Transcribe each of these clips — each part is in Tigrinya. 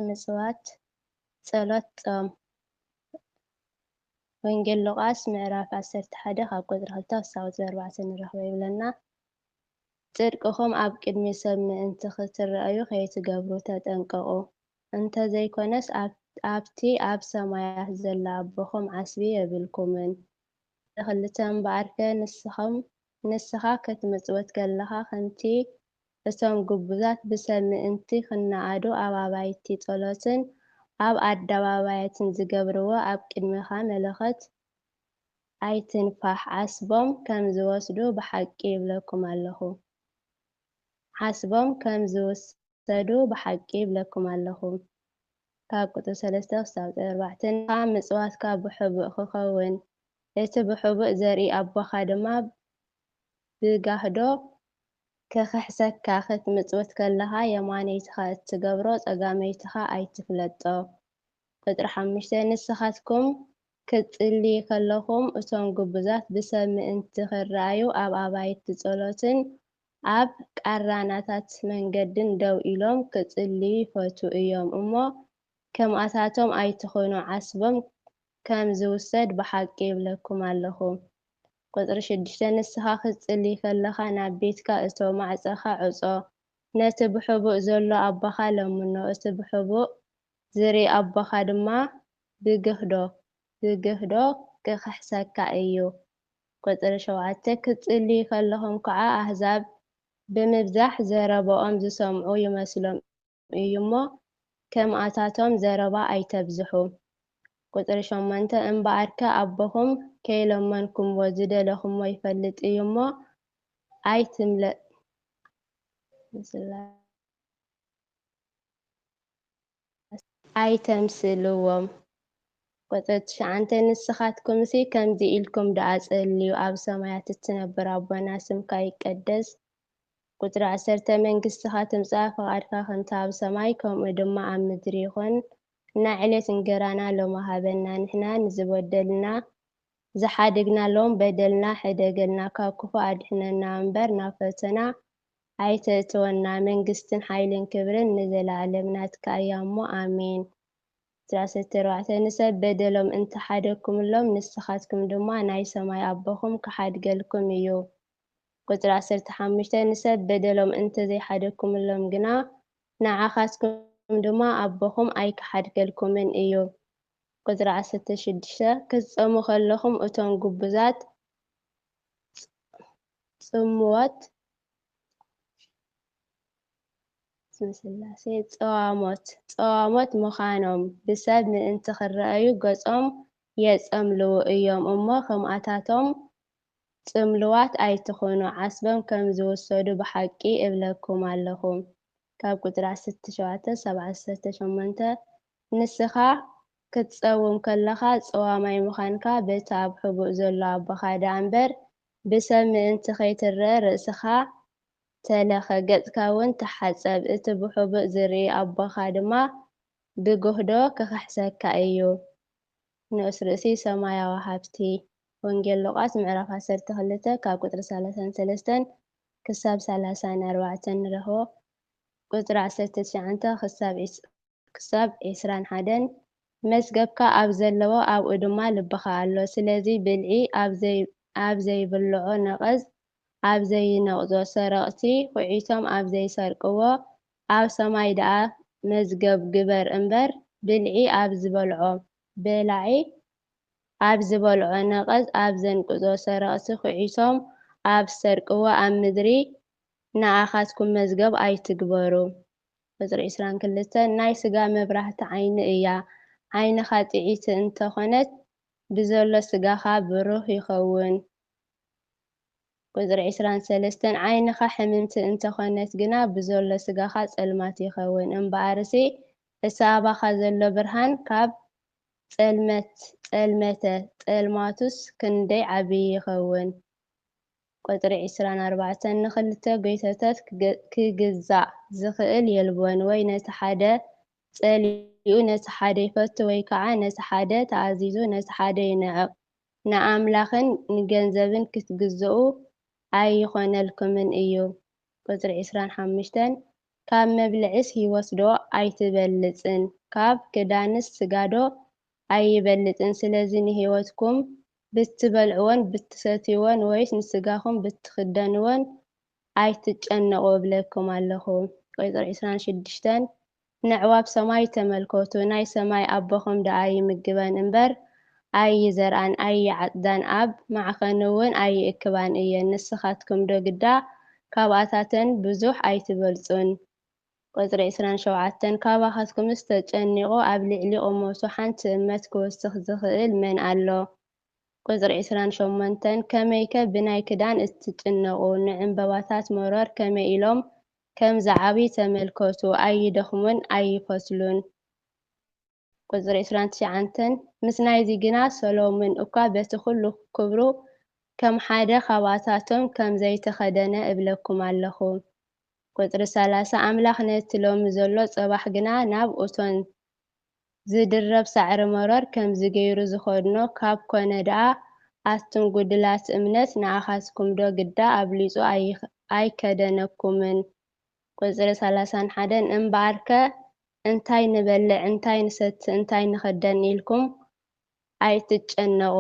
ምጽዋት፣ ጸሎት፣ ጾም። ወንጌል ሉቃስ ምዕራፍ ዓሰርተ ሓደ ካብ ቁጽሪ ክልተ ክሳብ ቁጽሪ ኣርባዕተ ንረኽቦ ይብለና። ጽድቅኹም ኣብ ቅድሚ ሰብ ምእንቲ ክትረኣዩ ከይትገብሩ ተጠንቀቑ። እንተዘይኮነስ ኣብ-፣ ኣብቲ ኣብ ሰማያት ዘሎ ኣቦኹም ዓስቢ የብልኩምን። ክልተ እምበኣርከ ንስኹም፣ ንስኻ ክትምጽወት ከለኻ ከምቲ እቶም ግቡዛት ብሰብ ምእንቲ ክነኣዱ ኣብ ኣባይቲ ጸሎትን ኣብ ኣደባባያትን ዝገብርዎ ኣብ ቅድሜኻ መለኸት ኣይትንፋሕ፣ ዓስቦም ከም ዝወስዱ ብሓቂ ይብለኩም ኣለኹ። ዓስቦም ከም ዝወሰዱ ብሓቂ ይብለኩም ኣለኹ። ካብ ቁጽሪ ሰለስተ ክሳብ ቁጽሪ ኣርባዕተ፣ ምጽዋትካ ብሕቡእ ክኸውን፣ እቲ ብሕቡእ ዘርኢ ኣቦኻ ድማ ብጋህዶ ክኽሕሰካ። ክትምጽውት ከለኻ የማነይትኻ እትገብሮ ጸጋመይትኻ ኣይትፍለጦ። ቁጽሪ ሓሙሽተ፣ ንስኻትኩም ክትጽልዩ ከለኹም እቶም ግቡዛት ብሰብ ምእንቲ ክረኣዩ ኣብ ኣባይቲ ጸሎትን ኣብ ቃራናታት መንገድን ደው ኢሎም ክጽልዩ ይፈቱ እዮም እሞ፣ ከምኣታቶም ኣይትኹኑ፣ ዓስቦም ከም ዝውሰድ ብሓቂ ይብለኩም ኣለኹ። ቁጽሪ ሽዱሽተ፣ ንስኻ ክትጽሊ ከለኻ ናብ ቤትካ እቶ፣ ማዕጸኻ ዕጾ፣ ነቲ ብሕቡእ ዘሎ ኣቦኻ ለምኖ፣ እቲ ብሕቡእ ዝርኢ ኣቦኻ ድማ ብግህዶ፣ ብግህዶ ክኽሕሰካ እዩ። ቁጽሪ ሸውዓተ፣ ክትጽልዩ ከለኹም ከዓ ኣህዛብ ብምብዛሕ ዘረባኦም ዝሰምዑ ይመስሎም እዩ እሞ፣ ከምኣታቶም ዘረባ ኣይተብዝሑ። ቁጽሪ ሸሞንተ፣ እምበኣርከ ኣቦኹም ከይለመንኩምዎ ዝደለኹምዎ ይፈልጥ እዩ እሞ፣ ኣይትምለ-፣ ኣይተምስልዎም። ቁጽሪ ትሽዓተ፣ ንስኻትኩምሲ ከምዚ ኢልኩም ደኣ ጸልዩ፣ ኣብ ሰማያት እትነብር ኣቦና፣ ስምካ ይቀደስ። ቁጽሪ ዓሰርተ፣ መንግስትኻ ትምጻእ፣ ፍቓድካ ከምቲ ኣብ ሰማይ፣ ከምኡ ድማ ኣብ ምድሪ ይኹን። ናይ ዕለት እንገራና ሎሚ ሃበና፣ ንሕና ንዝበደልና፣ ዝሓደግናሎም በደልና ሕደገልና፣ ካብ ክፉእ ኣድሕነና እምበር፣ ናብ ፈተና ኣይተእትወና። መንግስትን ሓይልን ክብርን ንዘለኣለም ናትካ እያ እሞ፣ ኣሜን። ቁጽሪ ዓሰርተ ኣርባዕተ፣ ንሰብ በደሎም እንተሓደግኩምሎም፣ ንስኻትኩም ድማ ናይ ሰማይ ኣቦኹም ክሓድገልኩም እዩ። ቁጽሪ ዓሰርተ ሓሙሽተ፣ ንሰብ በደሎም እንተዘይሓደግኩምሎም ግና፣ ንዓኻትኩም ድማ ኣቦኹም ኣይክሓድገልኩምን እዩ። ቁጽሪ ዓሰርተ ሽዱሽተ፣ ክትጸሙ ከለኹም እቶም ግቡዛት ጽምወት፣ ስመ ስላሴ፣ ጸዋሞት፣ ጸዋሞት ምዃኖም ብሰብ ምእንቲ ክረኣዩ ገጾም የጸምልዉ እዮም እሞ፣ ከምኣታቶም ጽምሉዋት ኣይትኹኑ፣ ዓስቦም ከም ዝውሰዱ ብሓቂ እብለኩም ኣለኹ። ካብ ቁጽሪ ዓሰርተ ሸውዓተ ክሳብ ዓሰርተ ሸሞንተ፣ ንስኻ ክትጸውም ከለኻ ጸዋማይ ምዃንካ በቲ ኣብ ሕቡእ ዘሎ ኣቦኻ ደኣ እምበር፣ ብሰብ ምእንቲ ከይትረአ ርእስኻ ተለኸ፣ ገጽካ እውን ተሓጸብ፣ እቲ ብሕቡእ ዝርኢ ኣቦኻ ድማ ብግህዶ ክኽሕሰካ እዩ። ንኡስ ርእሲ ሰማያዊ ሃብቲ። ወንጌል ሉቃስ ምዕራፍ ዓሰርተ ክልተ ካብ ቁጽሪ ሰላሳን ሰለስተን ክሳብ ሰላሳን ኣርባዕተን ንረኽቦ። ቁጽሪ ዓሰርተ ትሽዓተ ክሳብ ዒስ-፣ ክሳብ ዒስራን ሓደን፣ መዝገብካ ኣብ ዘለዎ ኣብኡ ድማ ልብኻ ኣሎ። ስለዚ ብልዒ ኣብ ዘይ-፣ ኣብ ዘይብልዖ ነቐዝ ኣብ ዘይነቕዞ፣ ሰረቕቲ ኹዒቶም ኣብ ዘይሰርቅዎ፣ ኣብ ሰማይ ደኣ መዝገብ ግበር እምበር፣ ብልዒ ኣብ ዝበልዖ፣ በላዒ ኣብ ዝበልዖ ነቐዝ ኣብ ዘንቅዞ፣ ሰረቕቲ ኹዒቶም ኣብ ዝሰርቅዎ፣ ኣብ ምድሪ ንኣኻትኩም መዝገብ ኣይትግበሩ። ቁጽሪ ዒስራን ክልተን፣ ናይ ስጋ መብራህቲ ዓይኒ እያ። ዓይንኻ ጥዕይቲ እንተኾነት፣ ብዘሎ ስጋኻ ብሩህ ይኸውን። ቁጽሪ ዒስራን ሰለስተን፣ ዓይንኻ ሕምምቲ እንተኾነት ግና፣ ብዘሎ ስጋኻ ጸልማት ይኸውን። እምበኣርሲ፣ እቲ ኣባኻ ዘሎ ብርሃን ካብ ጸልመት ጸልመተ፣ ጸልማቱስ ክንደይ ዓብዪ ይኸውን። ቁጽሪ ዒስራን ኣርባዕተን፣ ንኽልተ ጎይቶታት ክገ-፣ ክግዛእ ዝኽእል የልቦን፣ ወይ ነቲ ሓደ ጸሊኡ ነቲ ሓደ ይፈቱ፣ ወይ ከኣ ነቲ ሓደ ተኣዚዙ ነቲ ሓደ ይንዕቕ። ንኣምላኽን ንገንዘብን ክትግዝኡ ኣይኾነልኩምን እዩ። ቁጽሪ ዒስራን ሓሙሽተን፣ ካብ መብልዕስ ህይወት ዶ ኣይትበልጽን? ካብ ክዳንስ ስጋ ዶ ኣይበልጽን? ስለዚ ንህይወትኩም ብትበልዕዎን ብትሰትይዎን ወይስ ንስጋኹም ብትኽደንዎን ኣይትጨነቑ እብለኩም ኣለኹ። ቁጽሪ ዕስራን ሽዱሽተን፣ ንዕዋፍ ሰማይ ተመልከቱ፣ ናይ ሰማይ ኣቦኹም ደኣ ይምግበን እምበር ኣይዘርኣን ኣይዓጽዳን፣ ኣብ ማዕኸን እውን ኣይእክባን እየን። ንስኻትኩም ዶ ግዳ ካብኣታተን ብዙሕ ኣይትበልጹን? ቁጽሪ ዕስራን ሸውዓተን፣ ካባኻትኩምስ ተጨኒቑ ኣብ ልዕሊ ቁመቱ ሓንቲ እመት ክውስኽ ዝኽእል መን ኣሎ? ቁጽሪ ዕስራን ሸሞንተን፣ ከመይከ ብናይ ክዳን እትጭነቑ? ንዕምበባታት መሮር ከመይ ኢሎም ከም ዝዓብዩ ተመልከቱ፣ ኣይደኽሙን ኣይፈትሉን። ቁጽሪ ዕስራን ትሽዓተን፣ ምስ ናይዚ ግና ሰሎሞን እኳ በቲ ኹሉ ክብሩ ከም ሓደ ኻባታቶም ከም ዘይተኸደነ እብለኩም ኣለኹ። ቁጽሪ ሰላሳ፣ ኣምላኽ ነቲ ሎሚ ዘሎ ጽባሕ ግና ናብ እቶን ዝድረብ ሳዕሪ መሮር ከምዚ ገይሩ ዝኸድኖ ካብ ኮነ ደኣ፣ ኣቱም ጉዱላት እምነት፣ ንኣኻትኩም ዶ ግዳ ኣብሊጹ ኣይኽ-፣ ኣይከደነኩምን? ቁጽሪ ሰላሳን ሓደን፣ እምበኣርከ እንታይ ንበልዕ፣ እንታይ ንሰቲ፣ እንታይ ንኸደን ኢልኩም ኣይትጨነቑ።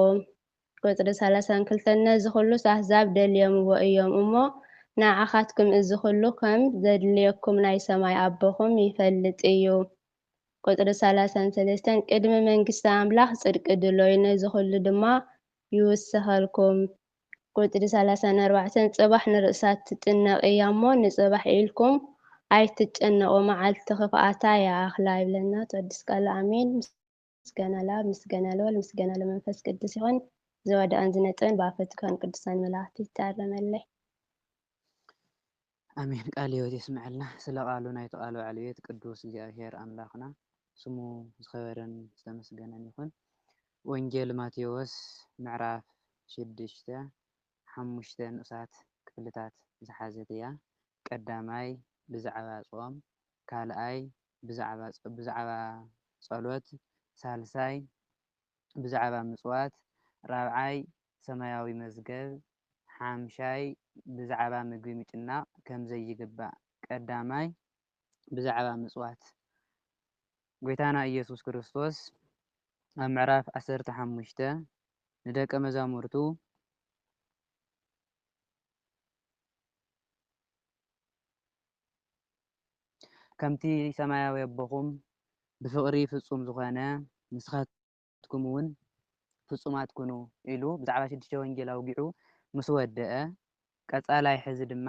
ቁጽሪ ሰላሳን ክልተን፣ ነዚ ኹሉስ ኣህዛብ ደልዮምዎ እዮም እሞ፣ ንዓኻትኩም እዚ ኹሉ ከም ዘድልየኩም ናይ ሰማይ ኣቦኹም ይፈልጥ እዩ። ቁጽሪ ሰላሳን ሰለስተን፣ ቅድሚ መንግስቲ ኣምላኽ ጽድቂ ድለዩ፣ ነዚ ኹሉ ድማ ይውሰኸልኩም። ቁጽሪ ሰላሳን ኣርባዕተን፣ ጽባሕ ንርእሳ ትጭነቕ እያ እሞ፣ ንጽባሕ ኢልኩም ኣይትጨነቑ፣ መዓልቲ ክፍኣታ ይኣኽላ ይብለና ቅዱስ ቃሉ። ኣሜን። ምስጋና ለኣብ፣ ምስጋና ለወልድ፣ ምስጋና ለመንፈስ ቅዱስ ይኹን። ዝወደቐን ዝነጥበን ብኣፈትካን ቅዱሳን መላእክቲ ይታረመለይ። ኣሜን። ቃለ ሕይወት የስምዐልና። ስለ ቃሉ ናይቲ ቃል ባዕሉ ቤት ቅዱስ እግዚኣብሔር ኣምላኽና ስሙ ዝኸበረን ዝተመስገነን ይኹን። ወንጌል ማቴዎስ ምዕራፍ ሽዱሽተ፣ ሓሙሽተ ንኡሳት ክፍልታት ዝሓዘት እያ። ቀዳማይ ብዛዕባ ጾም፣ ካልኣይ ብዛዕባ ጸ-፣ ብዛዕባ ጸሎት፣ ሳልሳይ ብዛዕባ ምጽዋት፣ ራብዓይ ሰማያዊ መዝገብ፣ ሓምሻይ ብዛዕባ ምግቢ ምጭናቕ ከም ዘይግባእ። ቀዳማይ ብዛዕባ ምጽዋት። ጎይታና ኢየሱስ ክርስቶስ ኣብ ምዕራፍ ዓሰርተ ሓሙሽተ ንደቀ መዛሙርቱ ከምቲ ሰማያዊ ኣቦኹም ብፍቕሪ ፍጹም ዝኾነ፣ ንስኻትኩም እውን ፍጹማት ኩኑ ኢሉ ብዛዕባ ሽዱሽተ ወንጌል ኣውጊዑ ምስ ወደአ፣ ቀጻላይ ሕዚ ድማ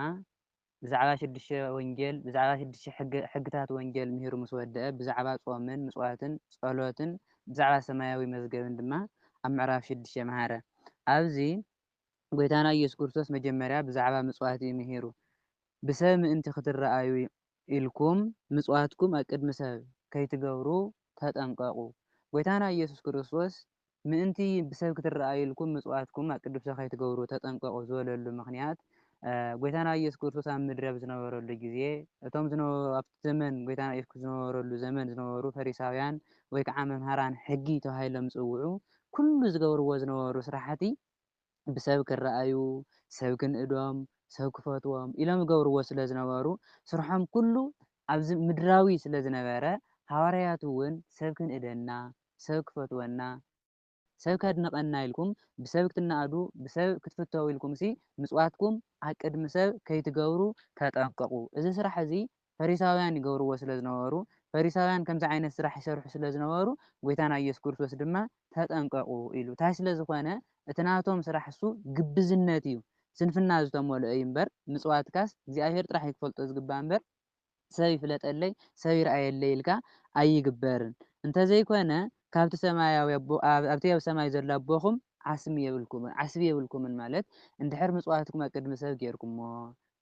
ብዛዕባ ሽዱሽተ ወንጌል፣ ብዛዕባ ሽዱሽተ ሕግ-፣ ሕግታት ወንጌል ምሂሩ ምስ ወደአ፣ ብዛዕባ ጾምን ምጽዋትን ጸሎትን ብዛዕባ ሰማያዊ መዝገብን ድማ ኣብ ምዕራፍ ሽዱሽተ መሃረ። ኣብዚ ጎይታና ኢየሱስ ክርስቶስ መጀመርያ ብዛዕባ ምጽዋት እዩ ምሂሩ። "ብሰብ ምእንቲ ክትረኣዩ ኢልኩም ምጽዋትኩም ኣብ ቅድሚ ሰብ ከይትገብሩ ተጠንቀቑ።" ጎይታና ኢየሱስ ክርስቶስ ምእንቲ ብሰብ ክትረኣዩ ኢልኩም ምጽዋትኩም ኣብ ቅድሚ ሰብ ከይትገብሩ ተጠንቀቑ ዝበለሉ ምኽንያት፣ እ፣ ጎይታና ኢየሱስ ክርስቶስ ኣብ ምድሪ ኣብ ዝነበረሉ ግዜ፣ እቶም ዝነበሩ፣ ኣብቲ ዘመን ጎይታና ኢየሱስ ዝነበረሉ ዘመን ዝነበሩ ፈሪሳውያን ወይ ከዓ መምሃራን ሕጊ ተባሂሎም ዝጽውዑ፣ ኩሉ ዝገብርዎ ዝነበሩ ስራሕቲ ብሰብ ክረኣዩ፣ ሰብ ክንእዶም፣ ሰብ ክፈትዎም ኢሎም ይገብርዎ ስለ ዝነበሩ፣ ስርሖም ኩሉ ኣብዚ ምድራዊ ስለ ዝነበረ፣ ሃዋርያት እውን ሰብ ክንእደና፣ ሰብ ክፈትወና፣ ሰብ ከድንቐና ኢልኩም ብሰብ ክትነኣዱ፣ ብሰብ ክትፍተዉ ኢልኩምሲ ምጽዋትኩም ኣብ ቅድሚ ሰብ ከይትገብሩ ተጠንቀቑ። እዚ ስራሕ እዚ ፈሪሳውያን ይገብርዎ ስለ ዝነበሩ፣ ፈሪሳውያን ከምዚ ዓይነት ስራሕ ይሰርሑ ስለ ዝነበሩ፣ ጎይታና ኢየሱስ ክርስቶስ ድማ "ተጠንቀቑ" ኢሉ። እንታይ ስለ ዝኾነ? እቲ ናቶም ስራሕ እሱ ግብዝነት እዩ፣ ስንፍና ዝተመልኦ እዩ እምበር፣ ምጽዋትካስ እግዚኣብሔር ጥራሕ እዩ ክፈልጦ ዝግባእ እምበር፣ "ሰብ ይፍለጠለይ፣ ሰብ ይረኣየለይ" ኢልካ ኣይግበርን። እንተዘይኮነ፣ ካብቲ ሰማያዊ ኣቦ-፣ ኣብ-፣ ኣብቲ ኣብ ሰማይ ዘሎ ኣቦኹም ዓስሚ የብልኩምን፣ ዓስቢ የብልኩምን ማለት፣ እንድሕር ምጽዋትኩም ኣብ ቅድሚ ሰብ ጌርኩሞ፣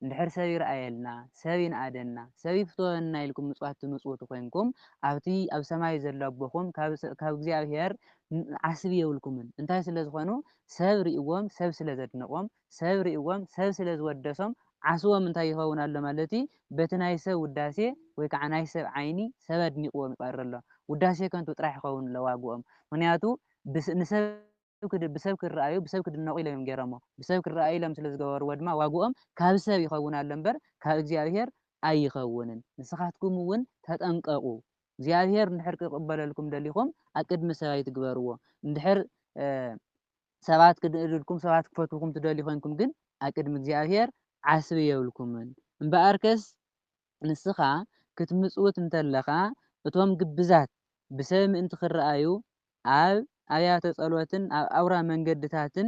እንድሕር ሰብ ይረኣየልና፣ ሰብ ይንኣደና፣ ሰብ ይፍትወና ኢልኩም ምጽዋት ትምጽውቱ ኮይንኩም፣ ኣብቲ ኣብ ሰማይ ዘሎ ኣቦኹም ካብ ሰ-፣ ካብ እግዚኣብሔር ን-፣ ዓስቢ የብልኩምን። እንታይ ስለ ዝኾኑ? ሰብ ሪእዎም፣ ሰብ ስለ ዘድንቖም፣ ሰብ ሪእዎም፣ ሰብ ስለ ዝወደሶም፣ ዓስቦም እንታይ ይኸውን ኣሎ ማለት እዩ? በቲ ናይ ሰብ ውዳሴ ወይ ከዓ ናይ ሰብ ዓይኒ ሰብ ኣድኒቕዎም ይቐሪ ኣሎ። ውዳሴ ከንቱ ጥራሕ ይኸውን ኣሎ ዋግኦም። ምኽንያቱ ብስ-፣ ንሰብ ክድ-፣ ብሰብ ክረኣዩ፣ ብሰብ ክድነቑ ኢሎም እዮም ገይሮሞ። ብሰብ ክረኣዩ ኢሎም ስለ ዝገበርዎ ድማ ዋግኦም ካብ ሰብ ይኸውን ኣሎ እምበር ካብ እግዚኣብሔር ኣይኸውንን። ንስኻትኩም እውን ተጠንቀቑ። እግዚኣብሔር እንድሕር ክቕበለልኩም ደሊኹም፣ ኣቅድሚ ሰብ ኣይትግበርዎ። እንድሕር፣ እ፣ ሰባት ክድእድልኩም፣ ሰባት ክፈትውኩም ትደልዩ ኮንኩም ግን፣ ኣቅድሚ እግዚኣብሔር ዓስቢ የብልኩምን። እምበኣርከስ ንስኻ ክትምጽውት እንተለኻ፣ እቶም ግብዛት ብሰብ ምእንቲ ክረኣዩ፣ ኣብ ኣብያተ ጸሎትን ኣብ ኣውራ መንገድታትን፣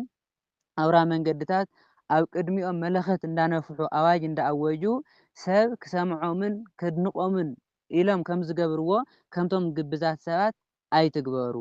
ኣውራ መንገድታት ኣብ ቅድሚኦም መለኸት እንዳነፍሑ፣ ኣዋጅ እንዳኣወጁ፣ ሰብ ክሰምዖምን ከድንቖምን ኢሎም ከም ዝገብርዎ፣ ከምቶም ግብዛት ሰባት ኣይትግበሩ።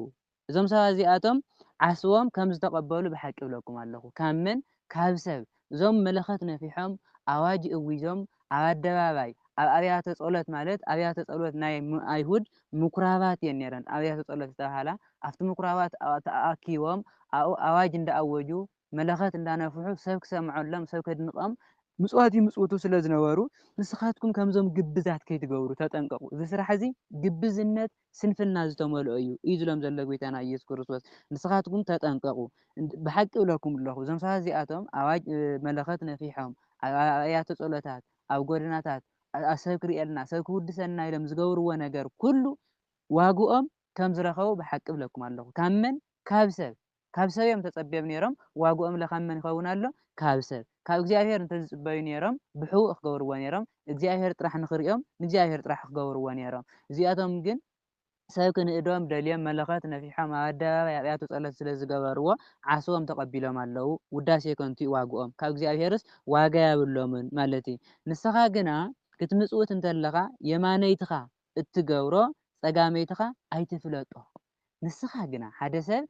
እዞም ሰባት እዚኣቶም ዓስቦም ከም ዝተቐበሉ ብሓቂ እብለኩም ኣለኹ። ካብ መን? ካብ ሰብ። እዞም መለኸት ነፊሖም፣ ኣዋጅ እዊዞም፣ ኣብ ኣደባባይ፣ ኣብ ኣብያተ ጸሎት፣ ማለት ኣብያተ ጸሎት ናይ ም-፣ ኣይሁድ ምኩራባት እየን ነይረን። ኣብያተ ጸሎት ዝተባህላ፣ ኣብቲ ምኩራባት ኣ-፣ ተኣኪቦም፣ ኣብኡ ኣዋጅ እንዳኣወጁ፣ መለኸት እንዳነፍሑ፣ ሰብ ክሰምዖሎም፣ ሰብ ከድንቖም፣ ምጽዋት ይምጽውቱ ስለ ዝነበሩ፣ ንስኻትኩም ከምዞም ግብዛት ከይትገብሩ ተጠንቀቑ። እዚ ስራሕ እዚ ግብዝነት፣ ስንፍና ዝተመልኦ እዩ፣ እዩ ዝሎም ዘሎ ጎይታና ኢየሱስ ክርስቶስ። ንስኻትኩም ተጠንቀቑ። እንድ-፣ ብሓቂ እብለኩም ኣለኹ፣ እዞም ሰባት እዚኣቶም ኣዋጅ፣ እ፣ መለኸት ነፊሖም፣ ኣብ፣ ኣብ ኣብያተ ጸሎታት፣ ኣብ ጎደናታት፣ ኣ-፣ ኣ-፣ ሰብ ክርእየልና፣ ሰብ ክውድሰና ኢሎም ዝገብርዎ ነገር ኩሉ ዋግኦም ከም ዝረኸቡ ብሓቂ እብለኩም ኣለኹ። ካብ መን? ካብ ሰብ። ካብ ሰብ እዮም ተጸብዮም ነይሮም። ዋግኦም ለካብ መን ይኸውን ኣሎ? ካብ ሰብ። ካብ እግዚኣብሔር እንተዝጽበዩ ነይሮም፣ ብሕቡእ ክገብርዎ ነይሮም። እግዚኣብሔር ጥራሕ ንኽርእዮም፣ ንእግዚኣብሔር ጥራሕ ክገብርዎ ነይሮም። እዚኣቶም ግን ሰብ ክንእዶም ደልዮም መለኸት ነፊሖም ኣብ ኣደባባይ ኣብያቱ ጸሎት ስለ ዝገበርዎ፣ ዓስቦም ተቐቢሎም ኣለዉ። ውዳሴ ከንቱ እዩ ዋግኦም። ካብ እግዚኣብሔርስ ዋጋ የብሎምን ማለት እዩ። ንስኻ ግና ክትምጽውት እንተለኻ፣ የማነይትኻ እትገብሮ ጸጋመይትኻ ኣይትፍለጦ። ንስኻ ግና ሓደ ሰብ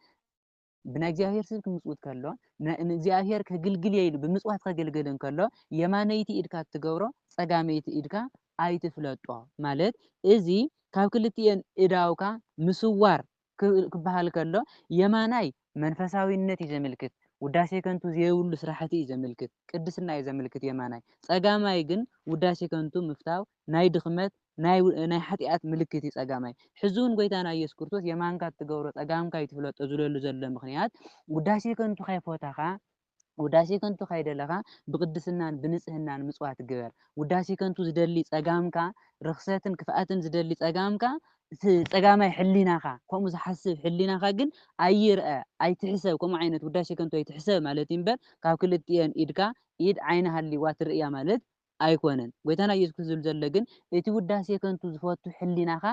ብናይ እግዚኣብሔር ስም ክምጽውት ከሎ፣ ን-፣ ንእግዚኣብሔር ከግልግል እየ ኢሉ ብምጽዋት ከገልግል እንከሎ፣ የማነይቲ ኢድካ እትገብሮ ጸጋመይቲ ኢድካ ኣይትፍለጦ። ማለት፣ እዚ ካብ ክልቲኤን እዳውካ ምስዋር ክ-፣ ክበሃል ከሎ፣ የማናይ መንፈሳዊነት እዩ ዘመልክት፣ ውዳሴ ከንቱ ዘይብሉ ስራሕቲ እዩ ዘመልክት፣ ቅድስና እዩ ዘመልክት የማናይ። ጸጋማይ ግን ውዳሴ ከንቱ ምፍታው ናይ ድኽመት፣ ናይ ው-፣ ናይ ሓጢኣት ምልክት እዩ ጸጋማይ። ሕዚ እውን ጎይታና ኢየሱስ ክርስቶስ የማንካ እትገብሮ ጸጋምካ እዩ ትፍለጦ ዝብለሉ ዘሎ ምኽንያት፣ ውዳሴ ከንቱ ከይፎተኻ፣ ውዳሴ ከንቱ ከይደለኻ ብቅድስናን ብንጽህናን ምጽዋት ግበር። ውዳሴ ከንቱ ዝደሊ ጸጋምካ፣ ርኽሰትን ክፍኣትን ዝደሊ ጸጋምካ፣ እቲ ጸጋማይ ሕሊናኻ፣ ከምኡ ዝሓስብ ሕሊናኻ ግን ኣይርአ፣ ኣይትሕሰብ፣ ከምኡ ዓይነት ውዳሴ ከንቱ ኣይትሕሰብ ማለት እዩ እምበር፣ ካብ ክልቲኤን ኢድካ ኢድ ዓይኒ ሃልይዋ ትርእያ ማለት ኣይኮነን። ጎይታና ኢየሱስ ክርስቶስ ዝብል ዘሎ ግን፣ እቲ ውዳሴ ከንቱ ዝፈቱ ሕሊናኻ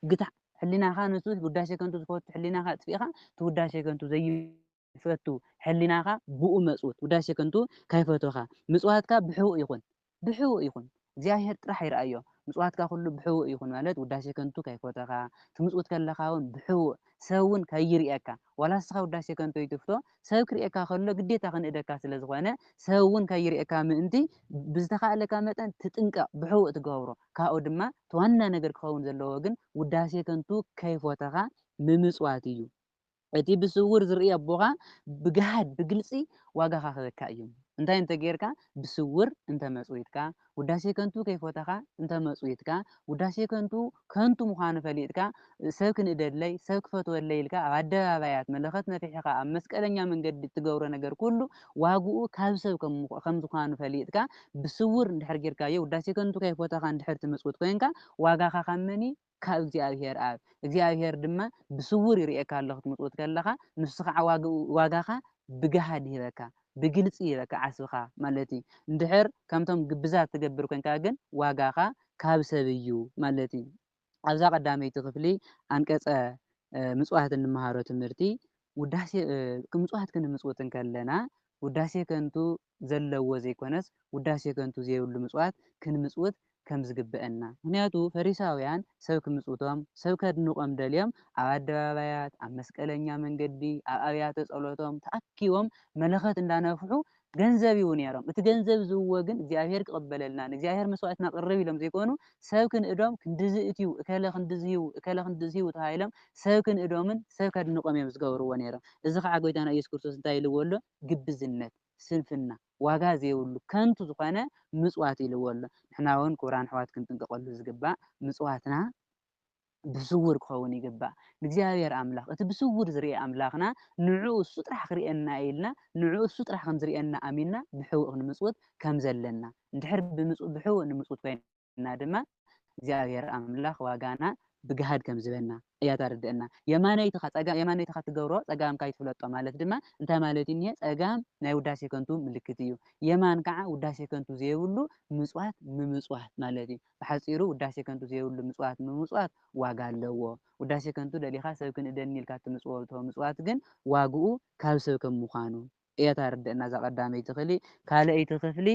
ግታዕ። ሕሊናኻ ንሱ ውዳሴ ከንቱ ዝፈቱ ሕሊናኻ ኣጥፊእኻ፣ እቲ ውዳሴ ከንቱ ዘይፈቱ ሕሊናኻ ብኡ መጽውት። ውዳሴ ከንቱ ከይፈተኻ። ምጽዋትካ ብሕቡእ ይኹን። ብሕቡእ ይኹን። እግዚኣብሔር ጥራሕ ይርኣዮ። ምጽዋትካ ኩሉ ብሕቡእ ይኹን ማለት ውዳሴ ከንቱ ከይፈተኻ፣ ትምጽውት ከለኻ እውን ብሕቡእ፣ ሰብ እውን ከይርእየካ። ዋላ ንስኻ ውዳሴ ከንቱ ይትፍቶ፣ ሰብ ክርእየካ ከሎ ግዴታ ክንእደካ ስለ ዝኾነ፣ ሰብ እውን ከይርእየካ ምእንቲ ብዝተኻእለካ መጠን ትጥንቀቕ፣ ብሕቡእ ትገብሮ። ካብኡ ድማ እቲ ዋና ነገር ክኸውን ዘለዎ ግን ውዳሴ ከንቱ ከይፎተኻ ምምጽዋት እዩ። እቲ ብስውር ዝርኢ ኣቦኻ ብግሃድ፣ ብግልጺ ዋጋኻ ክህበካ እዩ። እንታይ እንተ ጌርካ? ብስውር እንተ መጽዊትካ፣ ውዳሴ ከንቱ ከይፎተኻ እንተ መጽዊትካ፣ ውዳሴ ከንቱ ከንቱ ምዃኑ ፈሊጥካ፣ ሰብ ክንእደለይ፣ ሰብ ክፈትወለይ ኢልካ ኣብ ኣደባባያት መለኸት ነፊሕኻ ኣብ መስቀለኛ መንገዲ እትገብሮ ነገር ኩሉ ዋግኡ ካብ ሰብ ከም ምዃ-፣ ከም ዝኾኑ ፈሊጥካ ብስውር እንድሕር ጌርካዮ፣ ውዳሴ ከንቱ ከይፎተኻ እንድሕር ትምጽውት ኮይንካ፣ ዋጋኻ ካብ መን እዩ? ካብ እግዚኣብሔር ኣብ። እግዚኣብሔር ድማ ብስውር ይርእየካ ኣሎ ክትምጽውት ከለኻ፣ ንሱ ኸዓ ዋግኡ-፣ ዋጋኻ ብግሃድ ይህበካ፣ ብግልጺ ይህበካ ዓስብኻ ማለት እዩ። እንድሕር ከምቶም ግብዛት ትገብር ኮይንካ ግን ዋጋኻ ካብ ሰብ እዩ ማለት እዩ። ኣብዛ ቀዳመይቲ ክፍሊ ኣንቀጸ፣ እ፣ ምጽዋት እንመሃሮ ትምህርቲ ውዳሴ፣ እ፣ ምጽዋት ክንምጽውት እንከለና ውዳሴ ከንቱ ዘለዎ ዘይኮነስ ውዳሴ ከንቱ ዘይብሉ ምጽዋት ክንምጽውት ከም ዝግብአና። ምኽንያቱ ፈሪሳውያን ሰብ ክምጽውቶም፣ ሰብ ከድንቖም ደልዮም ኣብ ኣደባባያት፣ ኣብ መስቀለኛ መንገዲ፣ ኣብ ኣብያተ ጸሎቶም ተኣኪቦም መለኸት እንዳነፍሑ ገንዘብ ይህቡ ነይሮም። እቲ ገንዘብ ዝህብዎ ግን እግዚኣብሔር ክቕበለልና፣ ንእግዚኣብሔር መስዋዕትና ቅርብ ኢሎም ዘይኮኑ፣ ሰብ ክንእዶም ክንድዚ እትዩ፣ እከለ ክንድዚ ህቡ፣ እከለ ክንድዚ ህቡ ተባሂሎም ሰብ ክንእዶምን ሰብ ከድንቖም እዮም ዝገብርዎ ነይሮም። እዚ ኸዓ ጎይታና ኢየሱስ ክርስቶስ እንታይ ኢልዎ ኣሎ? ግብዝነት፣ ስንፍና፣ ዋጋ ዘይብሉ ከንቱ ዝኾነ ምጽዋት ኢልዎ ኣሎ። ንሕና እውን ክቡራን ኣሕዋት ክንጥንቀቐሉ ዝግባእ ምጽዋትና ብስውር ክኸውን ይግባእ። ንእግዚኣብሔር ኣምላኽ፣ እቲ ብስውር ዝርኢ ኣምላኽና፣ ንዕኡ እሱ ጥራሕ ክርእየና ኢልና፣ ንዕኡ እሱ ጥራሕ ከም ዝርእየና ኣሚንና ብሕውእ ክንምጽውት ከም ዘለና። እንድሕር ብምጽ-፣ ብሕውእ ንምጽውት ኮይና ድማ፣ እግዚኣብሔር ኣምላኽ ዋጋና ብግሃድ ከም ዝህበና እያ ተርድእና። የማነይትኻ ጸጋ-፣ የማነይትኻ ትገብሮ ጸጋምካ ይትፍለጦ ማለት ድማ እንታይ ማለት እዩ እኒሄ? ጸጋም ናይ ውዳሴ ከንቱ ምልክት እዩ። የማን ከዓ ውዳሴ ከንቱ ዘይብሉ ምጽዋት ምምጽዋት ማለት እዩ። ብሓጺሩ ውዳሴ ከንቱ ዘይብሉ ምጽዋት ምምጽዋት ዋጋ ኣለዎ። ውዳሴ ከንቱ ደሊኻ ሰብ ክንእደኒ ኢልካ እትምጽወቶ ምጽዋት ግን ዋግኡ ካብ ሰብ ከም ምዃኑ እያ ተርድእና እዛ ቀዳመይቲ ክሊ። ካልኣይቲ ክፍሊ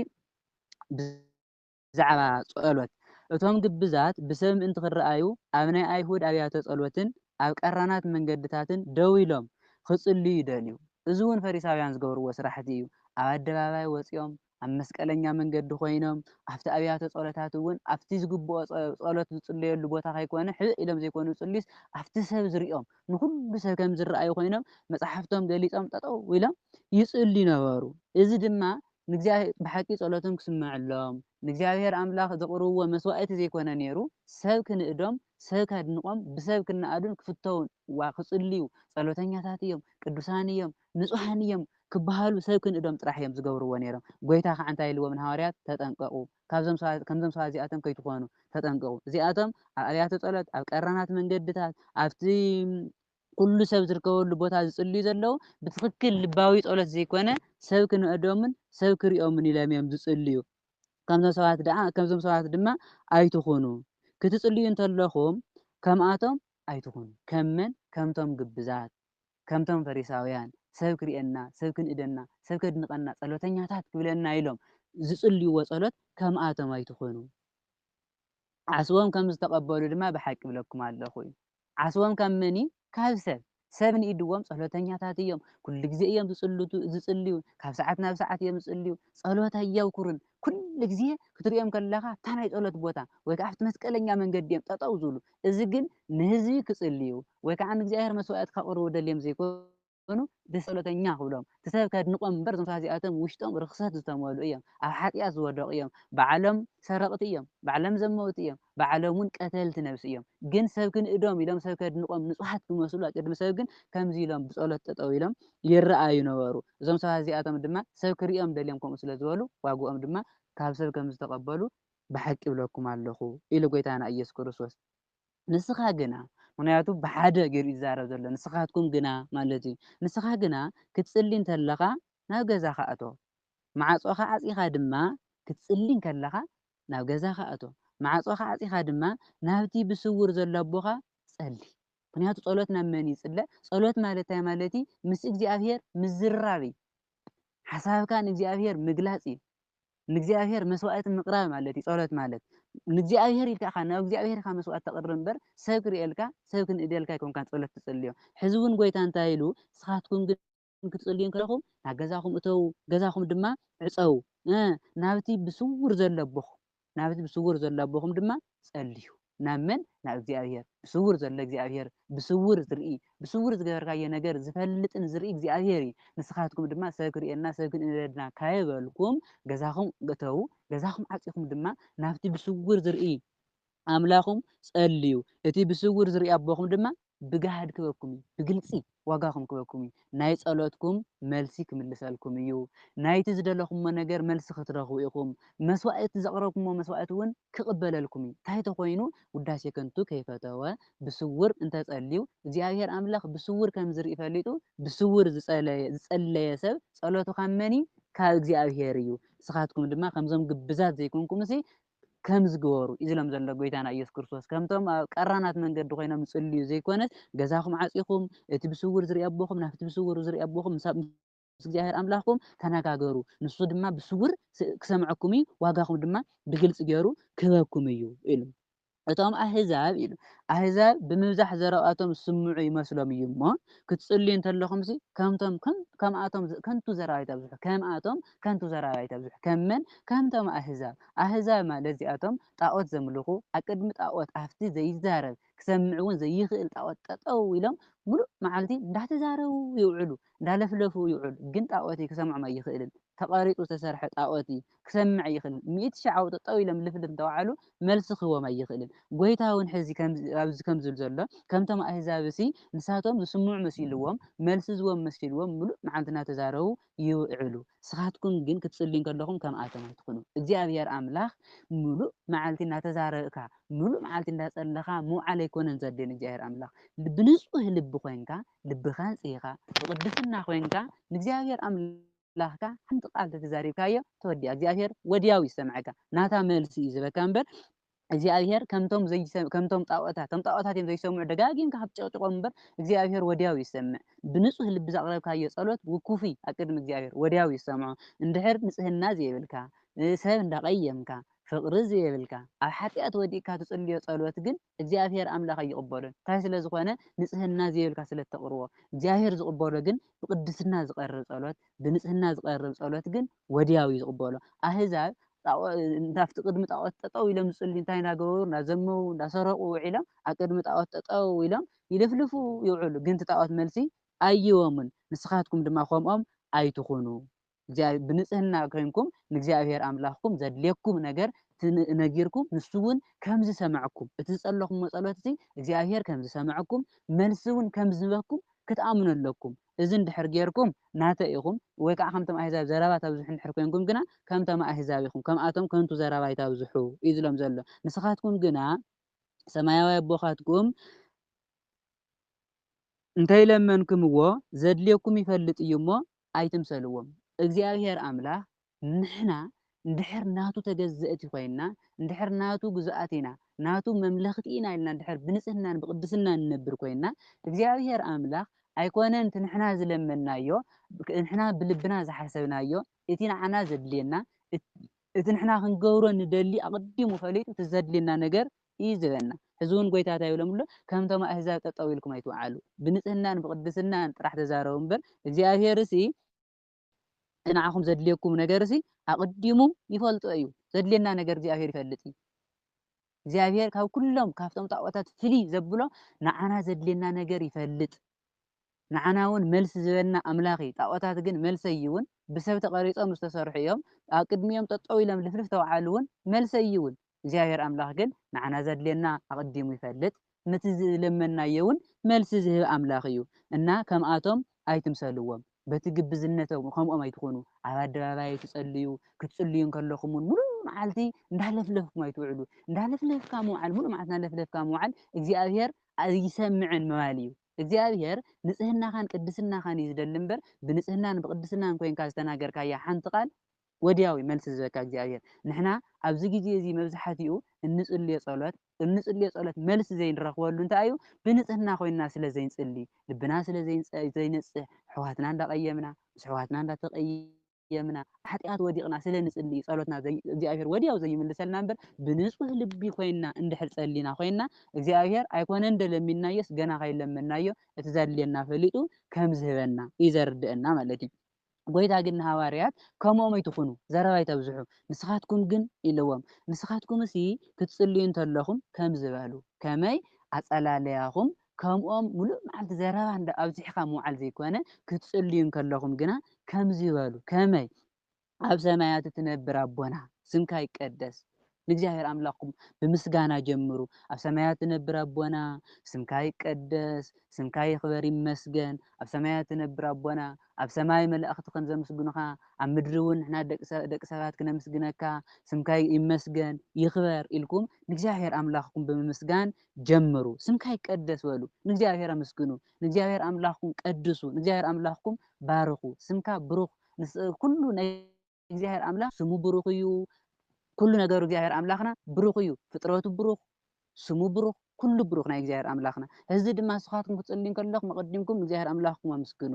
ብዛዕባ ጸሎት። እቶም ግብዛት ብሰብ ምእንቲ ክረኣዩ ኣብ ናይ ኣይሁድ ኣብያተ ጸሎትን ኣብ ቀራናት መንገድታትን ደው ኢሎም ክጽልዩ ይደልዩ። እዚ እውን ፈሪሳውያን ዝገብርዎ ስራሕቲ እዩ። ኣብ ኣደባባይ ወጺኦም፣ ኣብ መስቀለኛ መንገዲ ኮይኖም፣ ኣብቲ ኣብያተ ጸሎታት እውን ኣብቲ ዝግብኦ ጸ-፣ ጸሎት ዝጽለየሉ ቦታ ከይኮነ ሕእ ኢሎም ዘይኮኑ ዝጽልዩስ ኣብቲ ሰብ ዝሪኦም ንኹሉ ሰብ ከም ዝረኣዩ ኮይኖም መጻሕፍቶም ገሊጾም ጠጠው ኢሎም ይጽልዩ ነበሩ። እዚ ድማ ንእግዚኣብሔር ብሓቂ ጸሎቶም ክስምዐሎም፣ ንእግዚኣብሔር ኣምላኽ ዘቕርብዎ መስዋእቲ ዘይኮነ ነይሩ፣ ሰብ ክንእዶም፣ ሰብ ከድንቖም፣ ብሰብ ክነኣዱን ክፍተውን ዋ ክጽልዩ፣ ጸሎተኛታት እዮም፣ ቅዱሳን እዮም፣ ንጹሃን እዮም ክበሃሉ ሰብ ክንእዶም ጥራሕ እዮም ዝገብርዎ ነይሮም። ጎይታ ከዓ እንታይ ኢልዎም ንሃዋርያት? ተጠንቀቑ፣ ካብዞም ሰባት፣ ከምዞም ሰባት እዚኣቶም ከይትኾኑ ተጠንቀቑ። እዚኣቶም ኣብ ኣብያተ ጸሎት፣ ኣብ ቀራናት መንገድታት፣ ኣብቲ ኩሉ ሰብ ዝርከበሉ ቦታ ዝጽልዩ ዘለዉ ብትኽክል ልባዊ ጸሎት ዘይኮነ ሰብ ክንእዶምን ሰብ ክሪኦምን ኢሎም እዮም ዝጽልዩ። ከምዞም ሰባት ደኣ፣ ከምዞም ሰባት ድማ ኣይትኹኑ። ክትጽልዩ እንተለኹም ከምኣቶም ኣይትኹኑ። ከም መን? ከምቶም ግብዛት፣ ከምቶም ፈሪሳውያን፣ ሰብ ክርእየና፣ ሰብ ክንእደና፣ ሰብ ከድንቐና፣ ጸሎተኛታት ክብለና ኢሎም ዝጽልይዎ ጸሎት ከምኣቶም ኣይትኹኑ። ዓስቦም ከም ዝተቐበሉ ድማ ብሓቂ እብለኩም ኣለኹ እዩ። ዓስቦም ካብ መን እዩ? ካብ ሰብ። ሰብ ንኢድዎም ጸሎተኛታት እዮም። ኩሉ ግዜ እዮም ዝጽልቱ-፣ ዝጽልዩ። ካብ ሰዓት ናብ ሰዓት እዮም ዝጽልዩ። ጸሎት ኣየውኩርን። ኩሉ ግዜ ክትሪኦም ከለኻ ኣብታ ናይ ጸሎት ቦታ ወይ ከዓ ኣብቲ መስቀለኛ መንገዲ እዮም ጠጠው ዝብሉ። እዚ ግን ንህዝቢ ክጽልዩ ወይ ከዓ ንእግዚኣብሔር መስዋዕቲ ከቕርቡ ደልዮም ዘይኮኑ፣ እቲ ጸሎተኛ ክብሎም፣ እቲ ሰብ ከድንቖም እምበር፣ እዞም ሰባት እዚኣቶም ውሽጦም ርኽሰት ዝተመልኡ እዮም፣ ኣብ ሓጢኣት ዝወደቑ እዮም፣ ባዕሎም ሰረቕቲ እዮም፣ ባዕሎም ዘመውቲ እዮም፣ ባዕሎም እውን ቀተልቲ ነብሲ እዮም። ግን ሰብ ክንእዶም ኢሎም፣ ሰብ ከድንቖም፣ ንጹሃት ክመስሉ ኣብ ቅድሚ ሰብ ግን ከምዚ ኢሎም ብጸሎት ጠጠው ኢሎም ይረኣዩ ነበሩ። እዞም ሰባት እዚኣቶም ድማ ሰብ ክርእዮም ደልዮም ከምኡ ስለ ዝበሉ፣ ዋግኦም ድማ ካብ ሰብ ከም ዝተቐበሉ ብሓቂ እብለኩም ኣለኹ ኢሉ ጎይታና ኢየሱስ ክርስቶስ። ንስኻ ግና፣ ምኽንያቱ ብሓደ ገይሩ እዩ ዝዛረብ ዘሎ፣ ንስኻትኩም ግና ማለት እዩ። ንስኻ ግና ክትጽሊ እንተለኻ ናብ ገዛኻ እቶ። ማዕጾኻ ዓጺኻ ድማ ክትጽሊ እንከለኻ ናብ ገዛኻ እቶ። ማዕጾኻ ዓጺኻ ድማ ናብቲ ብስውር ዘሎ ኣቦኻ ጸሊ። ምኽንያቱ ጸሎት ናብ መን ይጽለ? ጸሎት ማለት እንታይ ማለት እዩ? ምስ እግዚኣብሔር ምዝርራብ እዩ። ሓሳብካ ንእግዚኣብሔር ምግላጽ እዩ። ንእግዚኣብሔር መስዋዕቲ ምቕራብ ማለት እዩ ጸሎት ማለት። ንእግዚኣብሔር ኢልካ ኢኻ፣ ናብ እግዚኣብሔር ኢኻ መስዋዕቲ ተቕርብ እምበር፣ ሰብ ክርእየልካ፣ ሰብ ክንእደልካ ኣይኮንካን ጸሎት ትጽልዮ። ሕዚ እውን ጎይታ እንታይ ኢሉ? ንስኻትኩም ግን ክትጽልዩ እንከለኹም፣ ናብ ገዛኹም እተዉ፣ ገዛኹም ድማ ዕጸዉ። እ፣ ናብቲ ብስውር ዘሎ ኣቦኹም፣ ናብቲ ብስውር ዘሎ ኣቦኹም ድማ ጸልዩ። ናብ መን? ናብ እግዚኣብሔር። ብስውር ዘሎ እግዚኣብሔር፣ ብስውር ዝርኢ፣ ብስውር ዝገበርካዮ ነገር ዝፈልጥን ዝርኢ እግዚኣብሔር እዩ። ንስኻትኩም ድማ ሰብ ክርእየና፣ ሰብ ክንእደና ካይበልኩም፣ ገዛኹም እተዉ፣ ገዛኹም ዓጺኹም ድማ ናብቲ ብስውር ዝርኢ ኣምላኹም ጸልዩ። እቲ ብስውር ዝርኢ ኣቦኹም ድማ ብጋህድ ክበኩም እዩ፣ ብግልጺ ዋጋኹም ክበኩም እዩ። ናይ ጸሎትኩም መልሲ ክምልሰልኩም እዩ። ናይቲ ዝደለኹምዎ ነገር መልሲ ክትረኽቡ ኢኹም። መስዋእቲ ዘቕረብኩምዎ መስዋእቲ እውን ክቕበለልኩም እዩ። እንታይ ተኾይኑ? ውዳሴ ከንቱ ከይፈተወ ብስውር እንተጸልዩ፣ እግዚኣብሔር ኣምላኽ ብስውር ከም ዝርኢ ፈሊጡ፣ ብስውር ዝጸለየ፣ ዝጸለየ ሰብ ጸሎቱ ካብ መን እዩ? ካብ እግዚኣብሔር እዩ። ንስኻትኩም ድማ ከምዞም ግብዛት ዘይኮንኩምሲ፣ ከም ዝገበሩ እዩ ዝሎም ዘሎ ጎይታና ኢየሱስ ክርስቶስ። ከምቶም ኣብ ቀራናት መንገዲ ኮይኖም ዝጽልዩ ዘይኮነስ፣ ገዛኹም ዓጺኹም፣ እቲ ብስውር ዝርኢ ኣቦኹም፣ ናብቲ ብስውር ዝርኢ ኣቦኹም፣ ምስ፣ ምስ እግዚኣብሔር ኣምላኽኩም ተነጋገሩ። ንሱ ድማ ብስውር ስ-፣ ክሰምዐኩም እዩ፣ ዋጋኹም ድማ ብግልጺ ገይሩ ክህበኩም እዩ ኢሉ። እቶም ኣህዛብ ኢሉ፣ ኣህዛብ ብምብዛሕ ዘረባቶም ዝስምዑ ይመስሎም እዩ እሞ፣ ክትጽልዩ እንተለኹምሲ፣ ከምቶም፣ ከም-፣ ከምኣቶም ዝ-፣ ከንቱ ዘረባ ኣይተብዝሑ፣ ከምኣቶም ከንቱ ዘረባ ኣይተብዝሑ። ከም መን? ከምቶም ኣህዛብ። ኣህዛብ ማለት እዚኣቶም ጣዖት ዘምልኹ፣ ኣብ ቅድሚ ጣዖት፣ ኣብቲ ዘይዛረብ፣ ክሰምዕ እውን ዘይኽእል ጣዖት ጠጠው ኢሎም፣ ሙሉእ መዓልቲ እንዳተዛረቡ ይውዕሉ፣ እንዳለፍለፉ ይውዕሉ። ግን ጣዖት እዩ፣ ክሰምዖም ኣይኽእልን። ተቐሪጹ ዝተሰርሐ ጣዖት እዩ፣ ክሰምዕ ኣይኽእልን። ሚእቲ ሻዕ ኣብኡ ጠጠው ኢሎም ልፍልፍ እንተወዓሉ፣ መልሲ ክህቦም ኣይኽእልን። ጎይታ እውን ሕዚ ከምዚ ኣብዚ ከም ዝብል ዘሎ፣ ከምቶም ኣህዛብ ሲ ንሳቶም ዝስምዑ መሲልዎም፣ መልሲ ዝዎም መሲልዎም፣ ምሉእ መዓልቲ እናተዛረቡ ይውዕሉ። ንስኻትኩም ግን ክትጽልዩ እንከለኹም ከምኣቶም ኣይትኹኑ። እግዚኣብሔር ኣምላኽ ምሉእ መዓልቲ እናተዛረብካ፣ ምሉእ መዓልቲ እንዳጸለኻ ምውዓል ኣይኮነን ዘድልዮ ንእግዚኣብሔር ኣምላኽ። ብንጹህ ልቢ ኮይንካ፣ ልብኻ ኣንጺህኻ፣ ብቕድስና ኮይንካ፣ ንእግዚኣብሔር ኣምላኽካ ሓንቲ ቃል ተተዛሪብካዮ፣ ተወዲኣ። እግዚኣብሔር ወዲያው ይሰምዐካ። ናታ መልሲ እዩ ዝህበካ እምበር፣ እግዚኣብሔር ከምቶም ዘይሰ-፣ ከምቶም ጣኦታት፣ እቶም ጣኦታት እዮም ዘይሰምዑ፣ ደጋጊምካ ክትጨቅጭቆም እምበር፣ እግዚኣብሔር ወዲያው ይሰምዕ። ብንጹህ ልቢ ዘቕረብካዮ ጸሎት ውኩፍ እዩ ኣብ ቅድሚ እግዚኣብሔር፣ ወዲያው ይሰምዖ። እንድሕር ንጽህና ዘይብልካ፣ እ፣ ሰብ እንዳቐየምካ፣ ፍቕሪ ዘይብልካ፣ ኣብ ሓጢኣት ወዲቕካ ትጽልዮ ጸሎት ግን እግዚኣብሔር ኣምላኽ ኣይቕበሎን። እንታይ ስለ ዝኾነ? ንጽህና ዘይብልካ ስለ እተቕርቦ። እግዚኣብሔር ዝቕበሎ ግን ብቕድስና ዝቐርብ ጸሎት፣ ብንጽህና ዝቐርብ ጸሎት ግን ወዲያው እዩ ዝቕበሎ። ኣህዛብ ጣኦ-፣ ኣብቲ ቅድሚ ጣኦት ጠጠው ኢሎም ዝጽልዩ እንታይ እንዳገበሩ? እንዳዘመዉ፣ እንዳሰረቑ ውዒሎም፣ ኣብ ቅድሚ ጣኦት ጠጠው ኢሎም ይልፍልፉ ይውዕሉ። ግን እቲ ጣኦት መልሲ ኣይወምን። ንስኻትኩም ድማ ከምኦም ኣይትኹኑ። እግዚኣብ-፣ ብንጽህና ኮይንኩም ንእግዚኣብሔር ኣምላኽኩም ዘድልየኩም ነገር ትን-፣ ነጊርኩም፣ ንሱ እውን ከም ዝሰምዐኩም፣ እቲ ዝጸለኹምዎ ጸሎት እዚ እግዚኣብሔር ከም ዝሰምዐኩም፣ መልሲ እውን ከም ዝህበኩም ክትኣምኑ ኣለኩም። እዚ እንድሕር ጌርኩም ናተይ ኢኹም፣ ወይ ከዓ ከምቶም ኣህዛብ ዘረባ ተብዝሑ እንድሕር ኮይንኩም ግና ከምቶም ኣህዛብ ኢኹም፣ ከምኣቶም ከንቱ ዘረባ ኣይታብዝሑ እዩ ዝሎም ዘሎ። ንስኻትኩም ግና ሰማያዊ ኣቦኻትኩም እንተይለመንክምዎ ዘድልየኩም ይፈልጥ እዩ እሞ ኣይትምሰልዎም። እግዚኣብሔር ኣምላኽ ንሕና እንድሕር ናቱ ተገዘእቲ ኮይንና፣ እንድሕር ናቱ ግዙኣት ኢና፣ ናቱ መምለኽቲ ኢና ኢልና እንድሕር ብንጽህናን ብቕድስናን ንነብር ኮይንና፣ እግዚኣብሔር ኣምላኽ ኣይኮነን እቲ ንሕና ዝለመንናዮ፣ ንሕና ብልብና ዝሓሰብናዮ፣ እቲ ንዓና ዘድልየና፣ እት-፣ እቲ ንሕና ክንገብሮ ንደሊ ኣቐዲሙ ፈሊጡ እቲ ዘድልየና ነገር እዩ ዝህበና። ሕዚ እውን ጎይታ እንታይ ይብሎም ኣሎ? ከምቶም ኣህዛብ ጠጠው ኢልኩም ኣይትውዓሉ፣ ብንጽህናን ብቕድስናን ጥራሕ ተዛረቡ እምበር፣ እግዚኣብሔርሲ ንዓኹም ዘድልየኩም ነገርሲ ኣቐዲሙ ይፈልጦ እዩ። ዘድልየና ነገር እግዚኣብሔር ይፈልጥ እዩ። እግዚኣብሔር ካብ ኩሎም ካብቶም ጣዖታት ፍልይ ዘብሎ ንዓና ዘድልየና ነገር ይፈልጥ። ንዓና እውን መልሲ ዝህበና ኣምላኽ እዩ። ጣዖታት ግን መልሲ ኣይህቡን፣ ብሰብ ተቐሪጾም ዝተሰርሑ እዮም። ኣብ ቅድሚኦም ጠጠው ኢሎም ልፍልፍ ተውዓሉ እውን መልሲ ኣይህቡን። እግዚኣብሔር ኣምላኽ ግን ንዓና ዘድልየና ኣቐዲሙ ይፈልጥ። ነቲ ዝለመንናዮ እውን መልሲ ዝህብ ኣምላኽ እዩ። እና ከምኣቶም ኣይትምሰልዎም። በቲ ግብዝነቶም ከምኦም ኣይትኹኑ። ኣብ ኣደባባይ ኣይትጸልዩ፣ ክትጽልዩ እንከለኹም እውን ሙሉእ መዓልቲ እንዳለፍለፍኩም ኣይትውዕሉ። እንዳለፍለፍካ ምውዓል፣ ሙሉእ መዓልቲ እንዳለፍለፍካ ምውዓል እግዚኣብሔር ኣይሰምዕን ምባል እዩ። እግዚኣብሔር ንጽህናኻን ቅድስናኻን እዩ ዝደሊ እምበር፣ ብንጽህናን ብቅድስናን ኮይንካ ዝተናገርካያ ሓንቲ ቃል ወዲያዊ መልሲ ዝህበካ እግዚኣብሔር። ንሕና ኣብዚ ግዜ እዚ መብዛሕትኡ እንጽልዮ ጸሎት፣ እንጽልዮ ጸሎት መልሲ ዘይንረኽበሉ እንታይ እዩ? ብንጽህና ኮይንና ስለ ዘይንጽሊ፣ ልብና ስለ ዘይንጸ-፣ ዘይነጽህ፣ ኣሕዋትና እንዳቐየምና፣ ምስ ኣሕዋትና እንዳተቐየምና፣ ሓጢኣት ወዲቕና ስለ ንጽሊ፣ ጸሎትና ዘይ-፣ እግዚኣብሔር ወዲያው ዘይምልሰልና እምበር፣ ብንጹህ ልቢ ኮይንና እንድሕር ጸሊና ኮይንና፣ እግዚኣብሔር ኣይኮነን ዶ ለሚንናዮስ፣ ገና ከይለመንናዮ፣ እቲ ዘድልየና ፈሊጡ ከም ዝህበና እዩ ዘርድአና ማለት እዩ። ጎይታ ግን ንሃዋርያት፣ "ከምኦም ኣይትኹኑ፣ ዘረባ ኣይተብዝሑ፣ ንስኻትኩም ግን" ኢልዎም። "ንስኻትኩምሲ ክትጽልዩ እንተለኹም ከምዚ በሉ፣ ከመይ ኣጸላለያኹም ከምኦም ምሉእ መዓልቲ ዘረባ እንዳ ኣብዚሕኻ ምውዓል ዘይኮነ፣ ክትጽልዩ እንከለኹም ግና ከምዚ በሉ፣ ከመይ ኣብ ሰማያት እትነብር ኣቦና፣ ስምካ ይቀደስ፣ ንእግዚኣብሔር ኣምላኽኩም ብምስጋና ጀምሩ። ኣብ ሰማያት ትነብር ኣቦና፣ ስምካ ይቀደስ፣ ስምካ ይኽበር ይመስገን። ኣብ ሰማያት ትነብር ኣቦና፣ ኣብ ሰማይ መላእኽቲ ከም ዘመስግኑኻ፣ ኣብ ምድሪ እውን ንሕና ደቂ ሰ-፣ ደቂ ሰባት ክነመስግነካ፣ ስምካ ይመስገን፣ ይኽበር ኢልኩም ንእግዚኣብሔር ኣምላኽኩም ብምምስጋን ጀምሩ። ስምካ ይቀደስ በሉ፣ ንእግዚኣብሔር ኣመስግኑ፣ ንእግዚኣብሔር ኣምላኽኩም ቀድሱ፣ ንእግዚኣብሔር ኣምላኽኩም ባርኹ። ስምካ ብሩኽ፣ ንስ-፣ ኩሉ ናይ እግዚኣብሔር ኣምላኽ ስሙ ብሩኽ እዩ። ኩሉ ነገሩ እግዚኣብሔር ኣምላኽና ብሩኽ እዩ። ፍጥረቱ ብሩኽ፣ ስሙ ብሩኽ፣ ኩሉ ብሩኽ ናይ እግዚኣብሔር ኣምላኽና። ሕዚ ድማ ንስኻትኩም ክትጽልዩ እንከለኹም ኣቐዲምኩም እግዚኣብሔር ኣምላኽኩም ኣመስግኑ።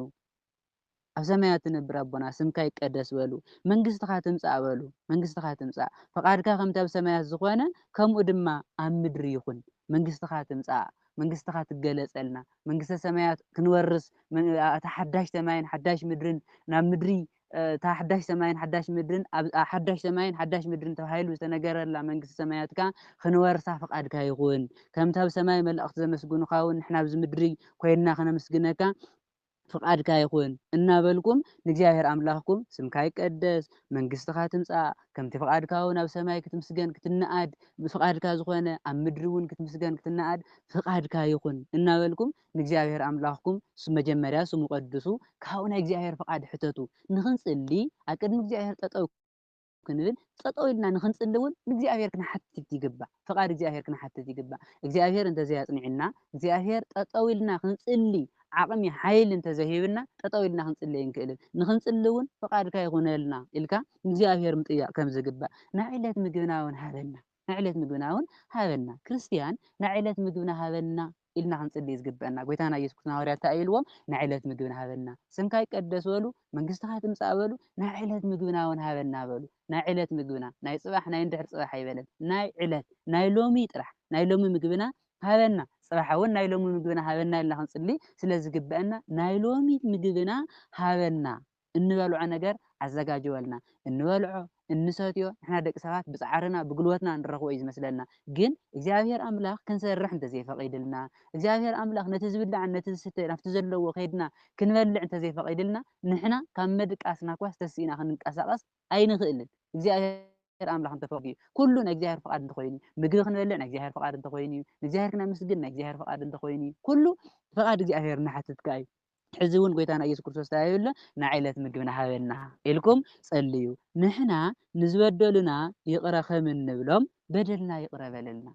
ኣብ ሰማያት ትነብር ኣቦና ስምካ ይቀደስ በሉ። መንግስትኻ ትምጻእ በሉ። መንግስትኻ ትምጻእ። ፈቓድካ ከምቲ ኣብ ሰማያት ዝኾነ ከምኡ ድማ ኣብ ምድሪ ይኹን። መንግስትኻ ትምጻእ። መንግስትኻ ትገለጸልና። መንግስተ ሰማያት ክንወርስ መን-፣ እታ ሓዳሽ ሰማይን ሓዳሽ ምድርን ናብ ምድሪ እታ ሓዳሽ ሰማይን ሓዳሽ ምድርን ኣብ፣ ኣ፣ ሓዳሽ ሰማይን ሓዳሽ ምድርን ተባሂሉ ዝተነገረላ መንግስቲ ሰማያትካ ክንወርሳ ፍቓድካ ይኹን። ከምቲ ኣብ ሰማይ መላእኽቲ ዘመስግኑኻ እውን ንሕና ኣብዚ ምድሪ ኮይንና ከነመስግነካ ፍቓድካ ይኹን እናበልኩም ንእግዚኣብሔር ኣምላኽኩም ስምካ ይቀደስ፣ መንግስትኻ ትምጻእ፣ ከምቲ ፍቓድካ እውን ኣብ ሰማይ ክትምስገን ክትነኣድ፣ ብፍቓድካ ዝኾነ ኣብ ምድሪ እውን ክትምስገን ክትነኣድ ፍቓድካ ይኹን እናበልኩም ንእግዚኣብሔር ኣምላኽኩም ስ-፣ መጀመርያ ስሙ ቀድሱ፣ ካብኡ ናይ እግዚኣብሔር ፍቓድ ሕተቱ። ንኽንጽሊ ኣብ ቅድሚ እግዚኣብሔር ጠጠው ክንብል፣ ጠጠው ኢልና ንኽንጽሊ እውን ንእግዚኣብሔር ክንሓትት ይግባእ። ፍቓድ እግዚኣብሔር ክንሓትት ይግባእ። እግዚኣብሔር እንተዘይኣጽኒዕና፣ እግዚኣብሔር ጠጠው ኢልና ክንጽሊ ዓቕሚ፣ ሓይሊ እንተዘይሂብና፣ ጠጠው ኢልና ክንጽሊ ኣይንክእልን። ንኽንጽሊ እውን ፍቓድካ ይኹነልና ኢልካ ንእግዚኣብሔር ምጥያቕ ከም ዝግባእ፣ ናይ ዕለት ምግብና እውን ሃበና፣ ናይ ዕለት ምግብና እውን ሃበና። ክርስትያን ናይ ዕለት ምግብና ሃበና ኢልና ክንጽሊ እዩ ዝግበአና። ጎይታና ኢየሱስ ክርስቶስ ንሃዋርያት እንታይ ኢልዎም? ናይ ዕለት ምግብና ሃበና፣ ስምካ ይቀደስ በሉ፣ መንግስትኻ ትምጻእ በሉ፣ ናይ ዕለት ምግብና እውን ሃበና በሉ። ናይ ዕለት ምግብና፣ ናይ ጽባሕ፣ ናይ እንድሕር ጽባሕ ኣይበለን። ናይ ዕለት፣ ናይ ሎሚ ጥራሕ፣ ናይ ሎሚ ምግብና ሃበና። ጽባሕ እውን ናይ ሎሚ ምግብና ሃበና ኢልና ክንጽሊ ስለ ዝግበአና፣ ናይ ሎሚ ምግብና ሃበና። እንበልዖ ነገር ኣዘጋጅወልና። እንበልዖ፣ እንሰትዮ፣ ንሕና ደቂ ሰባት ብጻዕርና፣ ብጉልበትና ንረኽቦ እዩ ዝመስለና። ግን እግዚኣብሔር ኣምላኽ ክንሰርሕ እንተዘይፈቒድልና፣ እግዚኣብሔር ኣምላኽ ነቲ ዝብላዕን ነቲ ዝስተ ናብቲ ዘለዎ ከይድና ክንበልዕ እንተዘይፈቒድልና፣ ንሕና ካብ ምድቃስና እኳስ ተሲእና ክንንቀሳቐስ ኣይንኽእልን። እግዚኣብሔር ኣምላኽ እንተፈቕዱ እዩ። ኩሉ ናይ እግዚኣብሔር ፍቓድ እንተኾይኑ እዩ። ምግቢ ክንበልዕ ናይ እግዚኣብሔር ፍቓድ እንተኾይኑ እዩ። ንእግዚኣብሔር ክነመስግን ናይ እግዚኣብሔር ፍቓድ እንተኾይኑ እዩ። ኩሉ ፍቓድ እግዚኣብሔር ንሓትት ከኣ እዩ። ሕዚ እውን ጎይታና ኢየሱስ ክርስቶስ እንታይ ይብል ኣሎ? "ንዕለት ምግብና ሃበና" ኢልኩም ጸልዩ። ንሕና ንዝበደሉና ይቕረ ከም እንብሎም በደልና ይቕረ በለልና።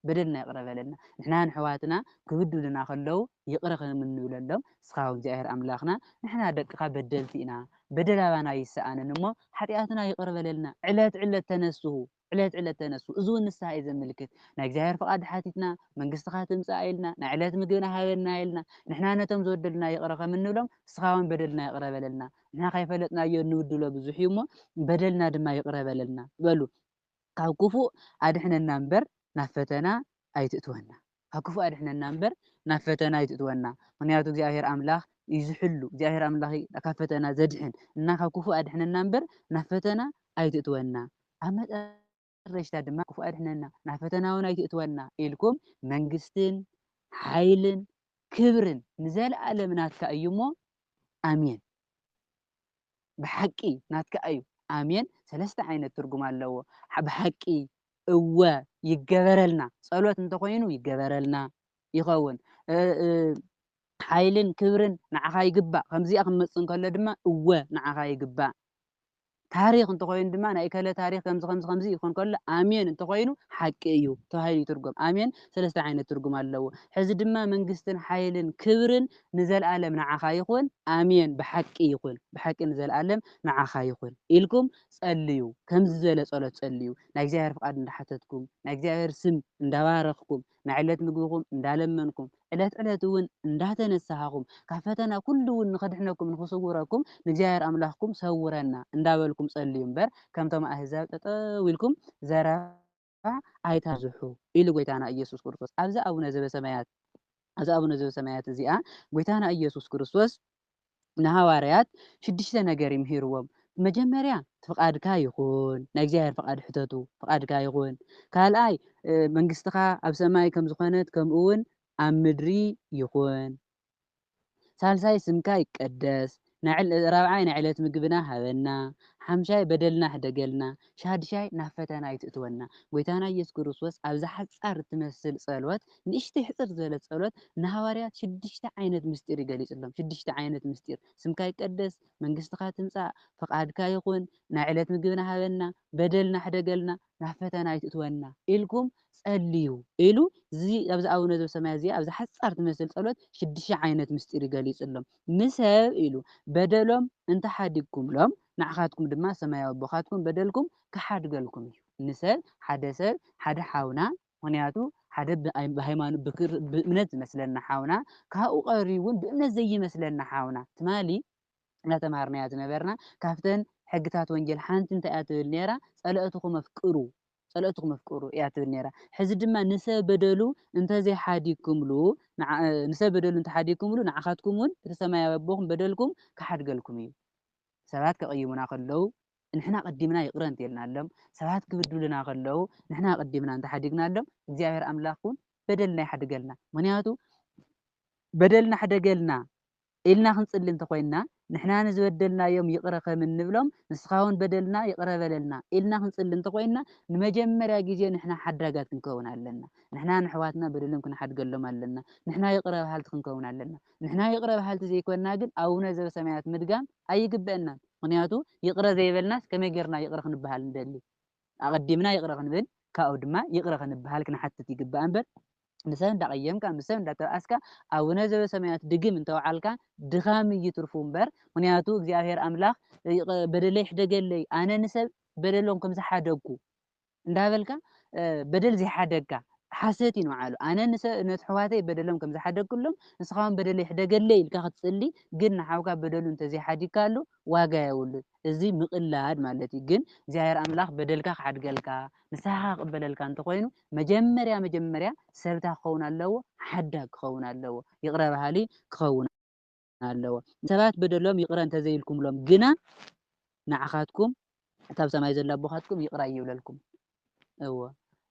በደልና ይቕረ በለልና። ንሕና ንሕዋትና ክብድሉና ከለዉ ይቕረ ከም እንብለሎም፣ ንስኻ እውን እግዚኣብሔር ኣምላኽና፣ ንሕና ደቅኻ በደልቲ ኢና፣ በደል ኣባና ይሰኣነን እሞ፣ ሓጢኣትና ይቕረ በለልና። ዕለት ዕለት ተነስሁ፣ ዕለት ዕለት ተነስሁ። እዚ እውን ንስሓ እዩ ዘመልክት። ናይ እግዚኣብሔር ፍቓድ ሓቲትና፣ መንግስትኻ ትምጻእ ኢልና፣ ናይ ዕለት ምግብና ሃበና ኢልና፣ ንሕና ነቶም ዝበደሉና ይቕረ ከም እንብሎም፣ ንስኻ እውን በደልና ይቕረ በለልና። ንሕና ካይፈለጥናዮ እንብድሎ ብዙሕ እዩ እሞ፣ በደልና ድማ ይቕረ በለልና። በሉ፣ ካብ ክፉእ ኣድሕነና እምበር፣ ናብ ፈተና ኣይትእትወና። ካብ ክፉእ ኣድሕነና እምበር፣ ናብ ፈተና ኣይትእትወና። ምኽንያቱ እግዚኣብሔር ኣምላኽ እዩ ዝሕሉ። እግዚኣብሔር ኣምላኽ እዩ ካብ ፈተና ዘድሕን። እና ካብ ክፉእ ኣድሕነና እምበር፣ ናብ ፈተና ኣይትእትወና። ኣብ መጨረሽታ ድማ፣ "ክፉእ ኣድሕነና፣ ናብ ፈተና እውን ኣይትእትወና" ኢልኩም፣ መንግስትን ሓይልን ክብርን ንዘለኣለም ናትካ እዩ እሞ፣ ኣሜን። ብሓቂ ናትካ እዩ። ኣሜን ሰለስተ ዓይነት ትርጉም ኣለዎ። ሓ-፣ ብሓቂ፣ እወ፣ ይገበረልና። ጸሎት እንተኾይኑ ይገበረልና ይኸውን። እ፣ እ፣ ሓይልን ክብርን ንዓኻ ይግባእ። ከምዚኣ ክመጽእ እንከሎ ድማ፣ እወ፣ ንዓኻ ይግባእ። ታሪኽ እንተኾይኑ ድማ፣ ናይ እከለ ታሪኽ ከምዚ፣ ከምዚ፣ ከምዚ ይኾን ከሎ፣ ኣሜን እንተኾይኑ፣ ሓቂ እዩ ተባሂሉ ይትርጎም። ኣሜን ሰለስተ ዓይነት ትርጉም ኣለዎ። ሕዚ ድማ መንግስትን ሓይልን ክብርን ንዘለኣለም ንዓኻ ይኹን። ኣሜን፣ ብሓቂ ይኹን፣ ብሓቂ ንዘለኣለም ንዓኻ ይኹን ኢልኩም ጸልዩ። ከምዚ ዝበለ ጸሎት ጸልዩ። ናይ እግዚኣብሔር ፍቓድ እንዳሓተትኩም፣ ናይ እግዚኣብሔር ስም እንዳባረኽኩም፣ ናይ ዕለት ምግብኹም እንዳለመንኩም፣ ዕለት ዕለት እውን እንዳተነሳሃኹም፣ ካብ ፈተና ኩሉ እውን ንኸድሕነኩም፣ ንኽስውረኩም፣ ንእግዚኣብሔር ኣምላኽኩም ሰውረና እንዳበልኩም ጸልዩ እምበር፣ ከምቶም ኣህዛብ ጠጠው ኢልኩም ዘረባ ኣይታብዝሑ ኢሉ ጎይታና ኢየሱስ ክርስቶስ። ኣብዚ ኣቡነ ዘበሰማያት፣ ኣብዚ ኣቡነ ዘበሰማያት እዚኣ ጎይታና ኢየሱስ ክርስቶስ ንሃዋርያት ሽዱሽተ ነገር እዩ ምሂርዎም። መጀመርያ፣ "ፍቓድካ ይኹን፣ ናይ እግዚኣብሔር ፍቓድ ሕተቱ፣ ፍቓድካ ይኹን። ካልኣይ፣ እ፣ መንግስትኻ ኣብ ሰማይ ከም ዝኾነት፣ ከምኡ እውን ኣብ ምድሪ ይኹን። ሳልሳይ፣ ስምካ ይቀደስ። ናይ ዕል-፣ ራብዓይ፣ ናይ ዕለት ምግብና ሃበና። ሓምሻይ፣ በደልና ሕደገልና። ሻድሻይ፣ ናብ ፈተና ኣይትእትወና።" ጎይታና ኢየሱስ ክርስቶስ ኣብዛ ሓጻር እትመስል ጸሎት፣ ንእሽተይ ሕጽር ዝበለት ጸሎት፣ ንሃዋርያት ሽዱሽተ ዓይነት ምስጢር እዩ ገሊጽሎም። ሽዱሽተ ዓይነት ምስጢር፣ "ስምካ ይቀደስ፣ መንግስትኻ ትምጻእ፣ ፍቓድካ ይኹን፣ ናይ ዕለት ምግብና ሃበና፣ በደልና ሕደገልና፣ ናብ ፈተና ኣይትእትወና" ኢልኩም ጸልዩ ኢሉ፣ እዚ ኣብዚ ኣቡነ ዘበሰማያት እዚኣ፣ ኣብዚ ሓጻር ትመስል ጸሎት ሽዱሽተ ዓይነት ምስጢር እዩ ገሊጽሎም። "ንሰብ" ኢሉ፣ "በደሎም እንተሓዲግኩምሎም፣ ንዓኻትኩም ድማ ሰማያዊ ኣቦኻትኩም በደልኩም ክሓድገልኩም እዩ።" ንሰብ፣ ሓደ ሰብ፣ ሓደ ሓውና፣ ምኽንያቱ ሓደ ብኣይ-፣ ብሃይማኖት፣ ብክር-፣ ብእምነት ዝመስለና ሓውና፣ ካብኡ ቀሪቡ እውን ብእምነት ዘይመስለና ሓውና፣ ትማሊ እናተምሃርናያ ዝነበርና፣ ካብተን ሕግታት ወንጌል ሓንቲ እንታይ እያ ትብል ነይራ? "ጸላእትኹም ኣፍቅሩ፣ ጸላእትኹም ኣፍቅሩ" እያ ትብል ነይራ። ሕዚ ድማ ንሰብ በደሉ እንተዘይሓዲግኩምሉ፣ ንዓ-፣ ንሰብ በደሉ እንተሓዲግኩምሉ፣ ንዓኻትኩም እውን እቲ ሰማያዊ ኣቦኹም በደልኩም ክሓድገልኩም እዩ። ሰባት ከቕይሙና ከለዉ፣ ንሕና ቀዲምና ይቕረ እንተኢልናሎም፣ ሰባት ክብድሉና ከለዉ፣ ንሕና ቀዲምና እንተሓዲግናሎም፣ እግዚኣብሔር ኣምላኽ እውን በደልና ይሓድገልና። ምኽንያቱ፣ በደልና ሕደገልና ኢልና ክንጽሊ እንተኾይንና፣ ንሕና ንዝበደልናዮም ይቕረ ከም እንብሎም፣ ንስኻ እውን በደልና ይቕረ በለልና ኢልና ክንጽሊ እንተኾይንና፣ ንመጀመርያ ግዜ ንሕና ሓዳጋት ክንከውን ኣለና። ንሕና ንሕዋትና በደሎም ክንሓድገሎም ኣለና። ንሕና ይቕረ በሃልቲ ክንከውን ኣለና። ንሕና ይቕረ በሃልቲ ዘይኮንና ግን ኣቡነ ዘበሰማያት ምድጋም ኣይግበአናን። ምኽንያቱ ይቕረ ዘይበልናስ ከመይ ጌርና ይቕረ ክንበሃል ንደሊ? ኣቐዲምና ይቕረ ክንብል፣ ካብኡ ድማ ይቕረ ክንበሃል ክንሓትት ይግባእ እምበር፣ ንሰብ እንዳቐየምካ፣ ምስ ሰብ እንዳተባኣስካ፣ ኣቡነ ዘበሰማያት ድግም እንተወዓልካ ድኻም እዩ ትርፉ እምበር፣ ምኽንያቱ እግዚኣብሔር ኣምላኽ ይቕ-፣ በደለይ ሕደገለይ፣ ኣነ ንሰብ በደሎም ከም ዝሓደግኩ እንዳበልካ፣ እ፣ በደል ዘይሓደግካ ሓሰት እዩ ንባዕሉ። ኣነ ንሰ-፣ ነቲ ኣሕዋተይ በደሎም ከም ዝሓደግኩሎም፣ ንስኻ እውን በደለይ ሕደገለይ ኢልካ ክትጽሊ፣ ግን ንሓውካ በደሉ እንተዘይሓዲግካሉ ዋጋ የብሉን። እዚ ምቕላድ ማለት እዩ። ግን እግዚኣብሔር ኣምላኽ በደልካ ክሓድገልካ፣ ንስኻ ክቕበለልካ እንተኾይኑ፣ መጀመርያ መጀመርያ ሰብታ ክኸውን ኣለዎ፣ ሓዳግ ክኸውን ኣለዎ፣ ይቕረ በሃሊ ክኸውን ኣለዎ። ሰባት በደሎም ይቕረ እንተዘይልኩምሎም ግና፣ ንዓኻትኩም እታ ኣብ ሰማይ ዘሎ ኣቦኻትኩም ይቕረ ኣይብለልኩም። እወ፣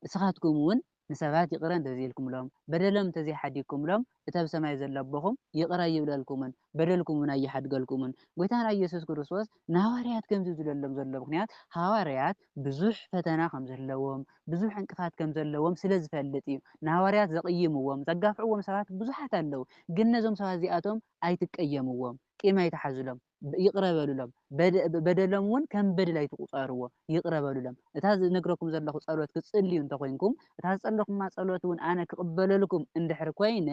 እስኻትኩም እውን ንሰባት ይቕረ እንተዘይልኩምሎም፣ በደሎም እንተዘይሓዲግኩምሎም፣ እቲ ኣብ ሰማይ ዘሎ ኣቦኹም ይቕረ ኣይብለልኩምን፣ በደልኩም እውን ኣይሓድገልኩምን። ጎይታና ኢየሱስ ክርስቶስ ንሃዋርያት ከምዚ ዝብለሎም ዘሎ ምኽንያት፣ ሃዋርያት ብዙሕ ፈተና ከም ዘለዎም፣ ብዙሕ ዕንቅፋት ከም ዘለዎም ስለ ዝፈልጥ እዩ። ንሃዋርያት ዘቕይምዎም፣ ዘጋፍዕዎም ሰባት ብዙሓት ኣለዉ። ግን ነዞም ሰባት እዚኣቶም ኣይትቀየምዎም፣ ቂም ኣይትሓዙሎም፣ ብ-፣ ይቕረ በሉሎም። በደ-፣ በደሎም እውን ከም በደል ኣይትቑጸርዎ፣ ይቕረ በሉሎም። እታ ዝነግረኩም ዘለኹ ጸሎት ክትጽልዩ እንተኾይንኩም፣ እታ ዝጸለኹማ ጸሎት እውን ኣነ ክቕበለልኩም እንድሕር ኮይነ፣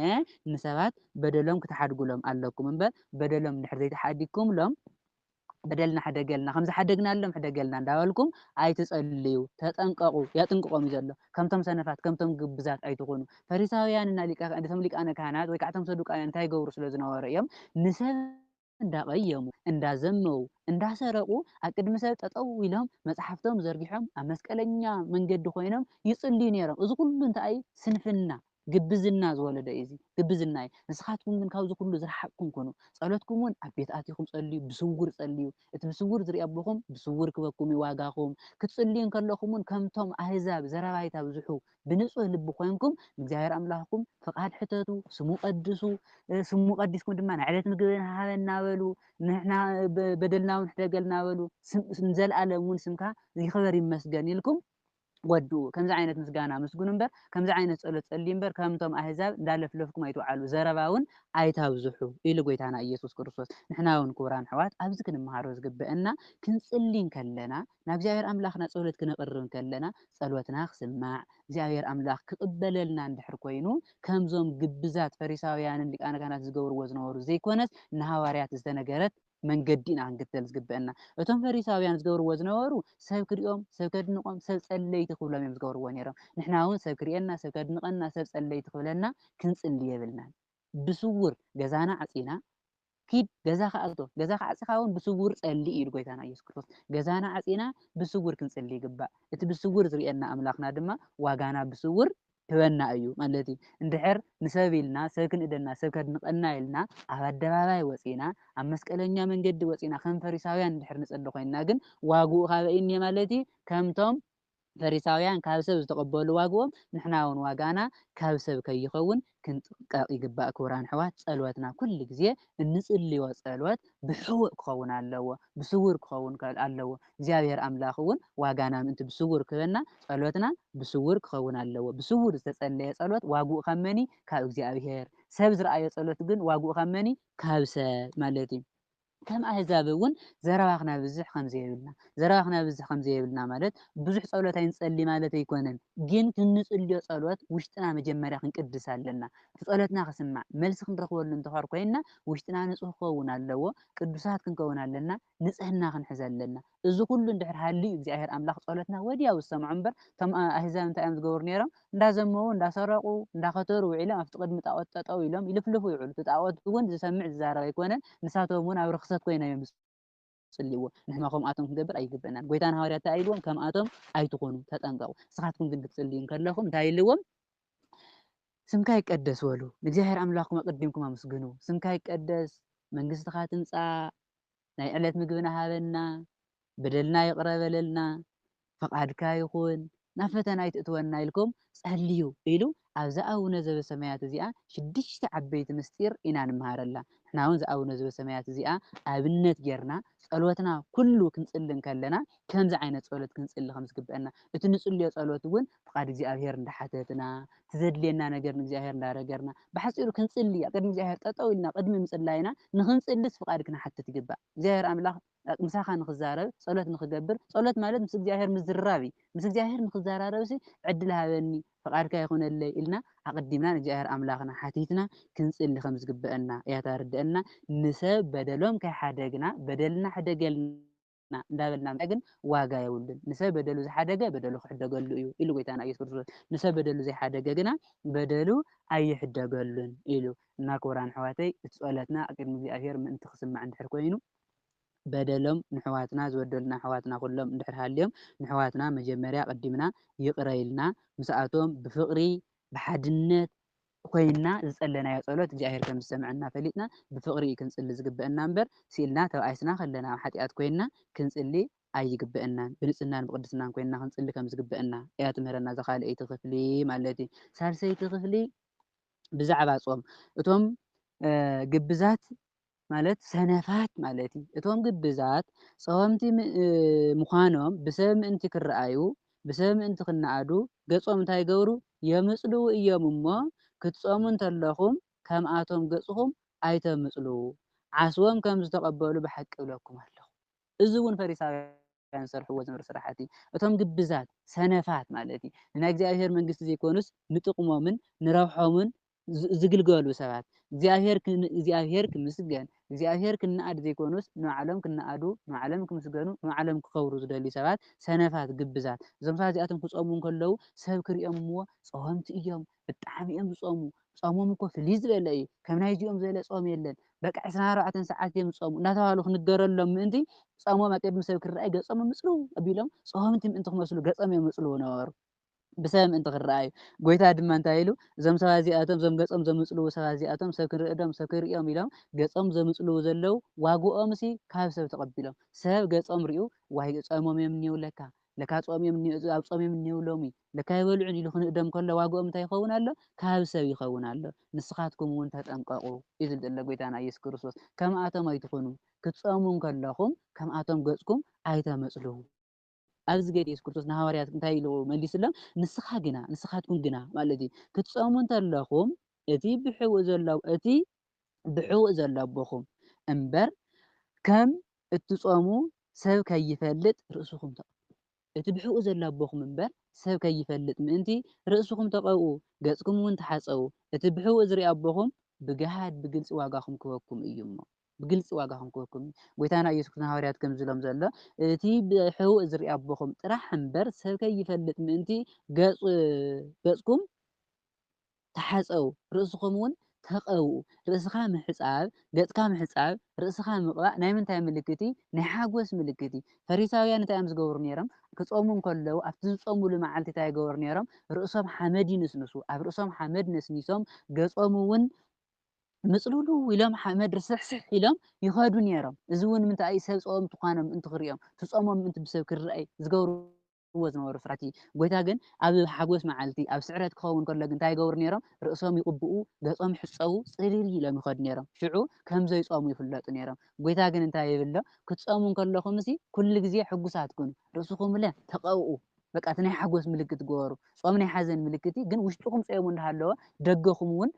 ንሰባት በደሎም ክትሓድጉሎም ኣለኩም እምበር፣ በደሎም እንድሕር ዘይተሓዲግኩምሎም፣ በደልና ሕደገልና፣ ከም ዝሓደግናሎም ሕደገልና እንዳበልኩም ኣይትጸልዩ፣ ተጠንቀቑ፣ የጥንቅቖም እዩ ዘሎ። ከምቶም ሰነፋት፣ ከምቶም ግብዛት ኣይትኹኑ። ፈሪሳውያንና ሊቃ-፣ እቶም ሊቃነ ካህናት ወይ ከዓ እቶም ሰዱቃውያን እንታይ ይገብሩ ስለ ዝነበሩ እዮም? ንሰብ እንዳቐየሙ፣ እንዳዘመዉ፣ እንዳሰረቑ ኣብ ቅድሚ ሰብ ጠጠው ኢሎም መጽሓፍቶም ዘርጊሖም ኣብ መስቀለኛ መንገዲ ኮይኖም ይጽልዩ ነይሮም። እዚ ኩሉ እንታይ እዩ? ስንፍና፣ ግብዝና ዝወለዶ እዩ እዚ። ግብዝና እዩ። ንስኻትኩም ግን ካብዚ ኩሉ ዝረሓቕኩም ኩኑ። ጸሎትኩም እውን ኣብ ቤት ኣቲኹም ጸልዩ፣ ብስውር ጸልዩ። እቲ ብስውር ዝርኢ ኣቦኹም ብስውር ክበኩም እዩ ዋጋኹም። ክትጽልዩ እንከለኹም እውን ከምቶም ኣህዛብ ዘረባ ኣይታብዝሑ። ብንጹህ ልቢ ኮይንኩም ንእግዚኣብሔር ኣምላኽኩም ፍቓድ ሕተቱ፣ ስሙ ቀድሱ፣ እ፣ ስሙ ቀዲስኩም ድማ ናይ ዕለት ምግብና ሃበና በሉ፣ ንሕና በ-፣ በደልና እውን ሕደገልና በሉ፣ ስም-፣ ንዘለኣለም እውን ስምካ ይኽበር ይመስገን ኢልኩም ወድኡ። ከምዚ ዓይነት ምስጋና ኣመስግኑ እምበር፣ ከምዚ ዓይነት ጸሎት ጸልዩ እምበር፣ ከምቶም ኣህዛብ እንዳለፍለፍኩም ኣይትውዓሉ፣ ዘረባ እውን ኣይታብዝሑ ኢሉ ጎይታና ኢየሱስ ክርስቶስ። ንሕና እውን ክቡራን ኣሕዋት ኣብዚ ክንመሃሮ ዝግበአና፣ ክንጽሊ እንከለና፣ ናብ እግዚኣብሔር ኣምላኽና ጸሎት ክነቕርብ እንከለና፣ ጸሎትና ክስማዕ፣ እግዚኣብሔር ኣምላኽ ክቕበለልና እንድሕር ኮይኑ፣ ከምዞም ግብዛት ፈሪሳውያንን ሊቃነ ካህናት ዝገብርዎ ዝነበሩ ዘይኮነስ፣ ንሃዋርያት ዝተነገረት መንገዲ ኢና ክንክተል ዝግበአና። እቶም ፈሪሳውያን ዝገብርዎ ዝነበሩ፣ ሰብ ክሪኦም፣ ሰብ ከድንቖም፣ ሰብ ጸለይቲ ክብሎም እዮም ዝገብርዎ ነይሮም። ንሕና እውን ሰብ ክሪኤና፣ ሰብ ከድንቐና፣ ሰብ ጸለይቲ ክብለና ክንጽሊ የብልናን። ብስውር ገዛና ዓጺና፣ ኪድ ገዛኻ ኣቶ፣ ገዛኻ ዓጺኻ እውን ብስውር ጸሊ ኢሉ ጎይታና ኢየሱስ ክርስቶስ። ገዛና ዓጺና ብስውር ክንጽሊ ይግባእ። እቲ ብስውር ዝርእየና ኣምላኽና ድማ ዋጋና ብስውር ክበና እዩ ማለት እዩ። እንድሕር ንሰብ ኢልና፣ ሰብ ክንእደና፣ ሰብ ከድንቐና ኢልና ኣብ ኣደባባይ ወጺና፣ ኣብ መስቀለኛ መንገዲ ወጺና ከም ፈሪሳውያን እንድሕር ንጸሊ ኮይንና ግን ዋግኡ ካበይ እኒአ ማለት እዩ? ከምቶም ፈሪሳውያን ካብ ሰብ ዝተቐበሉ ዋግኦም ንሕና እውን ዋጋና ካብ ሰብ ከይኸውን ክንጥንቀቕ ይግባእ። ክቡራን ኣሕዋት፣ ጸሎትና ኩሉ ግዜ እንጽልዮ ጸሎት ብሕቡእ ክኸውን ኣለዎ፣ ብስውር ክኸውን ከ-፣ ኣለዎ። እግዚኣብሔር ኣምላኽ እውን ዋጋና ምእንቲ ብስውር ክህበና ጸሎትና ብስውር ክኸውን ኣለዎ። ብስውር ዝተጸለየ ጸሎት ዋግኡ ካብ መን እዩ? ካብ እግዚኣብሔር። ሰብ ዝረኣዮ ጸሎት ግን ዋግኡ ካብ መን እዩ? ካብ ሰብ ማለት እዩ። ከም ኣህዛብ እውን ዘረባ ክናብዝሕ ከም ዘየብልና። ዘረባ ክናብዝሕ ከም ዘየብልና ማለት ብዙሕ ጸሎት ኣይንጸሊ ማለት ኣይኮነን። ግን ክንጽልዮ ጸሎት ውሽጥና መጀመርያ ክንቅድስ ኣለና። እቲ ጸሎትና ክስማዕ፣ መልሲ ክንረኽበሉ እንተኾር ኮይንና ውሽጥና ንጹህ ክኸውን ኣለዎ። ቅዱሳት ክንከውን ኣለና። ንጽህና ክንሕዝ ኣለና። እዚ ኩሉ እንድሕር ሃልዩ እግዚኣብሔር ኣምላኽ ጸሎትና ወዲያው ዝሰምዖ እምበር፣ እቶም ኣ-፣ ኣህዛብ እንታይ እዮም ዝገብሩ ነይሮም? እንዳዘመዉ፣ እንዳሰረቑ፣ እንዳኸተሩ ውዒሎም ኣብቲ ቅድሚ ጣዖት ጠጠው ኢሎም ይልፍልፉ ይውዕሉ። እቲ ጣዖት እውን ዝሰምዕ ዝዛረብ ኣይኮነን። ንሳቶም እውን ኣብ ርኽሰት ኮይኖም እዮም ዝጽልይዎ። ንሕና ከምኣቶም ክንገብር ኣይግበእናን። ጎይታና ሃዋርያት እንታይ ኢልዎም? ከምኣቶም ኣይትኾኑ፣ ተጠንቀቑ። ንስኻትኩም ግን ክትጽልዩ እንከለኹም እንታይ ኢልዎም? ስምካ ይቀደስ በሉ። ንእግዚኣብሔር ኣምላኽኩም ኣቐዲምኩም ኣመስግኑ። ስምካ ይቀደስ፣ መንግስትኻ ትምጻእ፣ ናይ ዕለት ምግብና ሃበና፣ በደልና ይቕረ በለልና፣ ፈቓድካ ይኹን፣ ናብ ፈተና ኣይትእትወና ኢልኩም ጸልዩ ኢሉ ኣብዛ ኣቡነ ዘበሰማያት እዚኣ ሽዱሽተ ዓበይቲ ምስጢር ኢና ንምሃረላ። ንሕና እውን እዛ ኣቡነ ዘበሰማያት እዚኣ ኣብነት ጌርና ጸሎትና ኩሉ ክንጽሊ እንከለና ከምዚ ዓይነት ጸሎት ክንጽሊ ከም ዝግበአና፣ እቲ ንጽልዮ ጸሎት እውን ፍቓድ እግዚኣብሔር እንዳሓተትና፣ እቲ ዘድልየና ነገር ንእግዚኣብሔር እንዳረገርና፣ ብሓጺሩ ክንጽሊ ኣብ ቅድሚ እግዚኣብሔር ጠጠው ኢልና ቅድሚ ምጽላይና ንኽንጽልስ ፍቓድ ክንሓትት ይግባእ። እግዚኣብሔር ኣምላኽ ምሳኻ ንኽዛረብ፣ ጸሎት ንኽገብር፣ ጸሎት ማለት ምስ እግዚኣብሔር ምዝርራብ እዩ። ምስ እግዚኣብሔር ንኽዘራረብሲ ዕድል ሃበኒ፣ ፍቓድካ ይኹነለይ ኢልና ኣቐዲምና ንእግዚኣብሔር ኣምላኽና ሓቲትና ክንጽሊ ከም ዝግበአና እያ ተርድአና። ንሰብ በደሎም ከይሓደግና፣ በደልና ሕደገልና እንዳበልና ምጽኣይ ግን ዋጋ የብሉን። ንሰብ በደሉ ዝሓደገ በደሉ ክሕደገሉ እዩ ኢሉ ጎይታና ኢየሱስ ክርስቶስ። ንሰብ በደሉ ዘይሓደገ ግና በደሉ ኣይሕደገሉን ኢሉ። እና ክቡራን ኣሕዋተይ፣ እቲ ጸሎትና ኣብ ቅድሚ እግዚኣብሔር ምእንቲ ክስማዕ እንድሕር ኮይኑ፣ በደሎም ንሕዋትና ዝበደሉና ኣሕዋትና ኩሎም እንድሕር ሃልዮም፣ ንሕዋትና መጀመርያ ቀዲምና ይቕረ ኢልና፣ ምስኣቶም ብፍቕሪ ብሓድነት ኮይንና ዝጸለናዮ ጸሎት እግዚኣብሔር ከም ዝሰምዐና ፈሊጥና ብፍቕሪ እዩ ክንጽሊ ዝግበአና እምበር፣ ስኢልና ተባኢስና ከለና ኣብ ሓጢኣት ኮይንና ክንጽሊ ኣይግበአናን። ብንጽህናን ብቅድስናን ኮይንና ክንጽሊ ከም ዝግበአና እያ ትምህረና እዛ ካልኣይቲ ክፍሊ ማለት እዩ። ሳልሰይቲ ክፍሊ ብዛዕባ ጾም። እቶም፣ እ፣ ግብዛት ማለት ሰነፋት ማለት እዩ። እቶም ግብዛት ጸወምቲ ም-፣ እ፣ ምዃኖም ብሰብ ምእንቲ ክረኣዩ፣ ብሰብ ምእንቲ ክነኣዱ ገጾም እንታይ ይገብሩ? የምጽልዉ እዮም እሞ፣ ክትጾሙ እንተለኹም ከምኣቶም ገጽኹም ኣይተምጽልዉ። ዓስቦም ከም ዝተቐበሉ ብሓቂ እብለኩም ኣለኹ። እዚ እውን ፈሪሳውያን ዝሰርሕዎ ዝነበሩ ስራሓት እዩ። እቶም ግብዛት፣ ሰነፋት ማለት እዩ። ንናይ እግዚኣብሔር መንግስቲ ዘይኮኑስ ንጥቕሞምን ንረብሖምን ዝ-፣ ዝግልገሉ ሰባት። እግዚኣብሔር ክን-፣ እግዚኣብሔር ክምስገን፣ እግዚኣብሔር ክነኣድ ዘይኮኑስ ንባዕሎም ክነኣዱ፣ ንባዕሎም ክምስገኑ፣ ንባዕሎም ክኸብሩ ዝደልዩ ሰባት፣ ሰነፋት፣ ግብዛት። እዞም ሰባት እዚኣቶም ክጾሙ እንከለዉ ሰብ ክርእዮም እሞ ጸወምቲ እዮም፣ ብጣዕሚ እዮም ዝጾሙ። ጾሞም እኮ ፍልይ ዝበለ እዩ። ከም ናይዚኦም ዝበለ ጾም የለን። በቃ ዕስራን ኣርባዕተን ሰዓት እዮም ዝጾሙ እናተባህሉ ክንገረሎም ምእንቲ ጾሞም ኣብ ቅድሚ ሰብ ክረኣይ ገጾም ምጽልው ኣቢሎም ጾምቲ ምእንቲ ክመስሉ ገጾም እዮም ምጽልው ነበሩ። ብሰብ ምእንቲ ክረኣዩ። ጎይታ ድማ እንታይ ኢሉ? እዞም ሰባት እዚኣቶም፣ እዞም ገጾም ዘምጽልዉ ሰባት እዚኣቶም ሰብ ክንርኢ ዶም፣ ሰብ ክንርእዮም ኢሎም ገጾም ዘምጽልዉ ዘለዉ ዋግኦምሲ ካብ ሰብ ተቐቢሎም። ሰብ ገጾም ሪኡ ዋይ ጾሞም እዮም እኒው ለካ፣ ለካ ጾም እዮም እኒ-፣ ኣብ ጾም እዮም እኒው ሎሚ፣ ለካ ኣይበልዑን ኢሉ ክንእዶም ከሎ ዋግኦም እንታይ ይኸውን ኣሎ? ካብ ሰብ ይኸውን ኣሎ። ንስኻትኩም እውን ተጠንቀቑ እዩ ዝብል ዘሎ ጎይታና ኢየሱስ ክርስቶስ። ከምኣቶም ኣይትኹኑ። ክትጾሙ እንከለኹም ከምኣቶም ገጽኩም ኣይተመጽልዉ። ኣብዚ ገድ ኢየሱስ ክርስቶስ ንሃዋርያት እንታይ ኢሉ መሊስሎም? ንስኻ ግና፣ ንስኻትኩም ግና ማለት እዩ። ክትጾሙ እንተለኹም እቲ ብሕውእ ዘሎ፣ እቲ ብሕውእ ዘሎ ኣቦኹም እምበር ከም እትጾሙ ሰብ ከይፈልጥ ርእስኹም ተቐብኡ። እቲ ብሕውእ ዘሎ ኣቦኹም እምበር ሰብ ከይፈልጥ ምእንቲ ርእስኹም ተቐብኡ፣ ገጽኩም እውን ተሓጸቡ። እቲ ብሕውእ ዝርኢ ኣቦኹም ብገሃድ ብግልጺ ዋጋኹም ክህበኩም እዩ እሞ። ብግልጺ ዋጋኹም ክህበኩም እዩ። ጎይታና ኢየሱስ ክርስቶስ ንሃዋርያት ከም ዝብሎም ዘሎ፣ እቲ ብሕውእ ዝርኢ ኣቦኹም ጥራሕ እምበር ሰብ ከይፈልጥ ምእንቲ ገጽ-፣ ገጽኩም ተሓጸቡ፣ ርእስኹም እውን ተቐብኡ። ርእስኻ ምሕጻብ፣ ገጽካ ምሕጻብ፣ ርእስኻ ምቕባእ ናይ ምንታይ ምልክት እዩ? ናይ ሓጎስ ምልክት እዩ። ፈሪሳውያን እንታይ እዮም ዝገብሩ ነይሮም? ክጾሙ እንከለዉ፣ ኣብቲ ዝጾሙሉ መዓልቲ እንታይ ይገብሩ ነይሮም? ርእሶም ሓመድ ይንስንሱ። ኣብ ርእሶም ሓመድ ነስኒሶም፣ ገጾም እውን ምጽልውልው ኢሎም፣ ሓመድ ርስሕስሕ ኢሎም ይኸዱ ነይሮም። እዚ እውን ምንታይ እዩ? ሰብ ጾምቲ ኳኖም ምእንቲ ክርእዮም፣ እቲ ጾሞም ምእንቲ ብሰብ ክረኣይ ዝገብርዎ ዝነበሩ ስራሕቲ። ጎይታ ግን ኣብ ሓጎስ መዓልቲ፣ ኣብ ስዕረት ክኸውን ከሎ ግን እንታይ ይገብሩ ነይሮም? ርእሶም ይቕብኡ፣ ገጾም ይሕጸቡ፣ ጽርር ኢሎም ይኸዱ ነይሮም። ሽዑ ከም ዘይጾሙ ይፍለጡ ነይሮም። ጎይታ ግን እንታይ ይብሎ? ክትጾሙ እንከለኹምሲ ኩሉ ግዜ ሕጉሳት ኩኑ፣ ርእስኹምለ ተቐብኡ። በቃ እቲ ናይ ሓጎስ ምልክት ግበሩ። ጾም ናይ ሓዘን ምልክት እዩ፣ ግን ውሽጥኹም ጾም እንዳሃለወ ደገኹም እውን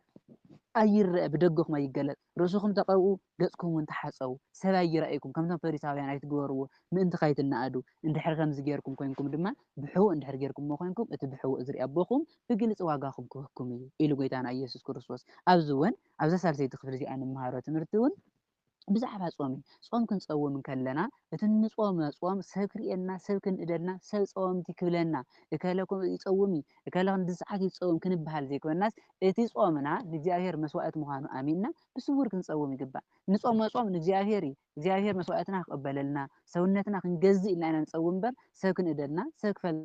ኣይረአ፣ ብደገኹም ኣይገለጽ። ርእስኹም ተቐብኡ፣ ገጽኩም እውን ተሓጸቡ። ሰብ ኣይረኣይኩም፣ ከምቶም ፈሪሳውያን ኣይትግበርዎ፣ ምእንቲ ከይትነኣዱ። እንድሕር ከምዚ ጌርኩም ኮይንኩም ድማ፣ ብሕውእ እንድሕር ጌርኩምዎ ኮይንኩም፣ እቲ ብሕውእ ዝርኢ ኣቦኹም ብግልጺ ዋጋኹም ክህበኩም እዩ፣ ኢሉ ጎይታና ኢየሱስ ክርስቶስ። ኣብዚ እውን፣ ኣብዛ ሳልሰይቲ ክፍሊ እዚኣ እንመሃሮ ትምህርቲ እውን፣ ብዛዕባ ጾም እዩ። ጾም ክንጸውም እንከለና፣ እቲ እንጾሞ ጾም ሰብ ክርእየና፣ ሰብ ክንእደልና፣ ሰብ ጸወምቲ ክብለና፣ እከለ ኮ-፣ ይጸውም እዩ፣ እከለ ክንዲ ሰዓት ይጸውም ክንበሃል ዘይኮናስ፣ እቲ ጾምና ንእግዚኣብሔር መስዋዕቲ ምዃኑ ኣሚንና ብስውር ክንጸውም ይግባእ። እንጾሞ ጾም ንእግዚኣብሔር እዩ። እግዚኣብሔር መስዋዕትና ክቕበለልና፣ ሰውነትና ክንገዝእ ኢልና ኢና ንጸውም እምበር፣ ሰብ ክንእደልና፣ ሰብ ክፈል-፣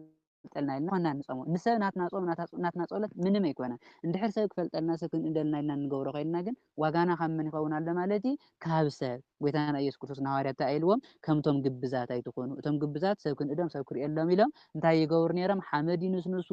ክፈልጠልና ኢልና ኮና ንጸሞ። ንሰብ ናትና ጾም፣ ናትና ጸሎት ምንም ኣይኮነን። እንድሕር ሰብ ክፈልጠልና፣ ሰብ ክንእደልና ኢልና እንገብሮ ኮይንና ግን ዋጋና ካብ መን ይኸውን ኣሎ ማለት እዩ? ካብ ሰብ። ጎይታና ኢየሱስ ክርስቶስ ንሃዋርያት እንታይ ኢልዎም? ከምቶም ግብዛት ኣይትኾኑ። እቶም ግብዛት ሰብ ክንእዶም ሰብ ክርእየሎም ኢሎም እንታይ ይገብሩ ነይሮም? ሓመድ ይንስንሱ፣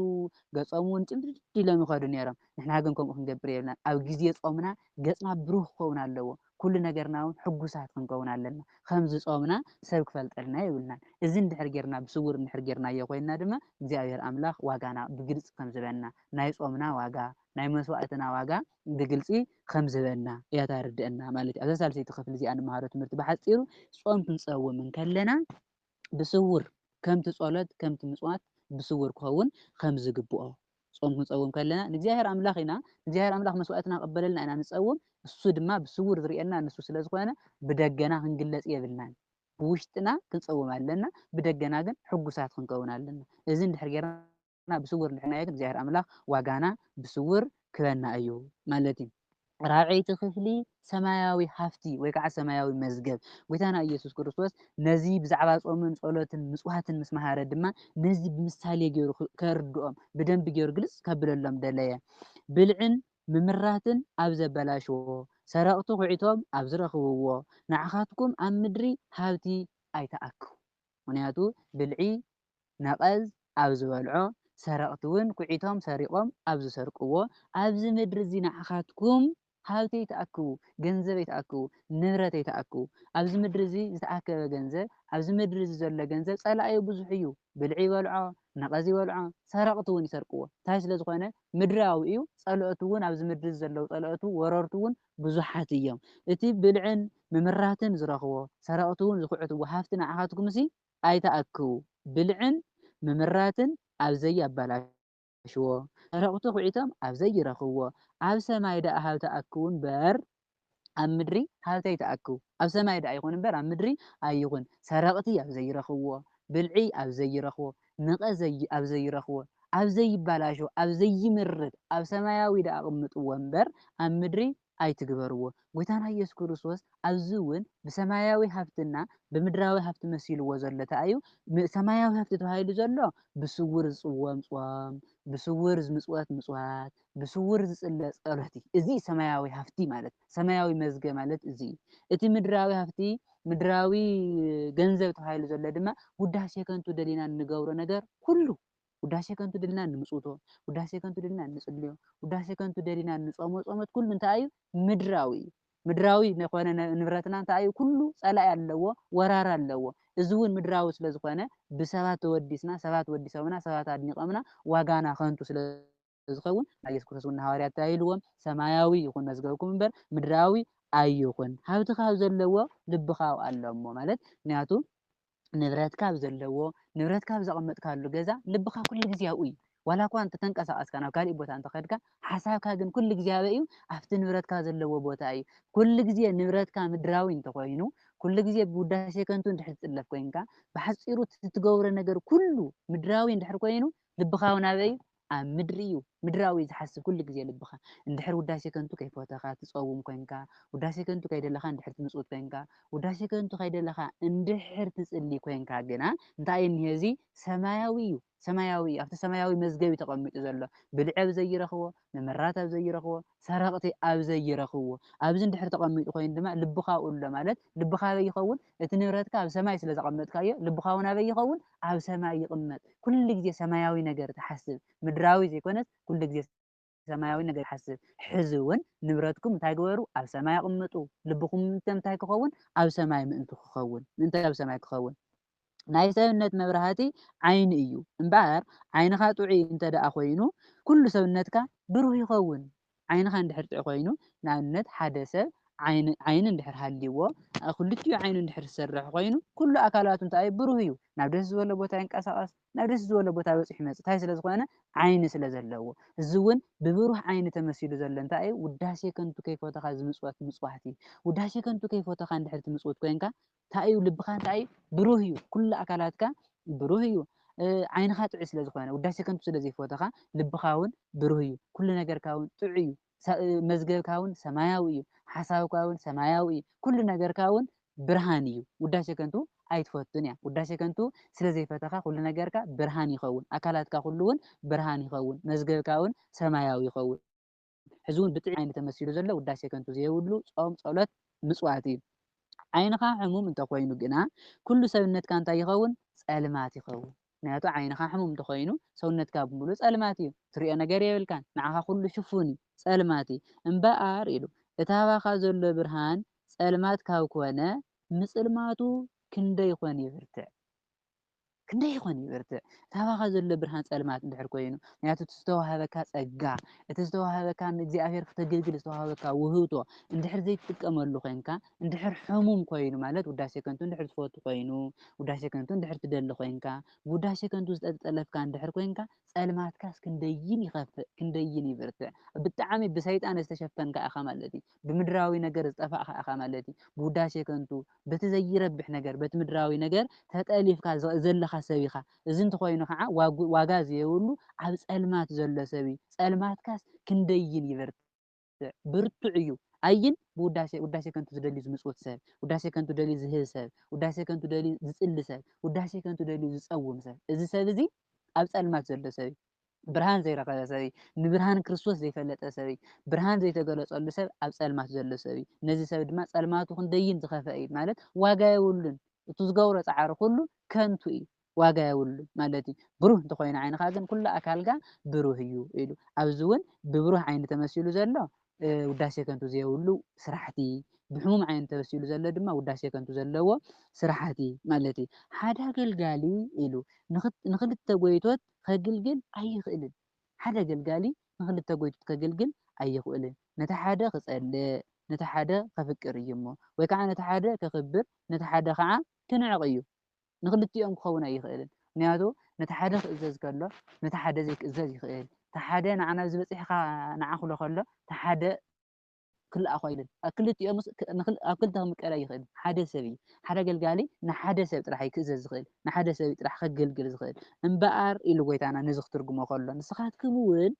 ገጾም እውን ጭምድድ ኢሎም ይኸዱ ነይሮም። ንሕና ግን ከምኡ ክንገብር የብልናን። ኣብ ግዜ ጾምና ገጽና ብሩህ ክኸውን ኣለዎ። ኩሉ ነገርና እውን ሕጉሳት ክንከውን ኣለና። ከም ዝጾምና ሰብ ክፈልጠልና የብልናን። እዚ እንድሕር ጌርና፣ ብስውር እንድሕር ጌርናዮ ኮይንና ድማ እግዚኣብሔር ኣምላኽ ዋጋና ብግልጺ ከም ዝህበና፣ ናይ ጾምና ዋጋ፣ ናይ መስዋእትና ዋጋ ብግልጺ ከም ዝህበና እያ ተርድእና ማለት እዩ። ኣብዛ ሳልሰይቲ ክፍሊ እዚኣ ንመሃሮ ትምህርቲ ብሓጺሩ ጾም ክንጸውም እንከለና ብስውር ከምቲ ጸሎት ከምቲ ምጽዋት ብስውር ክኸውን ከም ዝግብኦ ጾም ክንጸውም ከለና ንእግዚኣብሔር ኣምላኽ ኢና ንእግዚኣብሔር ኣምላኽ መስዋእትና ቀበለልና ኢና ንጸውም። እሱ ድማ ብስውር ዝርእየና ንሱ ስለ ዝኾነ ብደገና ክንግለጽ የብልናን። ብውሽጥና ክንጸውም ኣለና፣ ብደገና ግን ሕጉሳት ክንከውን ኣለና። እዚ እንድሕር ጌርና ብስውር እንድሕር ናዮ ግን እግዚኣብሔር ኣምላኽ ዋጋና ብስውር ክበና እዩ ማለት እዩ። ራብዐይቲ ክፍሊ ሰማያዊ ሃፍቲ ወይ ከዓ ሰማያዊ መዝገብ። ጎይታና ኢየሱስ ክርስቶስ ነዚ ብዛዕባ ጾምን ጸሎትን ምጽዋትን ምስ መሃረ ድማ ነዚ ብምሳሌ ገይሩ ከርድኦም ብደንቢ ገይሩ ግልጽ ከብለሎም ደለየ። ብልዕን ምምራትን ኣብ ዘበላሽዎ፣ ሰረቕቲ ኩዒቶም ኣብ ዝረኽብዎ፣ ንዓኻትኩም ኣብ ምድሪ ሃብቲ ኣይትኣክቡ። ምኽንያቱ ብልዒ ነቐዝ ኣብ ዝበልዖ፣ ሰረቕቲ እውን ኩዒቶም ሰሪቖም ኣብ ዝሰርቅዎ፣ ኣብዚ ምድሪ እዚ ንዓኻትኩም ሃብቲ ኣይትኣክቡ፣ ገንዘብ ኣይትኣክቡ፣ ንብረት ኣይትኣክቡ። ኣብዚ ምድሪ እዚ ዝተኣከበ ገንዘብ፣ ኣብዚ ምድሪ እዚ ዘሎ ገንዘብ ጸላኢኡ ብዙሕ እዩ። ብልዒ ይበልዖ፣ ነቐዝ ይበልዖ፣ ሰረቕቲ እውን ይሰርቅዎ። እንታይ ስለ ዝኾነ? ምድራዊ እዩ። ጸለኦቱ እውን ኣብዚ ምድሪ ዘለዉ ጸለኦቱ፣ ወረርቱ እውን ብዙሓት እዮም። እቲ ብልዕን ምምራትን ዝረኽቦ፣ ሰረቕቲ እውን ዝኹዕትዎ ሃፍቲ ንዓኻትኩምሲ ኣይትኣክቡ። ብልዕን ምምራትን ኣብ ዘየበላሽዎ፣ ሰረቕቲ ኩዒቶም ኣብ ዘይረኽብዎ፣ ኣብ ሰማይ ደኣ ሃብቲ ኣክቡ እምበር ኣብ ምድሪ ሃብቲ ኣይትኣክቡ። ኣብ ሰማይ ደኣ ይኹን እምበር ኣብ ምድሪ ኣይኹን፣ ሰረቕቲ ኣብ ዘይረኽብዎ፣ ብልዒ ኣብ ዘይረኽቦ፣ ንቐ ዘይ-፣ ኣብ ዘይረኽቦ፣ ኣብ ዘይበላሾ፣ ኣብ ዘይምርር፣ ኣብ ሰማያዊ ደኣ ኣቕምጥዎ እምበር ኣብ ምድሪ ኣይትግበርዎ። ጎይታና ኢየሱስ ክርስቶስ ኣብዚ እውን ብሰማያዊ ሃብትና ብምድራዊ ሃብቲ መሲልዎ ዘሎ እንታይ እዩ? ም-፣ ሰማያዊ ሃብቲ ተባሂሉ ዘሎ ብስውር ዝጽወም ጾም፣ ብስውር ዝምጽወት ምጽዋት፣ ብስውር ዝጽለ ጸሎት እዩ። እዚ ሰማያዊ ሃፍቲ ማለት፣ ሰማያዊ መዝገብ ማለት እዚ እዩ። እቲ ምድራዊ ሃፍቲ፣ ምድራዊ ገንዘብ ተባሂሉ ዘሎ ድማ ውዳሴ ከንቱ ደሊና እንገብሮ ነገር ኩሉ፣ ውዳሴ ከንቱ ደሊና እንምጽውቶ፣ ውዳሴ ከንቱ ደሊና እንጽልዮ፣ ውዳሴ ከንቱ ደሊና እንጾሞ ጾመት ኩሉ እንታይ እዩ? ምድራዊ እዩ። ምድራዊ ዝኾነ ነ-፣ ንብረትና እንታይ እዩ? ኩሉ ጸላኢ ኣለዎ፣ ወራር ኣለዎ። እዚ እውን ምድራዊ ስለ ዝኾነ ብሰባት ተወዲስና፣ ሰባት ወዲሶምና፣ ሰባት ኣድኒቖምና ዋጋና ከንቱ ስለ ዝኸውን ናይ የሱስ ክርስቶስ እውን ንሃዋርያት እንታይ ኢልዎም? ሰማያዊ ይኹን መዝገብኩም እምበር ምድራዊ ኣይኹን። ሃብትኻ ኣብ ዘለዎ ልብኻ ኣብኡ ኣሎ እሞ ማለት ምክንያቱ ንብረትካ ኣብ ዘለዎ ንብረትካ ኣብ ዘቐመጥካሉ ገዛ ልብኻ ኩሉ ግዜ ኣብኡ እዩ። ዋላ እኳ እንተተንቀሳቐስካ ናብ ካሊእ ቦታ እንተኸድካ ሓሳብካ ግን ኩሉ ግዜ ኣበይ እዩ? ኣብቲ ንብረትካ ዘለዎ ቦታ እዩ። ኩሉ ግዜ ንብረትካ ምድራዊ እንተኾይኑ ኩሉ ግዜ ብውዳሴ ከንቱ እንድሕር ትጥለፍ ኮይንካ ብሓፂሩ እቲ ትገብሮ ነገር ኩሉ ምድራዊ እንድሕር ኮይኑ ልብኻ እውን ኣበይ እዩ? ኣብ ምድሪ እዩ። ምድራዊ እዩ ዝሓስብ ኩሉ ግዜ ልብኻ። እንድሕር ውዳሴ ከንቱ ከይፈተኻ ትጸውም ኮይንካ፣ ውዳሴ ከንቱ ከይደለኻ እንድሕር ትምጽውት ኮይንካ፣ ውዳሴ ከንቱ ከይደለኻ እንድሕር ትጽሊ ኮይንካ ግና እንታይ እዩ እኒሀ? እዚ ሰማያዊ እዩ። ሰማያዊ እዩ። ኣብቲ ሰማያዊ መዝገብ እዩ ተቐሚጡ ዘሎ። ብልዒ ኣብ ዘይረኽቦ፣ መመራት ኣብ ዘይረኽቦ፣ ሰረቕቲ ኣብ ዘይረኽብዎ። ኣብዚ እንድሕር ተቐሚጡ ኮይኑ ድማ ልብኻ ኣብኡ ኣሎ ማለት ልብኻ ኣበይ ይኸውን? እቲ ንብረትካ ኣብ ሰማይ ስለ ዘቐመጥካዮ ልብኻ እውን ኣበይ ይኸውን? ኣብ ሰማይ ይቕመጥ። ኩሉ ግዜ ሰማያዊ ነገር ትሓስብ። ምድራዊ ዘይኮነስ ኩሉ ግዜ ሰማያዊ ነገር ይሓስብ። ሕዚ እውን ንብረትኩም እንታይ ግበሩ? ኣብ ሰማይ ኣቕምጡ። ልብኹም ምእንተ እንታይ ክኸውን? ኣብ ሰማይ ምእንቲ ክኸውን። ምእንተ ኣብ ሰማይ ክኸውን። ናይ ሰብነት መብራህቲ ዓይኒ እዩ። እምበኣር ዓይንኻ ጥዑይ እንተ ደኣ ኮይኑ ኩሉ ሰብነትካ ብሩህ ይኸውን። ዓይንኻ እንድሕር ጥዑይ ኮይኑ ንኣብነት ሓደ ሰብ ዓይኒ ዓይኒ እንድሕር ሃልይዎ ኣ፣ ክልቲኡ ዓይኑ እንድሕር ዝሰርሕ ኮይኑ ኩሉ ኣካላቱ እንታይ እዩ? ብሩህ እዩ። ናብ ደስ ዝበሎ ቦታ ይንቀሳቐስ፣ ናብ ደስ ዝበሎ ቦታ በፂሑ ይመፅእ። እንታይ ስለ ዝኾነ? ዓይኒ ስለ ዘለዎ። እዚ እውን ብብሩህ ዓይኒ ተመሲሉ ዘሎ እንታይ እዩ? ውዳሴ ከንቱ ከይፈተኻ ዝምፅወት ምፅዋት እዩ። ውዳሴ ከንቱ ከይፈተኻ እንድሕር ትምፅውት ኮይንካ እንታይ እዩ? ልብኻ እንታይ እዩ? ብሩህ እዩ። ኩሉ ኣካላትካ ብሩህ እዩ። እ፣ ዓይንኻ ጥዑይ ስለ ዝኾነ ውዳሴ ከንቱ ስለ ዘይፈተኻ ልብኻ እውን ብሩህ እዩ። ኩሉ ነገርካ እውን ጥዑይ እዩ። ሰ-፣ እ፣ መዝገብካ እውን ሰማያዊ እዩ። ሓሳብካ እውን ሰማያዊ እዩ። ኩሉ ነገርካ እውን ብርሃን እዩ። ውዳሴ ከንቱ ኣይትፈቱን እያ። ውዳሴ ከንቱ ስለ ዘይፈተኻ ኩሉ ነገርካ ብርሃን ይኸውን፣ ኣካላትካ ኩሉ እውን ብርሃን ይኸውን፣ መዝገብካ እውን ሰማያዊ ይኸውን። ሕዚ እውን ብጥዑይ ዓይኒ ተመሲሉ ዘሎ ውዳሴ ከንቱ ዘይብሉ ጾም፣ ጸሎት፣ ምጽዋት እዩ። ዓይንኻ ሕሙም እንተኾይኑ ግና ኩሉ ሰብነትካ እንታይ ይኸውን? ጸልማት ይኸውን። ምክንያቱ ዓይንኻ ሕሙም እንተኾይኑ ሰውነትካ ብምሉእ ጸልማት እዩ። ትሪኦ ነገር የብልካን። ንዓኻ ኩሉ ሽፉን እዩ፣ ጸልማት እዩ። እምበኣር ኢሉ እቲ ኣባኻ ዘሎ ብርሃን ጸልማት ካብ ኮነ ምጽልማቱ ክንደይ ይኾን ይብርትዕ? ክንደይ ይኾን ይብርትዕ? እቲ ኣባኻ ዘሎ ብርሃን ጸልማት እንድሕር ኮይኑ፣ ምክንያቱ እቲ ዝተዋህበካ ጸጋ፣ እቲ ዝተዋህበካ ንእግዚኣብሔር ክተገልግል ዝተዋህበካ ውህብቶ እንድሕር ዘይትጥቀመሉ ኮይንካ፣ እንድሕር ሕሙም ኮይኑ ማለት ውዳሴ ከንቱ እንድሕር ትፈቱ ኮይኑ፣ ውዳሴ ከንቱ እንድሕር ትደሊ ኮይንካ፣ ውዳሴ ከንቱ ዝተጠለፍካ እንድሕር ኮይንካ፣ ጸልማትካስ ክንደይን ይኸፍእ፣ ክንደይን ይብርትዕ። ብጣዕሚ ብሰይጣን ዝተሸፈንካ ኢኻ ማለት እዩ። ብምድራዊ ነገር ዝጠፋእካ ኢኻ ማለት እዩ። ብውዳሴ ከንቱ፣ በቲ ዘይረብሕ ነገር፣ በቲ ምድራዊ ነገር ተጠሊፍካ ዘ-፣ ዘለኻ ሰብ ኢኻ። እዚ እንተኾይኑ ከዓ ዋጉ-፣ ዋጋ ዘየብሉ ኣብ ጸልማት ዘሎ ሰብ እዩ። ጸልማትካስ ክንደይን ይበርትዕ፣ ብርቱዕ እዩ። ኣይን ብውዳሴ፣ ውዳሴ ከንቱ ዝደልዩ ዝምጽውት ሰብ፣ ውዳሴ ከንቱ ደልዩ ዝህብ ሰብ፣ ውዳሴ ከንቱ ደልዩ ዝጽሊ ሰብ፣ ውዳሴ ከንቱ ደልዩ ዝጸውም ሰብ። እዚ ሰብ እዚ ኣብ ጸልማት ዘሎ ሰብ እዩ። ብርሃን ዘይረኸበ ሰብ እዩ። ንብርሃን ክርስቶስ ዘይፈለጠ ሰብ እዩ። ብርሃን ዘይተገለጸሉ ሰብ ኣብ ጸልማት ዘሎ ሰብ እዩ። ነዚ ሰብ ድማ ጸልማቱ ክንደይን ዝኸፍአ እዩ። ማለት ዋጋ የብሉን። እቲ ዝገብሮ ጻዕሪ ኩሉ ከንቱ እዩ። ዋጋ የብሉን ማለት እዩ። ብሩህ እንተኾይኑ ዓይንኻ ግን ኩሉ ኣካልካ ብሩህ እዩ ኢሉ። ኣብዚ እውን ብብሩህ ዓይኒ ተመሲሉ ዘሎ፣ እ፣ ውዳሴ ከንቱ ዘይብሉ ስራሕቲ፣ ብሕሙም ዓይኒ ተመሲሉ ዘሎ ድማ ውዳሴ ከንቱ ዘለዎ ስራሕቲ ማለት እዩ። ሓደ ኣገልጋሊ ኢሉ ንኽት-፣ ንኽልተ ጎይቶት ከግልግል ኣይኽእልን። ሓደ ኣገልጋሊ ንኽልተ ጎይቶት ከግልግል ኣይኽእልን። ነቲ ሓደ ክጸልእ፣ ነቲ ሓደ ከፍቅር እዩ እሞ፣ ወይ ከዓ ነቲ ሓደ ከኽብር፣ ነቲ ሓደ ከዓ ክንዕቕ እዩ። ንኽልቲኦም ክኸውን ኣይኽእልን። ምክንያቱ ነቲ ሓደ ክእዘዝ ከሎ፣ ነቲ ሓደ ዘይክእዘዝ ይኽእል። እቲ ሓደ ንዓ ናብዚ በጺሕካ ንዓ ክብሎ ከሎ፣ እቲ ሓደ ክልኣኾ ኣይኽእልን። ኣብ ክልቲኦምስ ክ-፣ ንኽል-፣ ኣብ ክልተ ክምቀል ኣይኽእልን። ሓደ ሰብ እዩ። ሓደ ኣገልጋሊ ንሓደ ሰብ ጥራሕ እዩ ክእዘዝ ዝኽእል። ንሓደ ሰብ እዩ ጥራሕ ከገልግል ዝኽእል። እምበኣር ኢሉ ጎይታና ነዚ ክትርጉሞ ከሎ፣ ንስኻትኩም እውን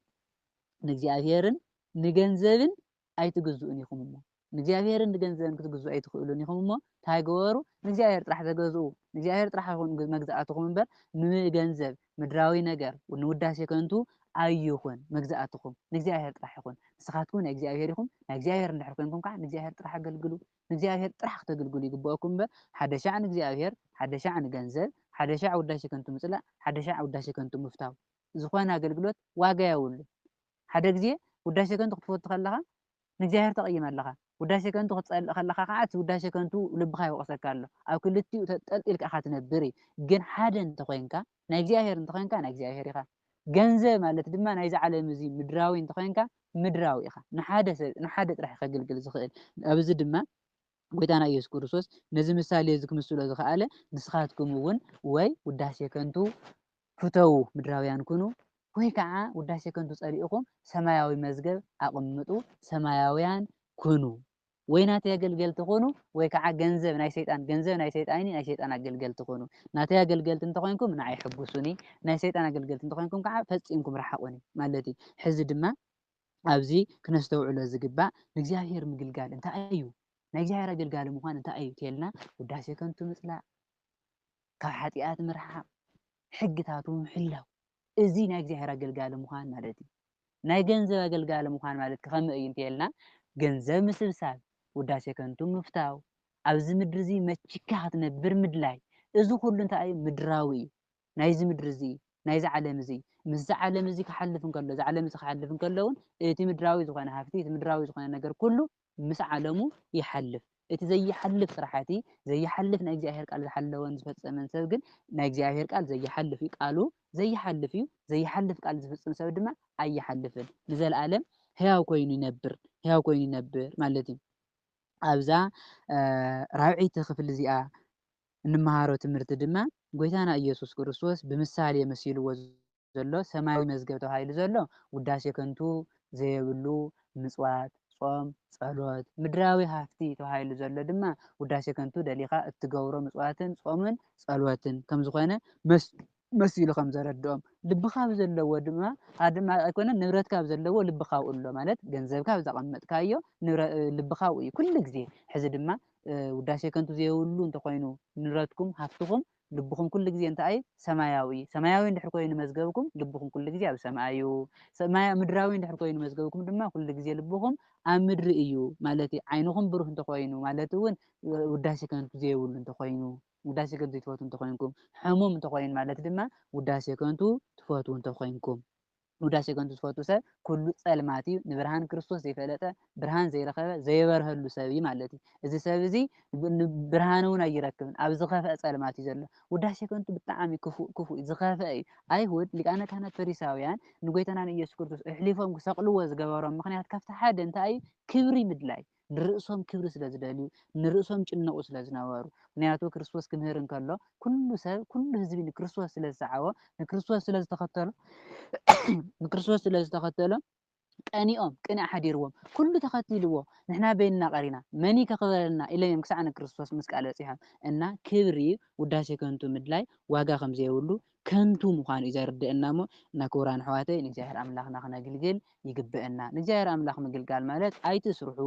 ንእግዚኣብሔርን ንገንዘብን ኣይትግዝኡን ኢኹም እሞ። ንእግዚኣብሔርን ንገንዘብን ክትግዝኡ ኣይትኽእሉን ኢኹም እሞ፣ እንታይ ገበሩ? ንእግዚኣብሔር ጥራሕ ተገዝኡ። ንእግዚኣብሔር ጥራሕ ይኹን ግ-፣ መግዛእትኹም እምበር፣ ንገንዘብ፣ ምድራዊ ነገር፣ ንውዳሴ ከንቱ ኣይኹን መግዛእትኹም። ንእግዚኣብሔር ጥራሕ ይኹን። ንስኻትኩም ናይ እግዚኣብሔር ኢኹም። ናይ እግዚኣብሔር እንድሕር ኮንኩም ከዓ ንእግዚኣብሔር ጥራሕ ኣገልግሉ። ንእግዚኣብሔር ጥራሕ ክተገልግሉ ይግብኦኩም እምበር፣ ሓደ ሻዕ ንእግዚኣብሔር፣ ሓደ ሻዕ ንገንዘብ፣ ሓደ ሻዕ ውዳሴ ከንቱ ምጽላእ፣ ሓደ ሻዕ ውዳሴ ከንቱ ምፍታው። ዝኾነ ኣገልግሎት ዋጋ የብሉን። ሓደ ግዜ ውዳሴ ከንቱ ክትፈቱ ከለኻ ንእግዚኣብሔር ተቐይመ ኣለኻ። ውዳሴ ከንቱ ክትጸልእ ከለኻ ከዓ እቲ ውዳሴ ከንቱ ልብኻ ይወቕሰካ ኣሎ። ኣብ ክልቲኡ ተጠልጢልካ ኢኻ ትነብር እዩ። ግን ሓደ እንተኾይንካ፣ ናይ እግዚኣብሔር እንተኾይንካ፣ ናይ እግዚኣብሔር ኢኻ። ገንዘብ ማለት ድማ ናይዚ ዓለም እዚ ምድራዊ እንተኾይንካ፣ ምድራዊ ኢኻ። ንሓደ ሰብ፣ ንሓደ ጥራሕ ከገልግል ዝኽእል። ኣብዚ ድማ ጎይታና ኢየሱስ ክርስቶስ ነዚ ምሳሌ እዚ ክምስሎ ዝኸኣለ፣ ንስኻትኩም እውን ወይ ውዳሴ ከንቱ ፍተዉ፣ ምድራውያን ኩኑ፣ ወይ ከዓ ውዳሴ ከንቱ ጸሊእኹም ሰማያዊ መዝገብ ኣቕምጡ፣ ሰማያውያን ኩኑ። ወይ ናተይ ኣገልገልቲ ኩኑ፣ ወይ ከዓ ገንዘብ ናይ ሰይጣን፣ ገንዘብ ናይ ሰይጣን እዩ፣ ናይ ሰይጣን ኣገልገልቲ ኩኑ። ናተይ ኣገልገልቲ እንተኾይንኩም ንዓይ ሕጉሱኒ፣ ናይ ሰይጣን ኣገልገልቲ እንተኾይንኩም ከዓ ፈጺምኩም ረሓቑኒ ማለት እዩ። ሕዚ ድማ ኣብዚ ክነስተውዕሎ ዝግባእ ንእግዚኣብሔር ምግልጋል እንታይ እዩ? ናይ እግዚኣብሔር ኣገልጋሊ ምዃን እንታይ እዩ? እንተልና ውዳሴ ከንቱ ምጽላእ፣ ካብ ሓጢኣት ምርሓቕ፣ ሕግታቱ ምሕላው። እዚ ናይ እግዚኣብሔር ኣገልጋሊ ምዃን ማለት እዩ። ናይ ገንዘብ ኣገልጋሊ ምዃን ማለት ከ ከመይ እዩ እንተልና፣ ገንዘብ ምስብሳብ፣ ውዳሴ ከንቱ ምፍታው፣ ኣብዚ ምድሪ እዚ መቺካ ክትነብር ምድላይ፣ እዚ ኩሉ እንታይ እዩ? ምድራዊ እዩ። ናይዚ ምድሪ እዚ፣ ናይዚ ዓለም እዚ፣ ምስዚ ዓለም እዚ ክሓልፍ እንከሎ፣ እዚ ዓለም እዚ ክሓልፍ እንከሎ እውን እቲ ምድራዊ ዝኾነ ሃፍቲ፣ እቲ ምድራዊ ዝኾነ ነገር ኩሉ ምስ ዓለሙ ይሓልፍ። እቲ ዘይሓልፍ ስራሕቲ፣ ዘይሓልፍ ናይ እግዚኣብሔር ቃል ዝሓለወን ዝፈጸመን ሰብ ግን ናይ እግዚኣብሔር ቃል ዘይሓልፍ እዩ። ቃሉ ዘይሓልፍ እዩ። ዘይሓልፍ ቃል ዝፍጽም ሰብ ድማ ኣይሓልፍን። ንዘለኣለም ሕያው ኮይኑ ይነብር፣ ሕያው ኮይኑ ይነብር ማለት እዩ። ኣብዛ፣ እ፣ ራብዐይቲ ክፍሊ እዚኣ እንመሃሮ ትምህርቲ ድማ ጎይታና ኢየሱስ ክርስቶስ ብምሳሌ መሲልዎ ዘሎ ሰማያዊ መዝገብ ተባሂሉ ዘሎ ውዳሴ ከንቱ ዘየብሉ ምጽዋት፣ ጾም፣ ጸሎት፣ ምድራዊ ሃፍቲ ተባሂሉ ዘሎ ድማ ውዳሴ ከንቱ ደሊኻ እትገብሮ ምጽዋትን ጾምን ጸሎትን ከም ዝኾነ መስ-፣ መሲሉ ከም ዘረድኦም፣ ልብኻ ኣብ ዘለዎ ድማ፣ ኣ-፣ ድማ ኣይኮነን፣ ንብረትካ ኣብ ዘለዎ ልብኻ ኣብኡ ኣሎ። ማለት ገንዘብካ ኣብ ዘቐመጥካዮ ንብረ-፣ ልብኻ ኣብኡ እዩ ኩሉ ግዜ። ሕዚ ድማ፣ እ፣ ውዳሴ ከንቱ ዘይብሉ እንተኾይኑ ንብረትኩም፣ ሃፍትኹም፣ ልብኹም ኩሉ ግዜ እንታይ እዩ? ሰማያዊ እዩ። ሰማያዊ እንድሕር ኮይኑ መዝገብኩም፣ ልብኹም ኩሉ ግዜ ኣብ ሰማይ እዩ። ሰማያ-፣ ምድራዊ እንድሕር ኮይኑ መዝገብኩም ድማ፣ ኩሉ ግዜ ልብኹም ኣብ ምድሪ እዩ ማለት እዩ። ዓይንኹም ብሩህ እንተኾይኑ ማለት እውን፣ እ፣ ውዳሴ ከንቱ ዘይብሉ እንተኾይኑ፣ ውዳሴ ከንቱ ዘይትፈትዉ እንተኾይንኩም፣ ሕሙም እንተኾይኑ ማለት ድማ፣ ውዳሴ ከንቱ ትፈትዉ እንተኾይንኩም። ውዳሴ ከንቱ ዝፈቱ ሰብ ኩሉ ጸልማት እዩ፣ ንብርሃን ክርስቶስ ዘይፈለጠ፣ ብርሃን ዘይረኸበ፣ ዘይበርሀሉ ሰብ እዩ ማለት እዩ። እዚ ሰብ እዚ ብ-፣ ን-፣ ብርሃን እውን ኣይረክብን፣ ኣብ ዝኸፍአ ጸልማት እዩ ዘሎ። ውዳሴ ከንቱ ብጣዕሚ ክፉእ፣ ክፉእ እዩ፣ ዝኸፍአ እዩ። ኣይሁድ፣ ሊቃነ ካህናት ፈሪሳውያን ንጎይታና ንኢየሱስ ክርስቶስ ኣሕሊፎም ክሰቕልዎ ዝገበሮም ምኽንያት ካብቲ ሓደ እንታይ እዩ? ክብሪ ምድላይ። ንርእሶም ክብሪ ስለ ዝደልዩ፣ ንርእሶም ጭነቑ ስለ ዝነበሩ። ምኽንያቱ ክርስቶስ ክምህር እንከሎ፣ ኩሉ ሰብ፣ ኩሉ ህዝቢ ንክርስቶስ ስለ ዝሰዓቦ፣ ንክርስቶስ ስለ ዝተኸተሎ፣ ንክርስቶስ ስለ ዝተኸተሎ፣ ቀኒኦም፣ ቅንኢ ሓዲርዎም፣ ኩሉ ተኸቲልዎ፣ ንሕና በይንና ቀሪና፣ መን እዩ ከኽብረልና? ኢሎም እዮም ክሳዕ ንክርስቶስ ምስ ቃል በጺሖም። እና ክብሪ ውዳሴ ከንቱ ምድላይ ዋጋ ከም ዘይብሉ፣ ከንቱ ምዃኑ እዩ ዘርድእና እሞ፣ እና ክቡራን ኣሕዋተይ፣ ንእግዚኣብሔር ኣምላኽና ክነግልግል ይግብአና። ንእግዚኣብሔር ኣምላኽ ምግልጋል ማለት ኣይትስርሑ፣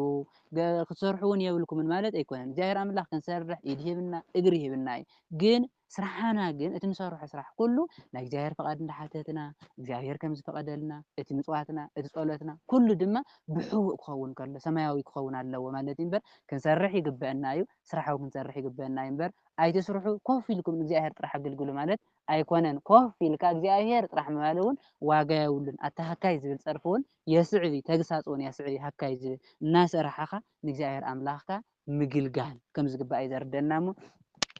ገ-፣ ክትሰርሑ እውን የብልኩምን ማለት ኣይኮነን። እግዚኣብሔር ኣምላኽ ክንሰርሕ ኢድ ይህብና፣ እግሪ ይህብና እዩ። ግን ስራሕና ግን፣ እቲ ንሰርሖ ስራሕ ኩሉ ናይ እግዚኣብሔር ፍቓድ እንዳሓተትና፣ እግዚኣብሔር ከም ዝፈቐደልና፣ እቲ ምጽዋትና፣ እቲ ጸሎትና፣ ኩሉ ድማ ብሕቡእ ክኸውን ከሎ፣ ሰማያዊ ክኸውን ኣለዎ ማለት እዩ እምበር፣ ክንሰርሕ ይግበአና እዩ፣ ስራሕ እውን ክንሰርሕ ይግበአና እዩ እምበር፣ ኣይትስርሑ፣ ኮፍ ኢልኩም ንእግዚኣብሔር ጥራሕ ኣገልግሉ ማለት ኣይኮነን። ኮፍ ኢልካ እግዚኣብሔር ጥራሕ ምባል እውን ዋጋ የብሉን። ኣታ ሃካይ ዝብል ጸርፊ እውን የስዕብ እዩ፣ ተግሳጽ እውን የስዕብ እዩ። ሃካይ ዝብል እናሰራሕኻ ንእግዚኣብሔር ኣምላኽካ ምግልጋል ከም ዝግባእ እዩ ዘርደና እሞ፣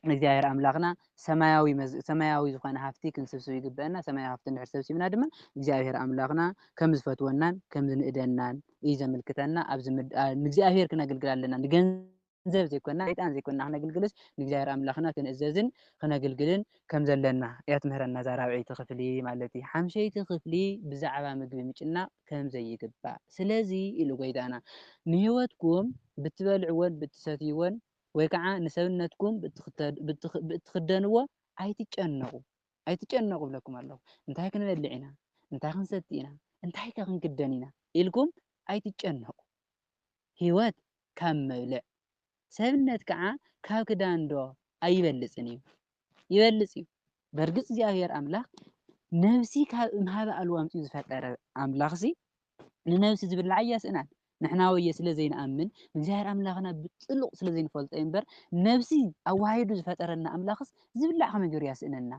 ንእግዚኣብሔር ኣምላኽና ሰማያዊ መዝ-፣ ሰማያዊ ዝኾነ ሃፍቲ ክንስብስብ ይግበአና። ሰማያዊ ሃፍቲ እንድሕር ሰብሲብና ድማ እግዚኣብሔር ኣምላኽና ከም ዝፈትወናን ከም ዝንእደናን እዩ ዘመልክተና። ኣብዚ ምድ-፣ ኣ፣ ንእግዚኣብሔር ክነግልግል ኣለና። ንገንዘብ ዘይኮንና፣ ሰይጣን ዘይኮንና ክነግልግልስ ንእግዚኣብሔር ኣምላኽና ክንእዘዝን ክነግልግልን ከም ዘለና እያ ትምህረና እዛ ራብዐይቲ ክፍሊ ማለት እዩ። ሓምሸይቲ ክፍሊ ብዛዕባ ምግቢ ምጭናቕ ከም ዘይግባእ። ስለዚ ኢሉ ጎይታና፣ ንህይወትኩም ብትበልዕዎን ብትሰትይዎን ወይ ከዓ ንሰብነትኩም ብትኽተ-፣ ብትኽ-፣ ብትኽደንዎ ኣይትጨነቑ። ኣይትጨነቑ እብለኩም ኣለኹ። እንታይ ክንበልዕ ኢና? እንታይ ክንሰቲ ኢና? እንታይ ከ ክንክደን ኢና? ኢልኩም ኣይትጨነቑ። ህይወት ካብ መብልዕ፣ ሰብነት ከዓ ካብ ክዳን ዶ ኣይበልጽን እዩ? ይበልጽ እዩ። በርግጽ እግዚኣብሔር ኣምላኽ ነብሲ ካብ እምሃበ ኣልቦ ኣምጺኡ ዝፈጠረ ኣምላኽሲ፣ ንነብሲ ዝብላዕ ኣያስእናን። ንሕና ወየ ስለ ዘይንኣምን፣ ንእግዚኣብሔር ኣምላኽና ብጥሉቕ ስለ ዘይንፈልጦ እዩ እምበር፣ ነብሲ ኣዋሂዱ ዝፈጠረና ኣምላኽስ ዝብላዕ ከመይ ገይሩ ያስእነና?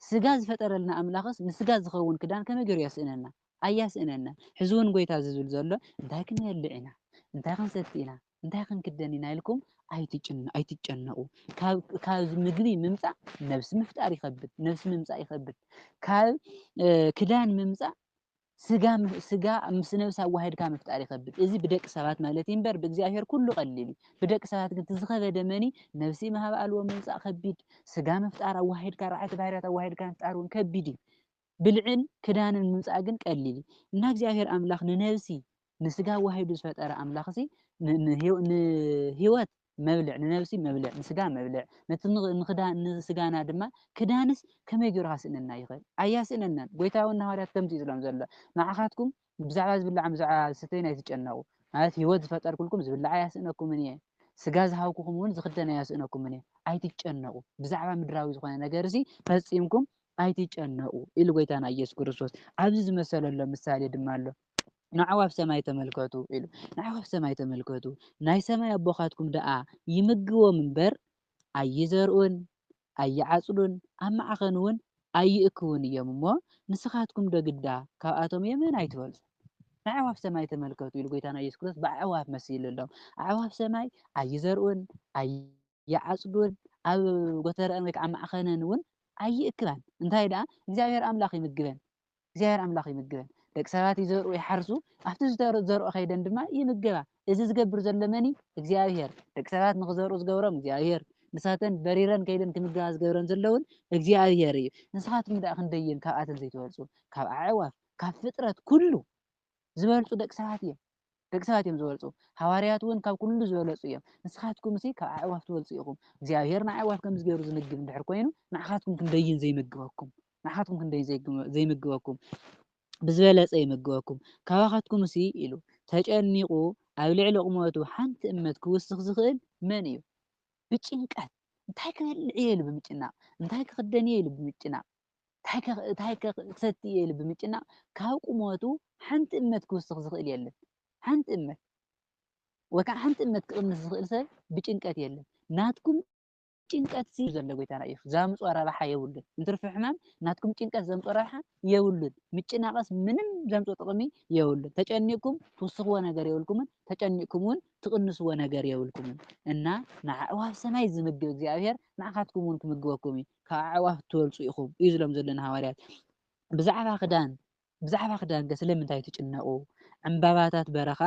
ስጋ ዝፈጠረልና ኣምላኽስ ንስጋ ዝኸውን ክዳን ከመይ ገይሩ ያስእነና? ኣያስእነና። ሕዚ እውን ጎይታ እዚ ዝብል ዘሎ፣ እንታይ ክንበልዕ ኢና? እንታይ ክንሰቲ ኢና? እንታይ ክንክደን ኢና? ኢልኩም ኣይትጭን-፣ ኣይትጨነቑ። ካብ፣ ካብ ምግቢ ምምጻእ ነብሲ ምፍጣር ይኸብድ፣ ነብሲ ምምጻእ ይኸብድ። ካብ፣ እ፣ ክዳን ምምጻእ ስጋ ም-፣ ስጋ ምስ ነብሲ ኣዋሂድካ ምፍጣር ይኸብድ። እዚ ብደቂ ሰባት ማለት እዩ እምበር ብእግዚኣብሔር ኩሉ ቀሊል እዩ። ብደቂ ሰባት ግን እቲ ዝኸበደ መን እዩ? ነብሲ ምሃብ ኣልቦ ምምጻእ ከቢድ፣ ስጋ ምፍጣር ኣዋሂድካ፣ ኣርባዕተ ባህርያት ኣዋሂድካ ምፍጣር እውን ከቢድ እዩ። ብልዕን ክዳንን ምምጻእ ግን ቀሊል እዩ። እና እግዚኣብሔር ኣምላኽ ንነብሲ ንስጋ ኣዋሂዱ ዝፈጠረ ኣምላኽሲ ን-፣ ንህይወ-፣ ንህይወት መብልዕ፣ ንነብሲ መብልዕ፣ ንስጋ መብልዕ፣ ነቲ ን-፣ ንኽዳ-፣ ንስጋና ድማ ክዳንስ ከመይ ገይሩ ካስእነና ይኽእል? ኣያስእነናን። ጎይታ እውን ንሃዋርያት ከምዚ እዩ ዝብሎም ዘሎ፣ ንዓኻትኩም ብዛዕባ ዝብላዕ ብዛዕባ ዝስተይን ኣይትጨነቑ። ማለት ህይወት ዝፈጠርኩልኩም ዝብላዕ ኣያስእነኩምን እየ፣ ስጋ ዝሃብኩኹም እውን ዝኽደን ኣያስእነኩምን እየ። ኣይትጨነቑ። ብዛዕባ ምድራዊ ዝኾነ ነገርሲ ፈጺምኩም ኣይትጨነቑ ኢሉ ጎይታና ኢየሱስ ክርስቶስ። ኣብዚ ዝመሰለሎ ምሳሌ ድማ ኣሎ። ንኣዕዋፍ ሰማይ ተመልከቱ ኢሉ። ንኣዕዋፍ ሰማይ ተመልከቱ። ናይ ሰማይ ኣቦኻትኩም ደኣ ይምግቦም እምበር ኣይዘርኡን፣ ኣይዓጽዱን፣ ኣብ ማዕኸን እውን ኣይእክቡን እዮም እሞ፣ ንስኻትኩም ዶ ግዳ ካብኣቶም የመን ኣይትበልጹ? ንኣዕዋፍ ሰማይ ተመልከቱ ኢሉ ጎይታና ኢየሱስ ክርስቶስ ብኣዕዋፍ መሲሉሎም። ኣዕዋፍ ሰማይ ኣይዘርኡን፣ ኣይዓጽዱን፣ ኣብ ጎተረአን ወይ ከዓ ኣብ ማዕኸነን እውን ኣይእክባን። እንታይ ደኣ? እግዚኣብሔር ኣምላኽ ይምግበን። እግዚኣብሔር ኣምላኽ ይምግበን። ደቂ ሰባት ይዘርኡ፣ ይሓርሱ፣ ኣብቲ ዝተዘርኦ ከይደን ድማ ይምገባ። እዚ ዝገብር ዘሎ መን እዩ? እግዚኣብሔር። ደቂ ሰባት ንኽዘርኡ ዝገብሮም እግዚኣብሔር። ንሳተን በሪረን ከይደን ክምገባ ዝገብረን ዘለውን እግዚኣብሔር እዩ። ንስኻትኩም ደኣ ክንደይን ካብኣተን ዘይትበልጹ? ካብ ኣዕዋፍ፣ ካብ ፍጥረት ኩሉ ዝበልጹ ደቂ ሰባት እዮም። ደቂ ሰባት እዮም ዝበልጹ። ሃዋርያት እውን ካብ ኩሉ ዝበለጹ እዮም። ንስኻትኩምሲ ካብ ኣዕዋፍ ትበልጹ ኢኹም። እግዚኣብሔር ንኣዕዋፍ ከምዚ ገይሩ ዝምግብ እንድሕር ኮይኑ፣ ንዓኻትኩም ክንደይን ዘይምግበኩም? ንዓኻትኩም ክንደይ ዘይግመ-፣ ዘይምግበኩም፣ ብዝበለጸ ይምግበኩም። ካባኻትኩም ሲ ኢሉ ተጨኒቑ ኣብ ልዕሊ ቁመቱ ሓንቲ እመት ክውስኽ ዝኽእል መን እዩ? ብጭንቀት። እንታይ ክበልዕ እየ ኢሉ ብምጭናቕ፣ እንታይ ክኽደን እየ ኢሉ ብምጭናቕ፣ እንታይ ከ-፣ እንታይ ከ-፣ ክሰቲ እየ ኢሉ ብምጭናቕ፣ ካብ ቁመቱ ሓንቲ እመት ክውስኽ ዝኽእል የለን። ሓንቲ እመት። ወይ ከዓ ሓንቲ እመት ክቕንስ ዝኽእል ሰብ ብጭንቀት የለን። ናትኩም ጭንቀት ሲ ዘሎ ጎይታና እዩ። ዘምጾ ረብሓ የብሉን። እንትርፊ ሕማም ናትኩም ጭንቀት ዘምጾ ረብሓ የብሉን። ምጭናቐስ ምንም ዘምጾ ጥቕሚ የብሉን። ተጨኒቕኩም ትውስኽዎ ነገር የብልኩምን፣ ተጨኒቕኩም እውን ትቕንስዎ ነገር የብልኩምን። እና ንኣዕዋፍ ሰማይ ዝምግብ እግዚኣብሔር ንዓኻትኩም እውን ክምግበኩም እዩ። ካብ ኣዕዋፍ ትበልጹ ኢኹም እዩ ዝሎም ዘሎ ንሃዋርያት። ብዛዕባ ክዳን፣ ብዛዕባ ክዳን ከ ስለምንታይ ትጭነቑ? ዕምባባታት በረኻ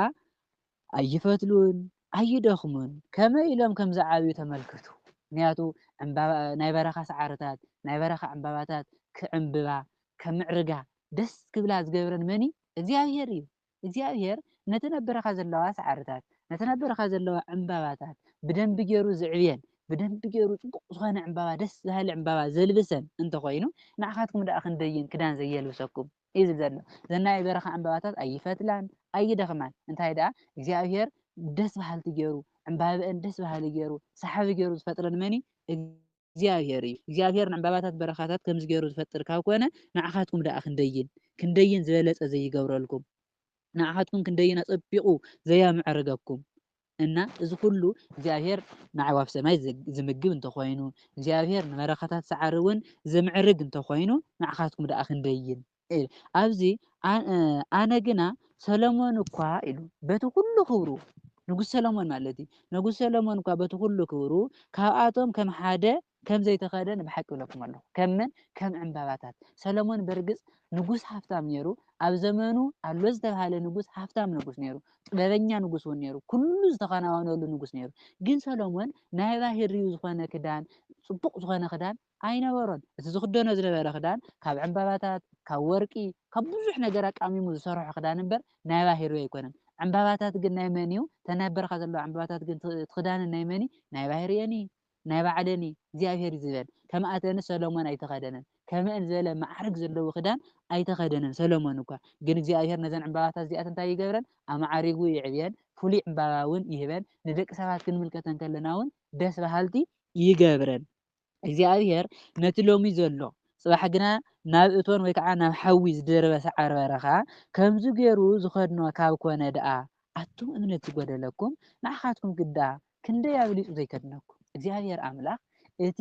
ኣይፈትሉን፣ ኣይደኽሙን። ከመይ ኢሎም ከም ዝዓብዩ ተመልከቱ። ምክንያቱ ዕምባባ፣ ናይ በረኻ ሳዕርታት፣ ናይ በረኻ ዕምባባታት ክዕምብባ፣ ከምዕርጋ፣ ደስ ክብላ ዝገብረን መን እዩ? እግዚኣብሔር እዩ። እግዚኣብሔር ነተን ኣብ በረኻ ዘለዋ ሳዕርታት፣ ነተን ኣብ በረኻ ዘለዋ ዕምባባታት ብደንቢ ገይሩ ዝዕብየን፣ ብደንቢ ገይሩ ጽቡቕ ዝኾነ ዕምባባ፣ ደስ በሃሊ ዕምባባ ዘልብሰን እንተኾይኑ፣ ንዓኻትኩም ደኣ ክንደይን ክዳን ዘየልብሰኩም እዩ ዝብል ዘሎ። ዘን ናይ በረኻ ዕምባባታት ኣይፈትላን፣ ኣይደኽማን። እንታይ ደኣ እግዚኣብሔር ደስ በሃልቲ ገይሩ፣ ዕምባብአን ደስ በሃሊ ገይሩ፣ ሰሓቢ ገይሩ ዝፈጥረን መን እዩ? እግዚኣብሔር እዩ። እግዚኣብሔር ንዕምባባታት በረኻታት ከምዚ ገይሩ ዝፈጥር ካብ ኮነ፣ ንዓኻትኩም ደኣ ክንደይን፣ ክንደይን ዝበለጸ ዘይገብረልኩም፣ ንዓኻትኩም ክንደይን ኣጸቢቑ ዘያምዕርገኩም። እና እዚ ኩሉ እግዚኣብሔር ንኣዕዋፍ ሰማይ ዝ-፣ ዝምግብ እንተኾይኑ፣ እግዚኣብሔር ንበረኻታት ሰዓሪ እውን ዘምዕርግ እንተኾይኑ፣ ንዓኻትኩም ደኣ ክንደይን። ኢሉ። ኣብዚ ኣ-፣ እ፣ ኣነ ግና ሰሎሞን እኳ ኢሉ፣ በቲ ኩሉ ክብሩ፣ ንጉስ ሰሎሞን ማለት እዩ። ንጉስ ሰሎሞን እኳ በቲ ኩሉ ክብሩ፣ ካብኣቶም ከም ሓደ ከም ዘይተኸደ ንብሓቂ እብለኩም ኣለኹ። ከም መን? ከም ዕምባባታት። ሰሎሞን በርግጽ ንጉስ ሃፍታም ነይሩ። ኣብ ዘመኑ ኣሎ ዝተባሃለ ንጉስ ሃፍታም ንጉስ ነይሩ። ጥበበኛ ንጉስ እውን ነይሩ። ኩሉ ዝተኸናወነሉ ንጉስ ነይሩ። ግን ሰሎሞን ናይ ባህሪኡ ዝኾነ ክዳን፣ ጽቡቕ ዝኾነ ክዳን ኣይነበሮን። እቲ ዝኽደኖ ዝነበረ ክዳን ካብ ዕምባባታት፣ ካብ ወርቂ፣ ካብ ብዙሕ ነገር ኣቃሚሙ ዝሰርሖ ክዳን እምበር ናይ ባህሪኡ ኣይኮነን። ዕምባባታት ግን ናይ መን እዩ? እተን ናይ በረኻ ዘለዋ ዕምባባታት ግን እቲ፣ እቲ ክዳን ናይ መን እዩ? ናይ ባህሪኤን እዩ። ናይ ባዕለን እዩ። እግዚኣብሔር እዩ ዝበን። ከምኣተን ሰሎሞን ኣይተኸደነን። ከምአን ዝበለ ማዕርግ ዘለዎ ክዳን ኣይተኸደነን ሰሎሞን እኳ። ግን እግዚኣብሔር ነዘን ዕምባባታት እዚኣተን እንታይ ይገብረን? ኣማዕሪጉ ይዕብየን። ፍሉይ ዕምባባ እውን ይህበን። ንደቂ ሰባት ክንምልከተን ከለና እውን ደስ በሃልቲ ይገብረን። እግዚኣብሔር ነቲ ሎሚ ዘሎ፣ ጽባሕ ግና ናብ እቶን ወይ ከዓ ናብ ሓዊ ዝደርበ ሰዓር በረኻ ከምዚ ገይሩ ዝኸድኖ ካብ ኮነ ደኣ፣ ኣቱም እምነት ዝጎደለኩም፣ ንዓኻትኩም ግዳ ክንደይ ኣብሊጹ ዘይከድነኩም። እግዚኣብሔር ኣምላኽ እቲ፣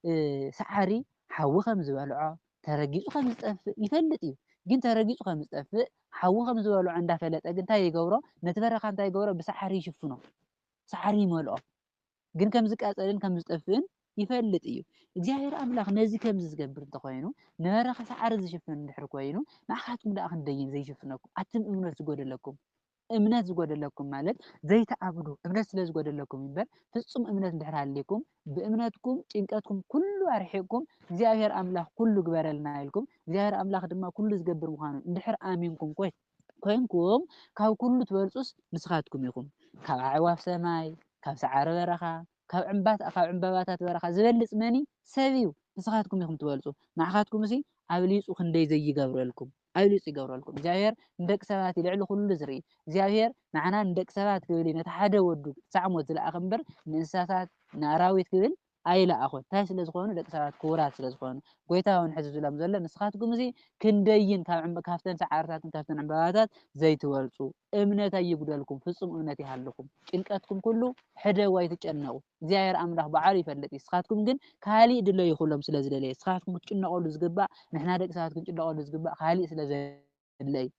እ፣ ሰዓሪ ሓዊ ከም ዝበልዖ፣ ተረጊጹ ከም ዝጠፍእ ይፈልጥ እዩ። ግን ተረጊጹ ከም ዝጠፍእ፣ ሓዊ ከም ዝበልዖ እንዳፈለጠ ግን እንታይ ይገብሮ? ነቲ በረኻ እንታይ ይገብሮ? ብሰዓሪ ይሽፍኖ። ሰዓሪ ይመልኦ። ግን ከም ዝቃጸልን ከም ዝጠፍእን ይፈልጥ እዩ። እግዚኣብሔር ኣምላኽ ነዚ ከምዚ ዝገብር እንተኾይኑ፣ ንበረኻ ሰዓሪ ዝሽፍን እንድሕር ኮይኑ፣ ንዓኻትኩም ደኣ ክንደይን ዘይሽፍነኩም? ኣቱም እምነት ዝጎደለኩም። እምነት ዝጎደለኩም ማለት ዘይትኣምኑ፣ እምነት ስለ ዝጎደለኩም እምበር፣ ፍጹም እምነት እንድሕር ሃልይኩም፣ ብእምነትኩም ጭንቀትኩም ኩሉ ኣርሒቕኩም፣ እግዚኣብሔር ኣምላኽ ኩሉ ግበረልና ኢልኩም፣ እግዚኣብሔር ኣምላኽ ድማ ኩሉ ዝገብር ምዃኑ እንድሕር ኣሚንኩም ኮይ-፣ ኮይንኩም፣ ካብ ኩሉ ትበልጹስ ንስኻትኩም ኢኹም። ካብ ኣዕዋፍ ሰማይ፣ ካብ ሰዓሪ በረኻ፣ ካብ ዕምባት-፣ ካብ ዕምባባታት በረኻ ዝበልጽ መን እዩ? ሰብ እዩ። ንስኻትኩም ኢኹም ትበልጹ። ንዓኻትኩምሲ ኣብሊጹ ክንደይ ዘይገብረልኩም፣ ኣብሊጹ ይገብረልኩም። እግዚኣብሔር ንደቂ ሰባት እዩ ልዕሊ ኩሉ ዝርኢ። እግዚኣብሔር ንዓና ንደቂ ሰባት ክብል እዩ ነቲ ሓደ ወዱ ክሳዕ ሞት ዝለኣኸ እምበር፣ ንእንስሳታት፣ ንኣራዊት ክብል ኣይለኣኹን። እንታይ ስለ ዝኾኑ? ደቂ ሰባት ክቡራት ስለ ዝኾኑ። ጎይታ እውን ሕዚ ዝብሎም ዘሎ፣ ንስኻትኩም እዚ ክንደይን ካብ ዕምበ-፣ ካብተን ሰዓርታትን ካብተን ዕምባባታት ዘይትበልጹ፣ እምነት ኣይጉደልኩም፣ ፍጹም እምነት ይሃልኹም። ጭንቀትኩም ኩሉ ሕደጉ፣ ኣይትጨነቑ። እግዚኣብሔር ኣምላኽ ባዕሉ ይፈልጥ እዩ። ንስኻትኩም ግን ካሊእ ድለዩ ክብሎም ስለ ዝደለየ፣ ንስኻትኩም ክትጭነቐሉ ዝግባእ፣ ንሕና ደቂ ሰባት ክንጭነቐሉ ዝግባእ ካሊእ ስለ ዘድለ እዩ።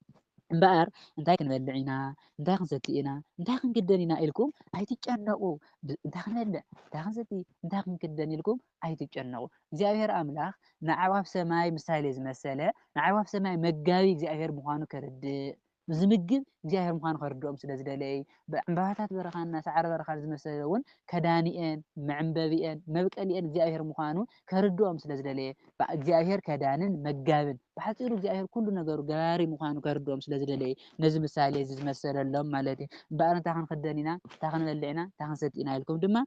እምበኣር እንታይ ክንበልዕ ኢና፣ እንታይ ክንሰቲ ኢና፣ እንታይ ክንክደን ኢና ኢልኩም ኣይትጨነቑ። ብ-፣ እንታይ ክንበልዕ፣ እንታይ ክንሰቲ፣ እንታይ ክንክደን ኢልኩም ኣይትጨነቑ። እግዚኣብሔር ኣምላኽ ንኣዕዋፍ ሰማይ ምሳሌ ዝመሰለ፣ ንኣዕዋፍ ሰማይ መጋቢ እግዚኣብሔር ምዃኑ ከርድእ፣ ዝምግብ እግዚኣብሔር ምዃኑ ከርድኦም ስለ ዝደለየ እዩ። ብዕምባባታት በረኻና ሳዕሪ በረኻ ዝመሰለ እውን ከዳኒኤን፣ መዕምበቢኤን፣ መብቀሊኤን እግዚኣብሔር ምዃኑ ከርድኦም ስለ ዝደለየ፣ ባ-፣ እግዚኣብሔር ከዳንን መጋብን፣ ብሓጺሩ እግዚኣብሔር ኩሉ ነገሩ ገባሪ ምዃኑ ከርድኦም ስለ ዝደለየ፣ ነዚ ምሳሌ እዚ ዝመሰለሎም ማለት እዩ። እምበኣር እንታይ ክንክደን ኢና፣ እንታይ ክንበልዕ ኢና፣ እንታይ ክንሰቲ ኢና ኢልኩም ድማ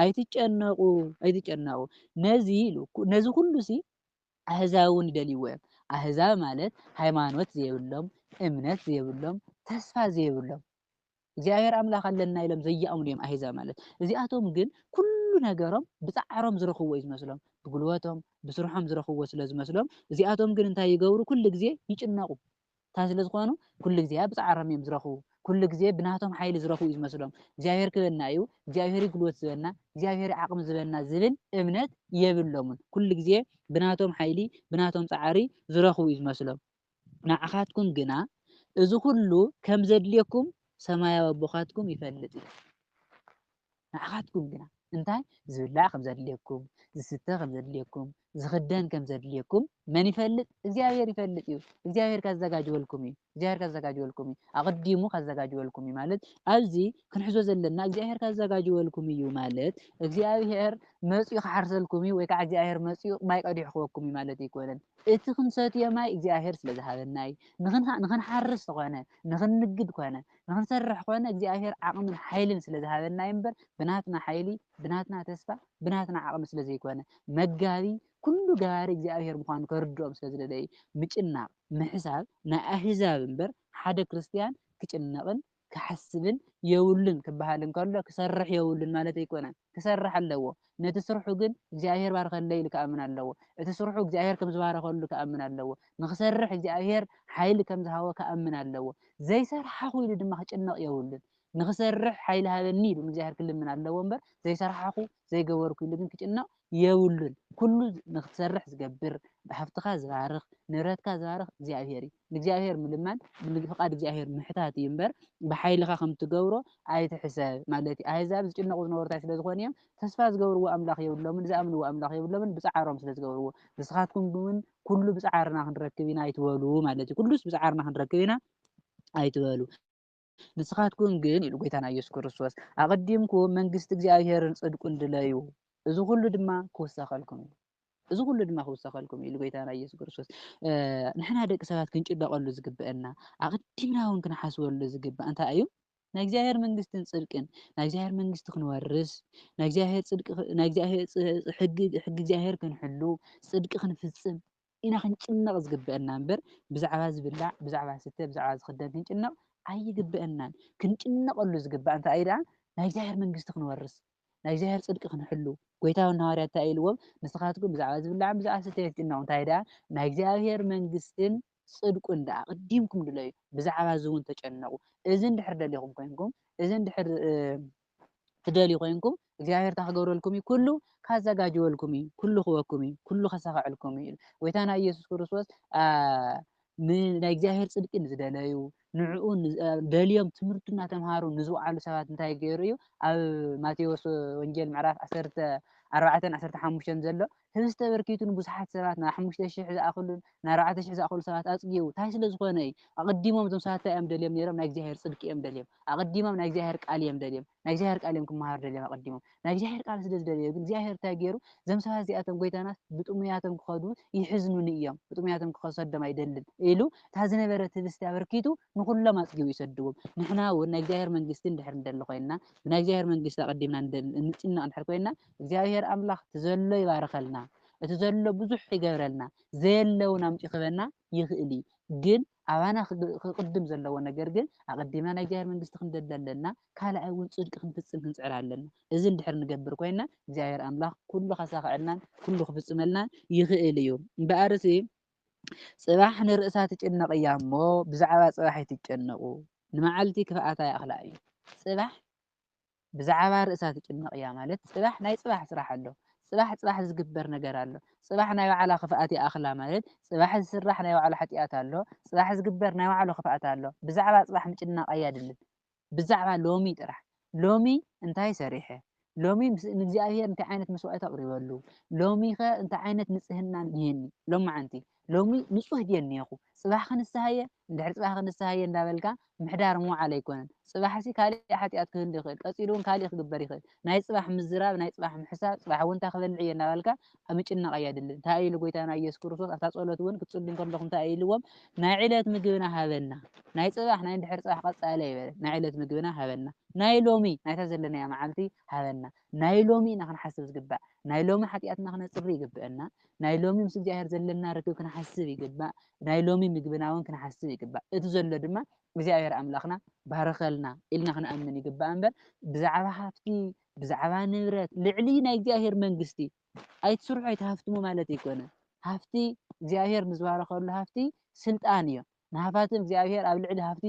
ኣይትጨነቑ፣ ኣይትጨነቑ። ነዚ ኢሉ፣ ኩ-፣ ነዚ ኩሉሲ ኣህዛብ እውን ይደልይዎ እዮም። ኣህዛብ ማለት ሃይማኖት ዘይብሎም፣ እምነት ዘይብሎም፣ ተስፋ ዘይብሎም፣ እግዚኣብሔር ኣምላኽ ኣለና ኢሎም ዘይኣምኑ እዮም ኣህዛብ ማለት። እዚኣቶም ግን ኩሉ ነገሮም ብጻዕሮም ዝረኽብዎ እዩ ዝመስሎም። ብጉልበቶም፣ ብስርሖም ዝረኽብዎ ስለ ዝመስሎም፣ እዚኣቶም ግን እንታይ ይገብሩ? ኩሉ ግዜ ይጭነቑ። እንታይ ስለ ዝኾኑ? ኩሉ ግዜ ብጻዕሮም እዮም ዝረኽቡ። ኩሉ ግዜ ብናቶም ሓይሊ ዝረኽቡ እዩ ዝመስሎም። እግዚኣብሔር ክበና እዩ፣ እግዚኣብሔር እዩ ጉልበት ዝበና፣ እግዚኣብሔር እዩ ዓቕሚ ዝበና ዝብል እምነት የብሎምን። ኩሉ ግዜ ብናቶም ሓይሊ፣ ብናቶም ጻዕሪ ዝረኽቡ እዩ ዝመስሎም። ንዓኻትኩም ግና እዚ ኩሉ ከም ዘድልየኩም ሰማያዊ ኣቦኻትኩም ይፈልጥ እዩ። ንዓኻትኩም ግና እንታይ ዝብላዕ ከም ዘድልየኩም፣ ዝስተ ከም ዘድልየኩም፣ ዝኽደን ከም ዘድልየኩም መን ይፈልጥ? እግዚኣብሔር ይፈልጥ እዩ። እግዚኣብሔር ከዘጋጅወልኩም እዩ። እግዚኣብሔር ከዘጋጅወልኩም እዩ። ኣቐዲሙ ከዘጋጅወልኩም እዩ ማለት ኣብዚ ክንሕዞ ዘለና እግዚኣብሔር ከዘጋጅወልኩም እዩ ማለት እግዚኣብሔር መጺኡ ክሓርሰልኩም እዩ ወይ ከዓ እግዚኣብሔር መጺኡ ማይ ቀዲሑ ክወኩም እዩ ማለት ኣይኮነን። እቲ ክንሰትዮ ማይ እግዚኣብሔር ስለ ዝሃበና እዩ። ንኽንሓ-፣ ንኽንሓርስ ዝኾነ፣ ንኽንንግድ ኮነ፣ ንኽንሰርሕ ኮነ እግዚኣብሔር ዓቕምን ሓይልን ስለ ዝሃበና እዩ እምበር ብናትና ሓይሊ፣ ብናትና ተስፋ፣ ብናትና ዓቕሚ ስለ ዘይኮነ መጋቢ ኩሉ ገባሪ እግዚኣብሔር ምዃኑ ከርድኦም ስለ ዝደለየ እዩ። ምጭናቕ፣ ምሕሳብ ናይ ኣህዛብ እምበር ሓደ ክርስትያን ክጭነቕን ክሓስብን የብሉን ክበሃል እንከሎ ክሰርሕ የብሉን ማለት ኣይኮነን። ክሰርሕ ኣለዎ። ነቲ ስርሑ ግን እግዚኣብሔር ባርከለይ ኢሉ ክኣምን ኣለዎ። እቲ ስርሑ እግዚኣብሔር ከም ዝባረኸሉ ክኣምን ኣለዎ። ንኽሰርሕ እግዚኣብሔር ሓይሊ ከም ዝሃቦ ክኣምን ኣለዎ። ዘይሰርሓኹ ኢሉ ድማ ክጭነቕ የብሉን። ንኽሰርሕ ሓይሊ ሃበኒ ኢሉ ንእግዚኣብሔር ክልምን ኣለዎ እምበር ዘይሰርሓኹ ዘይገበርኩ ኢሉ ግን ክጭነቕ የብሉን። ኩሉ ንኽትሰርሕ ዝገብር፣ ሃብትኻ ዝባርኽ፣ ንብረትካ ዝባርኽ እግዚኣብሔር እዩ። ንእግዚኣብሔር ምልማን፣ ንፍቓድ እግዚኣብሔር ምሕታት እዩ እምበር ብሓይልኻ ከም ትገብሮ ኣይትሕሰብ ማለት እዩ። ኣህዛብ ዝጭነቑ ዝነበሩ እንታይ ስለ ዝኾኑ እዮም? ተስፋ ዝገብርዎ ኣምላኽ የብሎምን፣ ዝኣምንዎ ኣምላኽ የብሎምን፣ ብጻዕሮም ስለ ዝገብርዎ። ንስኻትኩም እውን ኩሉ ብጻዕርና ክንረክብ ኢና ኣይትበሉ ማለት እዩ። ኩሉስ ብጻዕርና ክንረክብ ኢና ኣይትበሉ። ንስኻትኩም ግን፣ ኢሉ ጎይታና ኢየሱስ ክርስቶስ፣ ኣቐዲምኩም መንግስቲ እግዚኣብሔርን ጽድቁን ድለዩ፣ እዚ ኩሉ ድማ ክውሰኸልኩም እዩ። እዚ ኩሉ ድማ ክውሰኸልኩም እዩ፣ ኢሉ ጎይታና ኢየሱስ ክርስቶስ። እ፣ ንሕና ደቂ ሰባት ክንጭነቐሉ ዝግብአና፣ ኣቐዲምና እውን ክንሓስበሉ ዝግባእ እንታይ እዩ? ናይ እግዚኣብሔር መንግስትን ጽድቅን፣ ናይ እግዚኣብሔር መንግስቲ ክንወርስ፣ ናይ እግዚኣብሔር ጽድቂ፣ ናይ እግዚኣብሔር ጽ-፣ ሕጊ፣ ሕጊ እግዚኣብሔር ክንሕሉ፣ ጽድቂ ክንፍጽም ኢና ክንጭነቕ ዝግብአና እምበር፣ ብዛዕባ ዝብላዕ፣ ብዛዕባ ዝስተ፣ ብዛዕባ ዝኽደን ክንጭነቕ ኣይግብአናን። ክንጭነቐሉ ዝግባእ እንታይ እዩ ደኣ? ናይ እግዚኣብሔር መንግስቲ ክንወርስ፣ ናይ እግዚኣብሔር ጽድቂ ክንሕሉ። ጎይታ እውን ንሃዋርያት እንታይ ኢልዎም? ንስኻትኩም ብዛዕባ ዝብላዕን ብዛዕባ ዝስተን ኣይትጭነቑ። እንታይ ደኣ? ናይ እግዚኣብሔር መንግስትን ጽድቁን ደኣ ኣቐዲምኩም ድለዩ፣ ብዛዕባ እዚ እውን ተጨነቑ። እዚ እንድሕር ደሊኹም ኮይንኩም፣ እዚ እንድሕር፣ እ፣ ትደልዩ ኮይንኩም፣ እግዚኣብሔር እንታይ ክገብረልኩም እዩ? ኩሉ ካዘጋጅወልኩም እዩ፣ ኩሉ ክወኩም እዩ፣ ኩሉ ከሳኽዐልኩም እዩ ኢሉ። ጎይታና ኢየሱስ ክርስቶስ፣ አ፣ ን-፣ ናይ እግዚኣብሔር ጽድቂ ንዝደለዩ፣ ንዕኡ ን-፣ አ፣ ደልዮም ትምህርቱ እናተምሃሩ ንዝወዓሉ ሰባት እንታይ ገይሩ እዩ? ኣብ ማቴዎስ ወንጌል ምዕራፍ ዓሰርተ ኣርባዕተን ዓሰርተ ሓሙሽተን ዘሎ፣ ህብስቲ ኣበርኪቱ ንብዙሓት ሰባት፣ ንሓሙሽተ ሽሕ ዝኣኽሉን ንኣርባዕተ ሽሕ ዝኣኽሉ ሰባት ኣጽጊቡ። እንታይ ስለ ዝኾነ እዩ? ኣቐዲሞም እዞም ሰባት እንታይ እዮም ደልዮም ነይሮም? ናይ እግዚኣብሔር ጽድቂ እዮም ደልዮም። ኣቐዲሞም ናይ እግዚኣብሔር ቃል እዮም ደልዮም። ናይ እግዚኣብሔር ቃል እዮም ክመሃሩ ደልዮም ኣቐዲሞም። ናይ እግዚኣብሔር ቃል ስለ ዝደለዩ ግን እግዚኣብሔር እንታይ ገይሩ? እዞም ሰባት እዚኣቶም ጎይታናስ ብጥሙያቶም ክኸዱ ይሕዝኑኒ እዮም። ብጥሙያቶም ክኸሰዶም ኣይደልን ኢሉ እታ ዝነበረት ህብስቲ ኣበርኪቱ ንኹሎም ኣጽጊቡ ይሰድዎም። ንሕና እውን ናይ እግዚኣብሔር መንግስቲ እንድሕር ንደሊ ኮይንና፣ ብናይ እግዚኣብሔር መንግስቲ ኣቐዲምና ንደሊ፣ እንጭነቕ እንድሕር ኮይንና፣ እግዚኣብሔር ኣምላኽ እቲ ዘሎ ይባርኸልና፣ እቲ ዘሎ ብዙሕ ይገብረልና፣ ዘየለ እውን ኣምጺኡ ክበና ይኽእል እዩ። ግን ኣባና ክግ-፣ ክቕድም ዘለዎ ነገር ግን ኣቐዲምና ናይ እግዚኣብሔር መንግስቲ ክንደሊ ኣለና። ካልኣይ እውን ጽድቂ ክንፍጽም ክንጽዕር ኣለና። እዚ እንድሕር ንገብር ኮይንና እግዚኣብሔር ኣምላኽ ኩሉ ከሳኽዐልናን ኩሉ ክፍጽመልናን ይኽእል እዩ። እምበኣርሲ ጽባሕ ንርእሳ ትጭነቕ እያ እሞ ብዛዕባ ጽባሕ ኣይትጨነቑ። ንመዓልቲ ክፍኣታ ይኣኽላ እዩ። ጽባሕ ብዛዕባ ርእሳ ትጭነቕ እያ ማለት ጽባሕ ናይ ጽባሕ ስራሕ ኣሎ። ጽባሕ፣ ጽባሕ ዝግበር ነገር ኣሎ። ጽባሕ ናይ ባዕላ ክፍኣት ይኣኽላ ማለት ጽባሕ ዝስራሕ ናይ ባዕሉ ሓጢኣት ኣሎ። ጽባሕ ዝግበር ናይ ባዕሉ ክፍኣት ኣሎ። ብዛዕባ ጽባሕ ምጭናቕ ኣየድልን። ብዛዕባ ሎሚ ጥራሕ። ሎሚ እንታይ ሰሪሐ? ሎሚ ምስ-፣ ንእግዚኣብሔር እንታይ ዓይነት መስዋዕቲ ኣቕሪበሉ? ሎሚኸ እንታይ ዓይነት ንጽህና እኒሄኒ? ሎማዓንቲ። ሎሚ ንጹህ ድየ እኒሄኹ? ጽባሕ ክንስሃየ፣ እንድሕር ጽባሕ ክንስሃየ እንዳበልካ ምሕዳር ምውዓል ኣይኮነን። ጽባሕሲ ካልእ ሓጢኣት ክህሉ ይኽእል፣ ቀጺሉ እውን ካልእ ክግበር ይኽእል። ናይ ጽባሕ ምዝራብ፣ ናይ ጽባሕ ምሕሳብ፣ ጽባሕ እውን እንታይ ክበልዕ እየ እንዳበልካ ኣብ ምጭናቕ ኣየድልን። እንታይ ኢሉ ጎይታና ኢየሱስ ክርስቶስ ኣብታ ጸሎት እውን ክትጽልዩ እንከለኹም እንታይ ኢልዎም? ናይ ዕለት ምግብና ሃበና። ናይ ጽባሕ፣ ናይ እንድሕር ጽባሕ ቀጻሊ ኣይበለን። ናይ ዕለት ምግብና ሃበና። ናይ ሎሚ፣ ናይታ ዘለናያ መዓልቲ ሃበና። ናይ ሎሚ ኢና ክንሓስብ ዝግባእ። ናይ ሎሚ ሓጢኣትና ክነጽሪ ይግብአና። ናይ ሎሚ ምስ እግዚኣብሔር ዘለና ርክብ ክንሓስብ ይግባእ። ናይ ሎሚ ምግብና እውን ክንሓስብ ይግባእ። እቲ ዘሎ ድማ እግዚኣብሔር ኣምላኽና ባርኸልና ኢልና ክንኣምን ይግባእ እምበር፣ ብዛዕባ ሃብቲ፣ ብዛዕባ ንብረት፣ ልዕሊ ናይ እግዚኣብሔር መንግስቲ ኣይትስርሑ፣ ኣይትሃፍትሙ ማለት ኣይኮነን። ሃፍቲ እግዚኣብሔር ንዝባረኸሉ ሃፍቲ ስልጣን እዩ። ንሃፋትም እግዚኣብሔር ኣብ ልዕሊ ሃፍቲ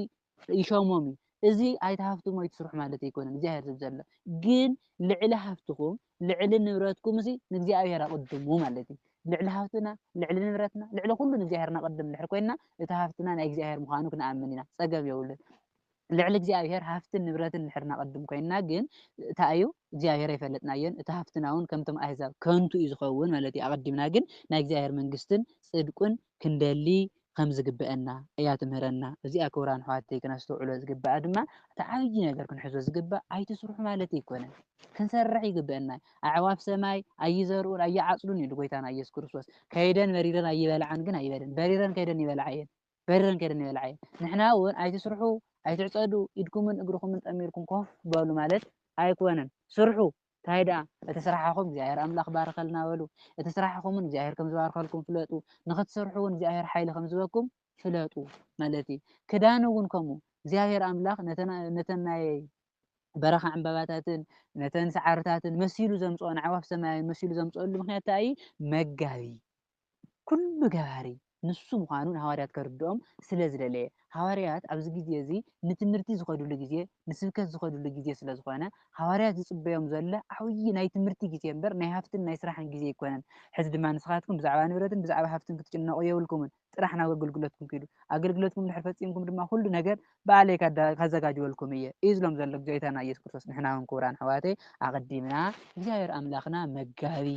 ይሾሞም እዩ። እዚ ኣይትሃፍትሙ ኣይትስርሑ ማለት ኣይኮነን እግዚኣብሔር ዝብል ዘሎ። ግን ልዕሊ ሃፍትኹም፣ ልዕሊ ንብረትኩም እዚ ንእግዚኣብሔር ኣቕድሙ ማለት እዩ። ልዕሊ ሃፍትና፣ ልዕሊ ንብረትና፣ ልዕሊ ኩሉ ንእግዚኣብሔር ነቐድም እንድሕር ኮይንና፣ እቲ ሃፍትና ናይ እግዚኣብሔር ምዃኑ ክንኣምን ኢና። ጸገም የብሉን። ልዕሊ እግዚኣብሔር ሃፍትን ንብረትን እንድሕር ነቐድም ኮይንና ግን እንታይ እዩ? እግዚኣብሔር ኣይፈለጥናዮን። እቲ ሃፍትና እውን ከምቶም ኣህዛብ ከንቱ እዩ ዝኸውን ማለት እዩ። ኣቐዲምና ግን ናይ እግዚኣብሔር መንግስትን ጽድቁን ክንደሊ ከም ዝግብአና እያ ትምህረና። እዚኣ ክቡራን ኣሕዋተይ ክነስተውዕሎ ዝግብኣ ድማ እቲ ዓብዪ ነገር ክንሕዞ ዝግባእ ኣይትስርሑ ማለት ኣይኮነን። ክንሰርሕ ይግብአና። ኣዕዋፍ ሰማይ ኣይዘርኡን ኣይዓጽዱን ኢሉ ጎይታና ኢየሱስ ክርስቶስ። ከይደን በሪረን ኣይበልዓን ግን ኣይበለን። በሪረን ከይደን ይበልዓ እየን። በሪረን ከይደን ይበልዓ እየን። ንሕና እውን ኣይትስርሑ፣ ኣይትዕጸዱ፣ ኢድኩምን እግርኹምን ጠሚርኩም ኮፍ በሉ ማለት ኣይኮነን። ስርሑ። እንታይ ደኣ? እቲ ስራሕኹም እግዚኣብሔር ኣምላኽ ባርኸልና በሉ። እቲ ስራሕኹምን እግዚኣብሔር ከም ዝባርኸልኩም ፍለጡ። ንኽትሰርሑ እውን እግዚኣብሔር ሓይሊ ከም ዝህበኩም ፍለጡ ማለት እዩ። ክዳን እውን ከምኡ። እግዚኣብሔር ኣምላኽ ነተን፣ ነተን ናይ በረኻ ዕምባባታትን ነተን ሳዕርታትን መሲሉ ዘምጽኦ፣ ንኣዕዋፍ ሰማያዊ መሲሉ ዘምጽኦሉ ምኽንያት እንታይ እዩ? መጋቢ፣ ኩሉ ገባሪ ንሱ ምዃኑ ንሃዋርያት ከርድኦም ስለ ዝደለየ። ሃዋርያት ኣብዚ ግዜ እዚ ንትምህርቲ ዝኸድሉ ግዜ፣ ንስብከት ዝኸድሉ ግዜ ስለ ዝኾነ፣ ሃዋርያት ዝጽበዮም ዘሎ ዓብዪ ናይ ትምህርቲ ግዜ እምበር ናይ ሃፍትን ናይ ስራሕን ግዜ ኣይኮነን። ሕዚ ድማ ንስኻትኩም ብዛዕባ ንብረትን ብዛዕባ ሃፍትን ክትጭነቑ የብልኩምን። ጥራሕ ናብ ኣገልግሎትኩም ኪዱ። ኣገልግሎትኩም እንድሕር ፈጺምኩም ድማ ኩሉ ነገር ባዕለይ ካዳ-፣ ካዘጋጅወልኩም እየ እዩ ዝሎም ዘሎ ጎይታና ኢየሱስ ክርስቶስ። ንሕና እውን ክቡራን ኣሕዋተይ ኣቐዲምና እግዚኣብሔር ኣምላኽና መጋቢ፣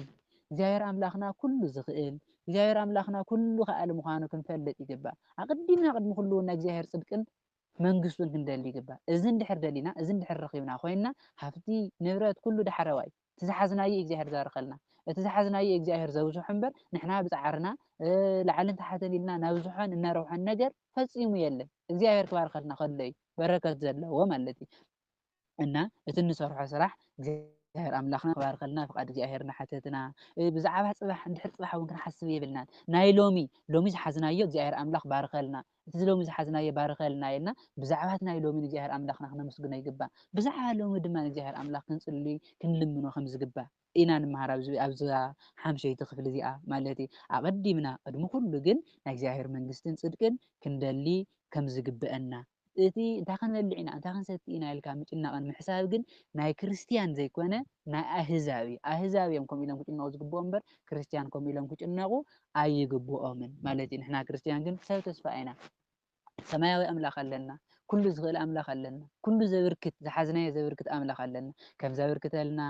እግዚኣብሔር ኣምላኽና ኩሉ ዝኽእል፣ እግዚኣብሔር ኣምላኽና ኩሉ ከኣሊ ምዃኑ ክንፈልጥ ይግባእ። ኣቐዲምና ቅድሚ ኩሉ እውን ናይ እግዚኣብሔር ጽድቅን መንግስቱን ክንደሊ ይግባእ። እዚ እንድሕር ደሊና፣ እዚ እንድሕር ረኺብና ኮይንና፣ ሃፍቲ ንብረት ኩሉ ዳሕረዋይ። እቲ ዝሓዝናዮ እግዚኣብሔር ዝባርኸልና። እቲ ዝሓዝናዮ እግዚኣብሔር ዘብዝሖ እምበር ንሕና ብጻዕርና፣ እ፣ ላዕልን ታሕትን ኢልና ናብዝሖን እናረብሖን ነገር ፈጺሙ የለን። እግዚኣብሔር ክባርኸልና ከሎ እዩ በረከት ዘለዎ ማለት እዩ። እና እቲ እንሰርሖ ስራሕ እግዚኣብሔር ኣምላኽና ክባርኸልና ፍቓድ እግዚኣብሔር እናሓተትና፣ እ፣ ብዛዕባ ጽባሕ እንድሕር ጽባሕ እውን ክንሓስብ የብልናን። ናይ ሎሚ፣ ሎሚ ዝሓዝናዮ እግዚኣብሔር ኣምላኽ ባርኸልና፣ እቲ ሎሚ ዝሓዝናዮ ባርኸልና ኢልና ብዛዕባ እቲ ናይ ሎሚ ንእግዚኣብሔር ኣምላኽና ክነመስግኖ ይግባእ። ብዛዕባ ሎሚ ድማ ንእግዚኣብሔር ኣምላኽ ክንጽሊ ክንልምኖ ከም ዝግባእ ኢና ንምሃር ኣብዚ፣ ኣብዛ ሓምሸይቲ ክፍሊ እዚኣ ማለት እዩ። ኣቐዲምና ቅድሚ ኩሉ ግን ናይ እግዚኣብሔር መንግስትን ጽድቅን ክንደሊ ከም ዝግብአና፣ እቲ እንታይ ክንበልዕ ኢና፣ እንታይ ክንሰቲ ኢና ኢልካ ምጭናቕን ምሕሳብ ግን ናይ ክርስትያን ዘይኮነ ናይ ኣህዛብ እዩ። ኣህዛብ እዮም ከምኡ ኢሎም ክጭነቑ ዝግብኦም እምበር ክርስትያን ከምኡ ኢሎም ክጭነቑ ኣይግብኦምን ማለት እዩ። ንሕና ክርስትያን ግን ሰብ ተስፋ ኢና። ሰማያዊ ኣምላኽ ኣለና። ኩሉ ዝኽእል ኣምላኽ ኣለና። ኩሉ ዘብርክት፣ ዝሓዝናዮ ዘብርክት ኣምላኽ ኣለና። ከም ዘብርክተልና፣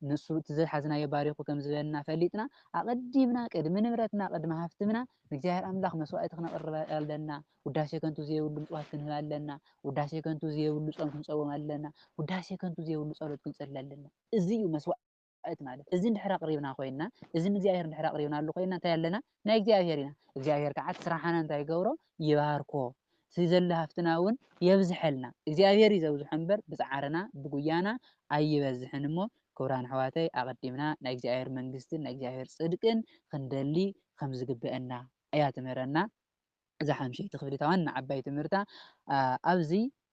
ንሱ እቲ ዝሓዝናዮ ባሪኹ ከም ዝበና ፈሊጥና፣ ኣቐዲምና ቅድሚ ንብረትና፣ ቅድሚ ሃፍትምና ንእግዚኣብሔር ኣምላኽ መስዋእቲ ክነቕርብ ኣለና። ውዳሴ ከንቱ ዘየብሉ ምጽዋት ክንህብ ኣለና። ውዳሴ ከንቱ ዘየብሉ ጾም ክንጸውም ኣለና። ውዳሴ ከንቱ ዘየብሉ ጸሎት ክንጸሊ ኣለና። እዚ እዩ መስዋእቲ ማለት። እዚ እንድሕር ኣቕሪብና ኮይንና፣ እዚ ንእግዚኣብሔር እንድሕር ኣቕሪብናሉ ኮይንና፣ እንታይ ኣለና? ናይ እግዚኣብሔር ኢና። እግዚኣብሔር ከዓ እቲ ስራሕና እንታይ ይገብሮ? ይባርኮ። እቲ ዘሎ ሃፍትና እውን የብዝሐልና። እግዚኣብሔር እዩ ዘብዝሖ እምበር፣ ብጻዕርና፣ ብጉያና ኣይበዝሕን እሞ፣ ክቡራን ኣሕዋተይ፣ ኣቐዲምና ናይ እግዚኣብሔር መንግስትን ናይ እግዚኣብሔር ጽድቅን ክንደሊ ከም ዝግብአና እያ ትምህረና። እዛ ሓምሸይቲ ክፍሊ እታ ዋና ዓባይ ትምህርታ፣ ኣ፣ ኣብዚ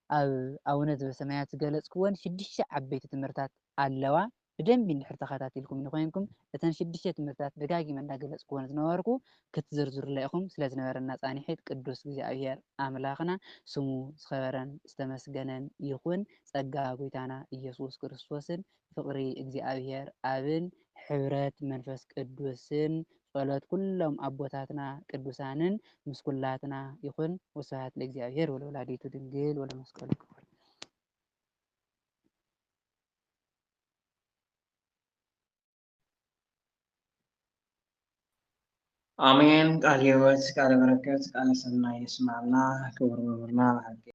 ኣብ ኣቡነ ዘበሰማያት ዝገለጽክወን ሽዱሽተ ዓበይቲ ትምህርታት ኣለዋ። ብደንቢ እንድሕር ተኸታቲልኩም ኮይንኩም፣ እተን ሽዱሽተ ትምህርታት ደጋጊመ እንዳገለጽክወን ዝነበርኩ ክትዝርዝሩላ ኢኹም። ስለ ዝነበረና ጻንሒት ቅዱስ እግዚኣብሔር ኣምላኽና ስሙ ዝኸበረን ዝተመስገነን ይኹን። ጸጋ ጎይታና ኢየሱስ ክርስቶስን ፍቕሪ እግዚኣብሔር ኣብን ሕብረት መንፈስ ቅዱስን ጸሎት ኩሎም ኣቦታትና ቅዱሳንን ምስ ኩላትና ይኹን። ወስብሐት ለእግዚኣብሔር ወለወላዲቱ ድንግል ወለመስቀሉ ክቡር። ኣሜን። ቃል ህይወት፣ ቃል በረከት፣ ቃል ሰናይ የስማዕና። ክቡር መምህርና ብሓቂ